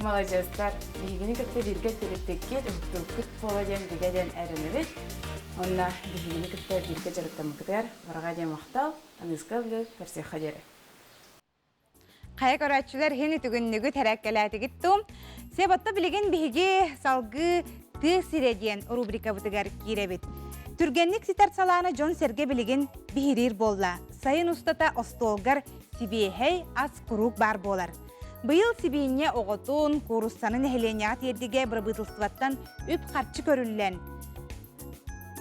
Маладьыастар, биһигини кытта бииргэ төрүттүккүт, уһуктууккут буола диэн бигэ диэн эрэнэбит. Уонна биһигини кытта бииргэ дьарыктаммыкытыгар барҕа диэн махтал, аныыска ыллыы көрсүөххэ диэри. Хайа көрөөччүлэр иһин үтүгүннүгүт хэрээккэлээтигит тум. Себотто билигин биһиги салгыы тыа сирэ диэн рубрикабытыгар киирэбит. Түргэнник ситэр салааны дьон-сэргэ билигин биһириир буолла. Сайын устата остуолгар сибиэһэй ас куруук баар буолар. Быйыл сибиинньэ оҕотун, кууруссаны нэһилиэнньэҕэ тиэрдигэ бырабыытылыстыбаттан үп-харчы көрүллэн,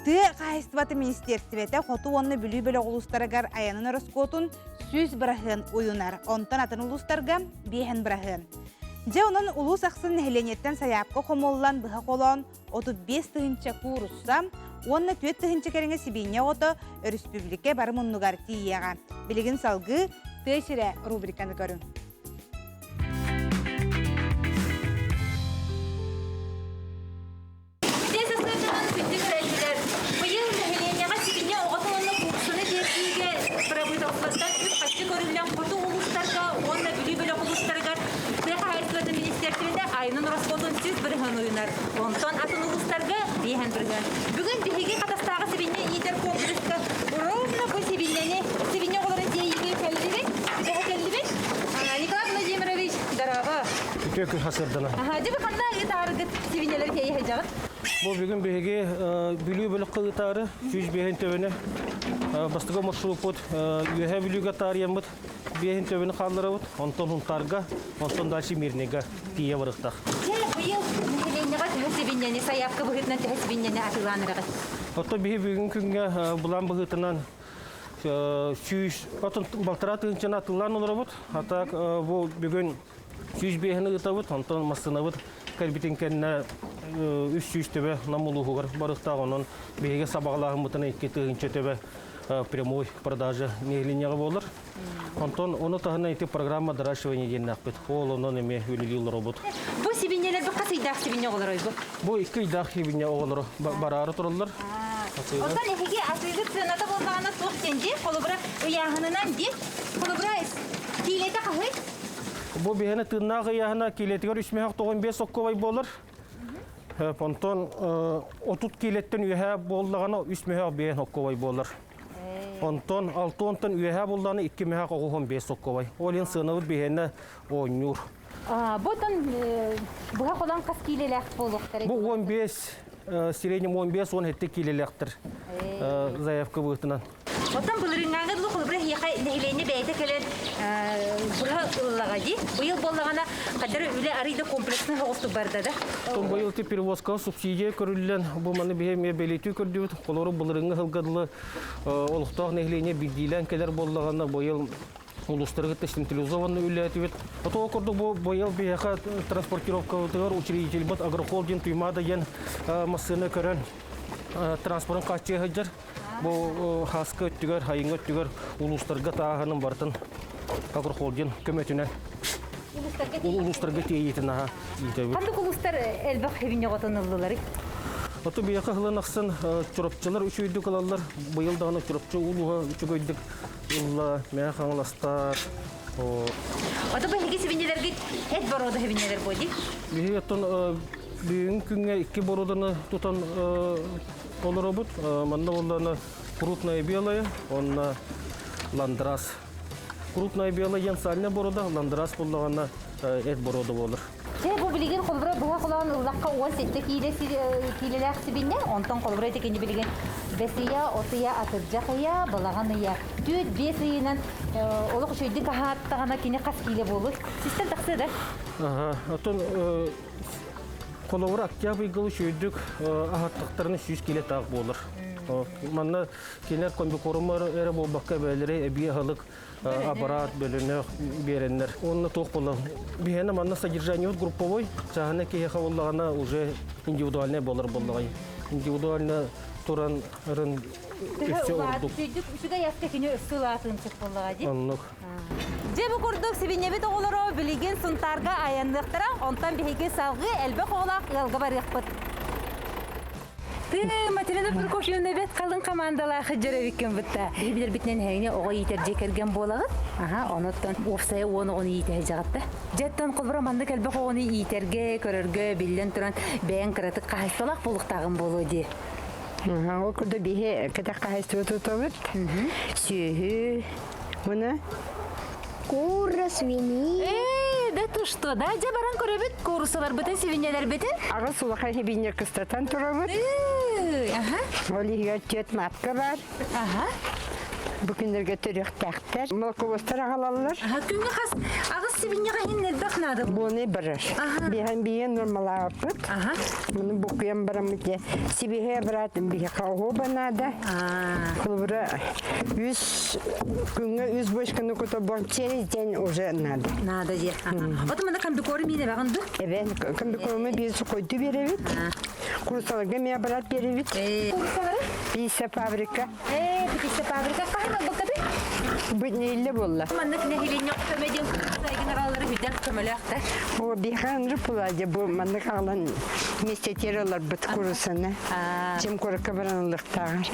Тыа хаһаайыстыбатын министиэристибэтэ хоту уонна Бүлүү бөлөх улуустарыгар айанын ороскуотун 100 быраһыан уйунар, онтон атын улуустарга 5 быраһыан. Дьэ онон улуус ахсын нэһилиэнньэттэн сайаапка хомуллан быһа холоон 35 тыһыынча куурусса уонна 4 тыһыынча кэриҥэ сибиинньэ оҕото өрөспүүбүлүкэ бары муннугар тиийиэҕэ. Билигин салгыы Тыа сирэ рубриканы көрүҥ. Бүтэ сарсыарданан күндү көрөөччүлэр, быйыл нэһилиэнньэҕэ сибиинньэ оҕото уонна куурусаны тиэрдиигэ бырабыыталыстыбаттан үп-харчы көрүллэн хоту улуустарга уонна Бүлүү бөлөх улуустарыгар тыа хаһаайыстыбатын министиэристибэтэ айанын ороскуотун 100% уйунар. Онтон атын улуустарга 5%. Бүгүн биһиги Хатастааҕы сибиинньэ иитэр комплекска ровно бу сибиинньэни сибиинньэ оҕолорун тиэйиигэ кэллибит. Тоҕо кэллибит? Николай Владимирович, здорово! Үтүө күн хасырдана. Аха, дьэ бу ханна ыытаарыгыт сибинньэлэр тиэйэ сылдьаҕыт? Бу бүгүн биһиги Бүлүү бөлөххө ыытаары 105 төбөнү бастакы маршруппут Үөһээ Бүлүүгэ таарыйаммыт биэһин төбөнү хаалларабыт, онтон Сунтаарга, онтон дальше Мирныйга тиийэ барыахтаах. Дьэ, быйыл нэһилиэнньэҕэ төһө сибинньэни, сайаапка быһыытынан төһө сибинньэни атыылаан эрэҕит? Оттон биһи бүгүн күҥҥэ былаан быһыытынан 100, отон балтараа тыһыынчаны атыылаан олоробут. А так бу бүгүн 105-ни ыытабыт, онтон массыынабыт кэлбитин кэннэ 300 төбө Нам улууһугар барыахтаах, онон биһиги сабаҕалааһыммытынан 2 тыһыынча төбө прямой продажа нэһилиэнньэҕэ буолар. Онтон ону таһынан ити программа доращивания диэннээхпит. Ол онон эмиэ үлэлии олоробут. Бу сибинньэлэр бу хас ыйдаах сибинньэ оҕолорой бу? Бу икки ыйдаах сибинньэ оҕолоро бараары тураллар. Оттон эһиги атыыгыт сыаната буоллаҕына туох диэн дии? Холобура, ыйааһынынан дии. Холобура, киилэтэ хаһый? Бу биһиэнэ тыыннаах ыйааһына киилэтигэр үс мөһөх тоҕон биэс соккуобай буолар. Онтон 30 киилэттэн үөһээ буоллаҕына үс мөһөөх биэс соккуобай буолар. Онтон алты уонтан үөһээ буоллаҕына икки мөһөөх оҕуһун биэс соккуобай. Ол иһин сыанабыт биһиэнэ оонньуур. Бу отон быһа холон хас киилэлээх буолуохтара? Бу 15 среднем 15-17 киилэлээхтэр заявка быһыытынан. Оттон былырыыҥҥааҥы дылы холобура эһиэхэ нэһилиэнньэ бэйэтэ кэлэн быһа ыллаҕа дии. Быйыл буоллаҕына хадары үлэ арый да комплекснай соҕустук барда да. Оттон быйыл ти перевозкаҕа субсидия көрүллэн, бу маны биһи эмиэ бэлиэтии көрдүбүт. Холобура былырыыҥҥы сылга дылы олохтоох нэһилиэнньэ биирдиилээн кэлэр буоллаҕына, быйыл улуустары кытта централизованно үлэлээтибит. Ото курдук бу быйыл биһиэхэ транспортировкабытыгар учредительбыт Агрохолдинг Туймаада диэн массыына көрөн транспорын хааччыйа сылдьар. Бу хаска өттүгэр, хайыҥа өттүгэр улуустарга тааһынын барытын Агрохолдинг көмөтүнэн улуустарга тиэйиитин аха иитэбит. Ханнык улуустар элбэх хибиньэ отоннуллуларый? Оту биһиэхэ сылын ахсын Чурапчылар үчүгэйдик ылаллар. Быйыл даҕаны Чурапчы улууһа үчүгэйдик ылла, Мэҥэ Хаҥаластар. Ото бу эһиги сибинньэлэргит эт боруода сибинньэлэр буо дии? Биһиги оттон бүгүҥҥү күҥҥэ икки боруоданы тутан Олоробут. Манна буоллаҕына крупная белая, уонна ландрас. Крупная белая диэн сальная борода, ландрас буоллаҕына эт борода буолар. Дьэ, бу билигин холобура быһа холоон ыллахха 17 киилэ киилэлээх сибинньэ, онтон холобура ити кини билигин бэс ыйа, от ыйа, атырдьах ыйа, балаҕан ыйа. Түөрт биэс ыйынан олох үчүгэйдик аһааттаҕына кини хас киилэ буолуой? Систэн тахсыа да? Аха, оттон Холобур, октябрь ыйга үчүгэйдик аһаттахтарына 100 кило таах буолар. Манна кинилэр комбикормар эрэ буолбакка бэйэлэрэ эбии аһылык аппарат бөлөнөх биэрэннэр. Уонна туох буолла? Биһиэнэ манна содержание групповой, чааһына киһиэхэ буоллаҕына уже индивидуальный буолар буоллаҕай. Индивидуально туран рын өссө ордук. Үчүгэй аска кини өссө улаатыан сөп буоллаҕа дии. Оннук. Дьэ бу курдук сибинньэбит оҕолоро билигин Сунтаарга айанныахтара, онтон биһиги салгыы элбэх оҕолоох ыалга барыахпыт. Ты Материна Прокофьевна бэт халыҥ командалаах дьөрөбүккүн бытта. Биһи билэрбитинэн эһигини оҕо иитэр дьиэ кэргэн буолаҕыт. Аха, онуттан уопсайа уон оҕону иитэ сылдьаҕыт да. Дьэттэн холбура маннык элбэх оҕону иитэргэ, көрөргө биллэн туран бэйэҥ кыратык хаһайыстыбалаах буолуохтааҕын буолуо дии. Ол курдук биһи кэтэх хаһайыстыба тутабыт. Сүөһү, Мына Кура, свиньи. Ээ, да ты что, да? Дьэ баран көрөбүт куурусаларбытын, свиньяларбытын. Аҕыс улахан сибиинньэ кыстатан турабыт. Аха. Ол иһигэр түөрт матка бар. Аха. Бу күннэргэ төрүөхтээхтэр. Молоковозтар аҕалаллар. Аха, күҥҥэ хас аҕыс сибинньэҕэ иһин элбэх наада. наада. Буоны барар. Биһэн биһэн нормалааппыт. Муну букуйан бараммыт же сибиһэ брат биһиэхэ оһуоба наада. Холобура үс күҥҥэ үс бочканы кута через день уже надо. Надо же. Оту мана комбикорм ине багын ду? Эбен комбикорму биир сухойду беребит. Курсаларга мия брат беребит. Курсалары? Пицца фабрика. Ээ, пицца фабрика хаһан албаккаты? Бытнейле болла. Маннык нэһилиэнньэ көмө диэн сайгын аҕаллары хүдэн көмөлөөх О, бихан рыпуладе бу маннык аҕалан местетер ыларбыт курусаны. Чем куракка баран ылыктааҕар.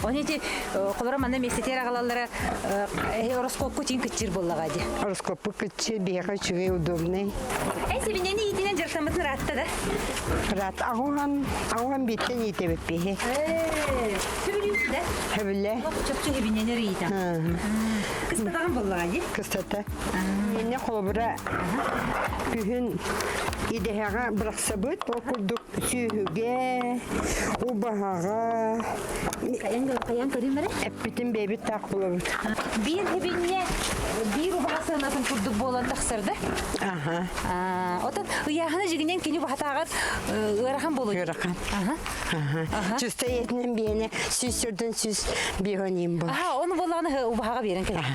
Оны ити холоро манна местетер аҕалаллара ороскуопку тиин кыччыр буоллаҕа ди. Ороскуоппу кыччыр биһиэхэ үчүгэй удобный. Эй, сибинени иитинэн дьарыктаммытын ыраатта да? Ыраат аҕуһан, аҕуһан биттен иитэбит биһи. Сөбүлүүр да? Сөбүлэ. Чопчу хибиненер иитэ. Кыстатаҕын буоллаҕа ди? Кыстата. Инне холобура күһүн идэһэҕэ бырахсабыт, ол курдук сүөһүгэ, убаһаҕа. Хайан көрүм эрэ? Эппитин бэйбит таах булабыт. Биир хибинне биир убаһа сыанатын курдук буолан тахсар да? Аха. Отон ыйааһына жигинен кини убаһатааҕар ыарахан болу. Ыарахан. Аха. Чуста етинен биэне сүс сөрдөн сүс биһоним бу. Аха, оны болланы убаһаҕа берен кэлэр.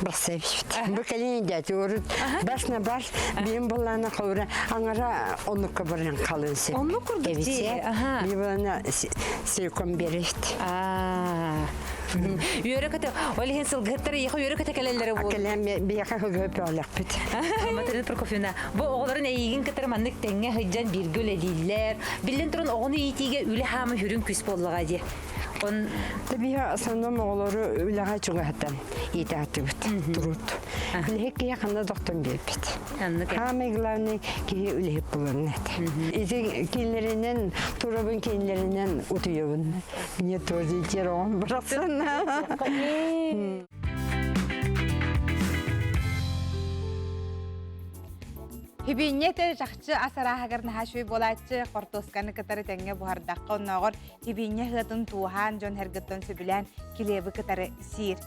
Бассайбит. Бу кэлин дәти урут баш на баш биин болланы холура аңара оннукка баран халын сеп. Оннук курдук ди. Аха. Би болланы силикон берет. Аа. Үөрэ көтө, ол иһин сылгыһыттар иэхэ үөрэ көтө кэлэллэрэ буолуо. Кэлэн биэхэ хыгыппөөлөхпүт. Материна Прокофьевна, бу оҕолорун эйиигин кытары маннык тэҥҥэ сылдьан бииргэ үлэлииллэр. Биллэн туран оҕону иитиигэ үлэ хаамы хүрүн күс буоллаҕа дии. Он Биһи основном оҕолору үлэҕэ чугаһатан иитаатыбыт турут. Үлэһит киһи ханна дохтон биэрбит. Самый главный киһи үлэһит булан Ити кинилэринэн турабын кинилэринэн утуйабын. Мне тоже терон барахсан. Хибиинньэ чахчы ас арааһыгар наһаа үчүгэй буолааччы, хортуосканы кытары тэҥҥэ буһардахха, оннооҕор хибиинньэ ыһыатын тууһаан дьон эргиттэн сөбүлээн килиэби кытары сиир.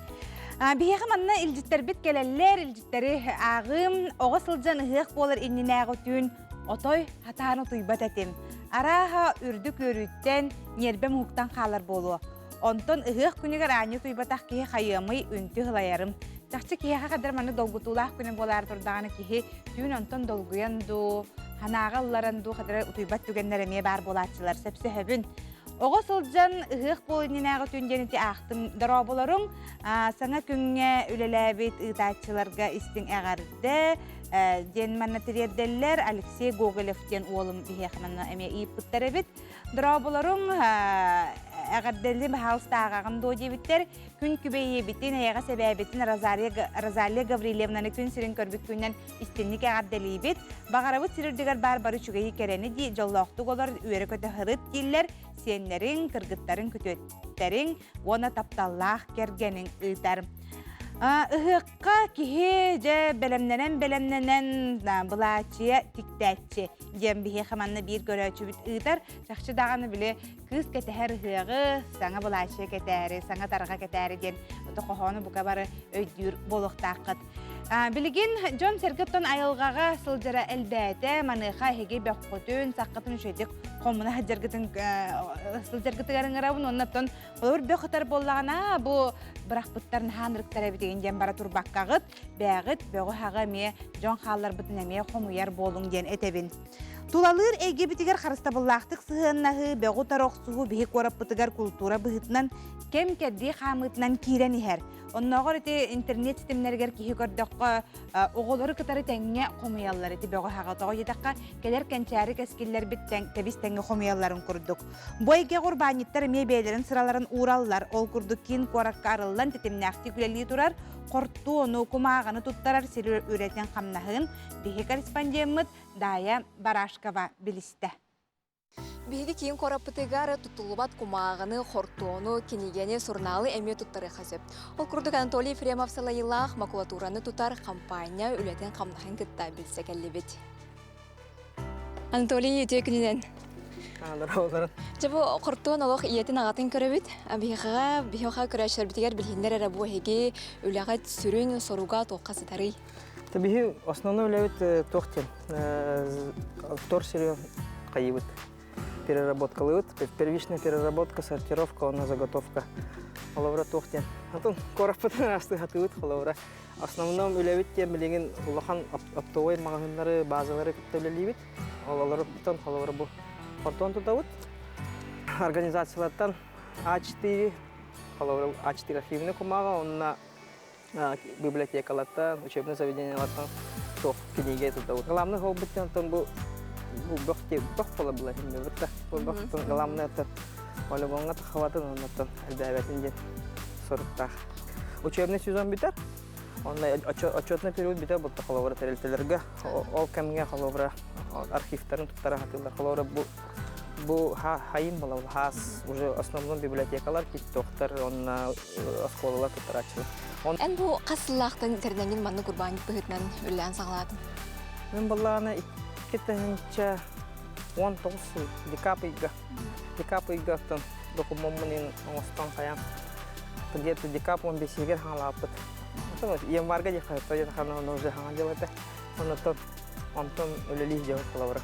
Биһиэхэ манна илдьиттэрбит кэлэллэр, илдьиттэри ааҕыым, оҕо сылдьан ыһыах буолар иннинээҕи түүн отой хатаан утуйбат этим. Арааһа үрдүк үөрүүттэн, ньиэрбэм уһуктан хаалар буолуо. Онтон ыһыах күнүгэр аанньа утуйбатах киһи хайыамый үнтү ылайарым. Чахчы киһиэхэ хадыр маннык долгутуулаах күнү буолаары турдаҕына киһи түүн онтон долгуйан дуу, санааҕа ылларан дуу хадыра утуйбат түгэннэр эмиэ баар буолааччылар. Сөпсөһөбүн. Оҕо сылдьан ыһыах буол иннинээҕи түүн диэн ити аахтым дорооболоруҥ. Саҥа күҥҥэ үлэлээбит ыытааччыларга истиҥ эҕэрдэ диэн манна тириэрдэллэр. Алексей Гоголев диэн уолум биһиэхэ манна эмиэ ыйыппыттар эбит. Дорооболоруҥ эҕэрдэлли баһаалыстааҕаҕын дуо диэбиттэр. Күн күбэйиэбитин, эйэҕэс эбээбитин Розалия Гаврильевнаны күн сирин көрбүт күнүнэн истинник эҕэрдэлиибит. Баҕарабыт сир үрдүгэр баар бары үчүгэйи кэрэни дии, дьоллоохтук олор, үөрэ-көтө сырыт дииллэр. Сиэннэриҥ, кыргыттарыҥ, күтүөттэриҥ уонна тапталлаах кэргэниҥ ыытар. Ыһыахха киһи дьэ бэлэмнэнэн-бэлэмнэнэн былааччыйа тиктээччи диэн биһиэхэ манна биир көрөөччүбүт ыытар. Чахчы даҕаны били кыыс кэтэһэр ыһыаҕы, саҥа былааччыйа кэтээри, саҥа тарҕа кэтээри диэн хоһоону бука бары өйдүүр буолуохтааххыт. Билигин дьон-сэргэ оттон айылҕаҕа сылдьара элбээтэ. Маныаха эһиги бөххүтүн, саххытын үчүгэйдик хомуна сылдьаргытын сылдьаргытыгар ыҥырабын. Уонна оттон холобур бөх ытар буоллаҕына, бу бырахпыттар наһаа ынырыктар эбитигин диэн бара турбаккаҕыт, бээҕит бөҕү-хаҕы эмиэ дьон хаалларбытын эмиэ хомуйар буолуҥ диэн этэбин. Тулалыыр эйгэбитигэр харыстабыллаахтык сыһыаннаһыы, бөҕү утары охсуһуу биһи куораппытыгар култуура быһыытынан кэм-кэрдии хаамыытынан киирэн иһэр. Оннооҕор ити интернет ситимнэригэр киһи көрдөххө, оҕолору кытары тэҥҥэ хомуйаллар ити бөҕө хаҕа. Тоҕо диэтэххэ, кэлэр кэнчээри кэскиллэрбит тэбис тэҥҥэ хомуйалларын курдук. Бу эйгэҕэ урбаанньыттар эмиэ бэйэлэрин сыраларын уураллар. Ол курдук киин куоракка арыллан тэтимнээхтик үлэлии турар хортуону, кумааҕыны туттарар сир үлэтин хамнаһын биһи корреспондеммыт Дая Барашкова билистэ. Биһиги киин куораппытыгар туттуллубат кумааҕыны, хортуону, кинигэни, сурунаалы эмиэ туттарыахха сөп. Ол курдук Анатолий Ефремов салайыылаах макулатураны тутар хампаанньа үлэтин-хамнаһын кытта билсэ кэллибит. Анатолий, үтүө күнүнэн. Дьэ бу хортуон олох ийэтин аҕатын көрөбүт. Биһиэхэ, биһиэхэ көрөөччүлэрбитигэр билиһиннэр эрэ бу эһиги үлэҕит сүрүн соруга туохха сытарый? Биһи основной үлэбит туох диэн вторсырье хайыбыт переработкалыыбыт. Первичная переработка, сортировка, уонна заготовка. Холобура туох диэн. Атын кораппытын араастыы хатыыбыт холобура. Основном үлэбит диэн билигин улахан оптовой маҕаһыыннары, базалары кытта үлэлиибит. Ол олоруттан холобура бу хортон тутабыт. Организациялартан А4, холобура А4 архивный кумааҕа, онно библиотекалартан, учебный заведениялартан туох кинигэ тутабыт. Главный холбут онтон бу бу бөх бөх буола была химмебит бу бөхтөн главное это полигоҥҥа тахабатын оннуттан элбээбэтин диэн соруктаах. Учебный сезон бүтэр. Онно отчетный период бүтэр бутта холобура тэрилтэлэргэ ол кэмҥэ холобура архивтарын туттара сатыыллар. Холобура бу бу хайын була хаас уже основном библиотекалар тиктоктар онно оскуолалар туттарааччылар. Эн бу хас сыллаахтан тэринэҥҥин маннык урбаанньыт быһыытынан үлэлээн саҕалаатыҥ? Мин былаана 2019 сыл декабрь ыйга декабрь ыйга оттон докумуоммун оҥостон хайаан где-то декабрь 15-игэр хаҥалааппыт. Оттон январга диэххэ хаһан уже хаҥа дьыл этэ. Онтон онтон үлэлии дьыл холобура.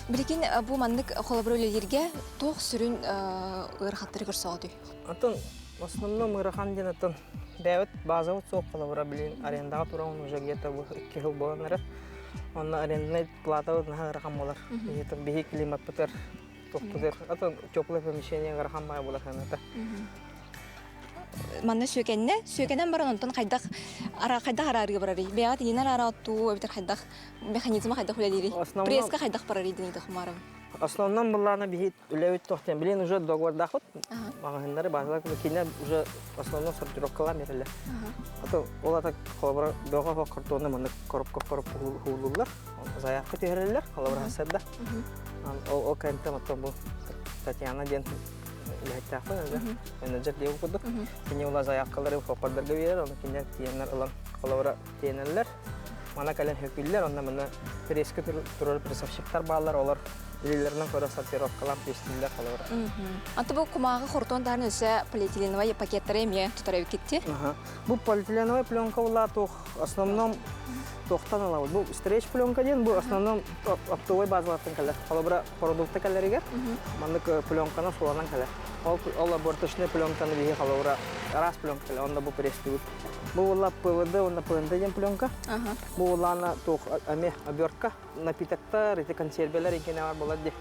Билигин бу маннык холобура үлэлииргэ туох сүрүн ыарахаттары көрсөҕүтүй? Антон в основном ыарахан диэн оттон бэйэбит базабыт суох холобура билин арендаҕа туран уже где-то бу икки сыл буолан эрэр. Онно арендный платабыт наһаа ыарахан буолар. Где-то биһи климаппытыгар тохтутар атын теплое помещение ыарахан баҕа буолар ханата. Манна сүөкэннэ, сүөкэнэн баран онтон хайдах ара хайдах араарыга барарый? Бэйэҕит иинэр арааттуу эбэтэр хайдах механизма хайдах үлэлиирий? Пресска хайдах барарый диэн ыйытыахмаарым. Основном былаана биһи үлэбит тохтен билин уже договордаахпыт. Маҕаһыыннары базалар кинилэр уже в основном сортировкалаан береллер. Ато ол ата холобура бөҕө картонны маннык коробка коробка хуулуллар. Заявка түһэрэллэр, холобура хасарда. Ол ол кэнтэн оттон бу Татьяна диэн үлэһиттээхпин менеджер диэбит курдук. Кини ула заявкалары хоппордарга биэрэр, оны кинилэр тиэннэр ылан холобура тиэнэллэр. Мана кэлэн хөкүллэр, онно маны пресска турар прессовщиктар бааллар, олор илиилэринэн көрө сортировкалаан пресстииллэр холобура. Аты бу кумааҕы хортон таһын өссө полиэтиленовай пакеттары эмиэ тутар эбиккитти. Бу полиэтиленовай пленка була туох основном туохтан ылабыт. Бу стрейч пленка диэн бу основном оптовой базалартан кэлэр. Холобура продукта кэлэригэр маннык пленканы суланан кэлэр. Ол ол оберточный пленканы биһи холобура араас пленка кэлэр. Онно бу пресстиибит. Бу буолла ПВД уонна ПНД диэн пленка. Бу буоллаана туох эмиэ обертка напитоктар, ити консервелер иккине бар болар ди.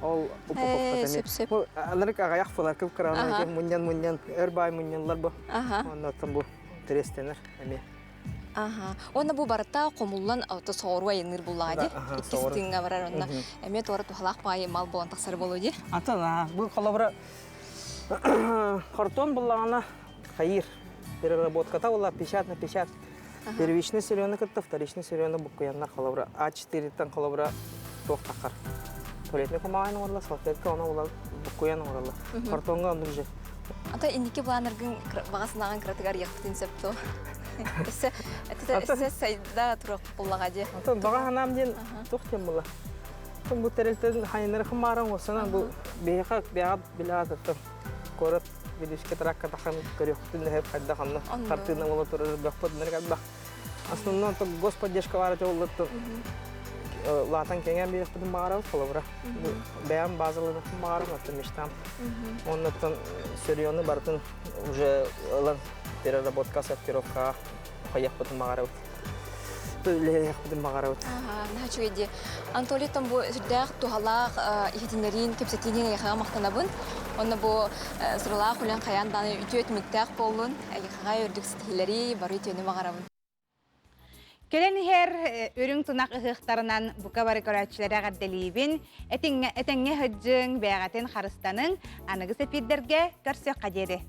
Ол упаковката эмиэ. Бу анарык аҕыйах буолар кып-кыраҕы мунньан-мунньан өр баай мунньуллар бу. Оннуттан бу трестенер эмиэ. Аха. Уонна бу барыта хомуллан ото соҕуруу айанныыр буллаҕа ди. Иккис тыыҥҥа барар онно эмиэ туора туһалаах баайы мал буолан тахсар буолуо ди. Атын бу холобура хортон буллаҕына хайыр переработката була печать на печать. Первичный сырьены кытта вторичный сырьены буккуйаннар холобура А4-тан холобура туох тахар. Туалетный кумааҕын оҥорла, салфетка оны була буккуйан оҥороллор. Картоҥҥа оннук же. Ата инники планнаргын баҕа санааҕын кыратыгар арыйахпытын сөп дуо? Өссө өссө сайда туруох буллаҕа дии. Атын баҕа санаам диэн туох диэн була. Бу тэрилтэн хайыннары хымааран уоссанан бу биһиэхэ бэйэҕэ билэҕэ куорат Видишке тракка тахан көрүөхпүтүн лэһэп хайдах онно хартыына буола турар бөхпөт нэр элбэх. Основном то господдержка баар этэ оллоттун лаатан кэҥээн биэрэхпитин баҕарабыт холобура. Бэйэм базаланыахпын баҕарабын, оттон мечтам. Оннуттан сырьену барытын уже ылан переработка, сортировкаҕа хайыахпытын баҕарабыт. Үлэлиэхпитин баҕарабыт. Наһаа үчүгэй дии. Анатолий бу сүрдээх туһалаах иһитиннэриин, кэпсэтиини эйиэхэҕэ махтанабын. Онно бу сыралаах үлэҥ хайаан даҕаны үтүө түмүктээх буоллун, эйиэхэҕэ үрдүк ситиһиилэри, бары үтүөнү баҕарабын. Кэлэн иһэр үрүҥ тунах ыһыахтарынан бука бары көрөөччүлэри эҕэрдэлиибин. Этиҥҥэ этэҥҥэ сылдьыҥ, бэйэҕитин харыстаныҥ, аныгы эпиирдэргэ көрсүөххэ диэри.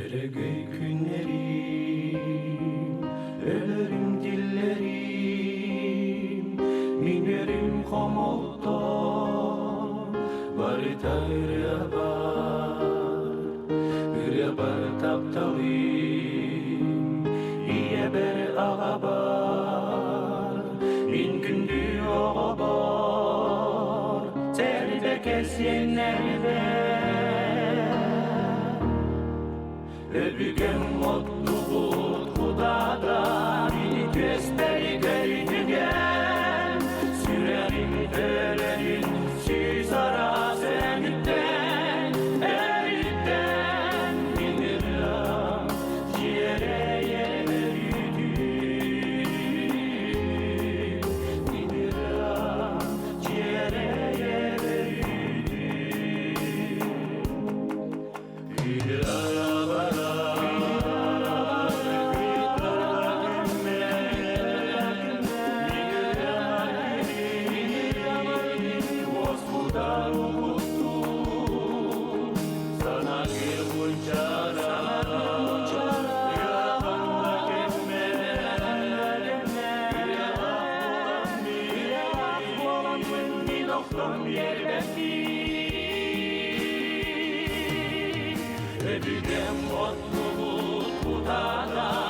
Өрөгөй күннэрим, өлөрүм диллэрим, мин өрүм хомолто, барыта ырыа бар, ырыа бар тапталым, ийэбэр аҕабар, мин күндү оҕобор, сэрбэкэ сиэннэрбэр. Өбүгэм оттубут кутаата ини түөспэри көрүтүгэн сүрэҕим өлөрүн сүүс араас өҥүттэн өрүттэн мин ырыам дьиэрэйэр өрүтүн мин ырыам дьиэрэйэр өрүтүн. Өбүгэм оттубут кутаата.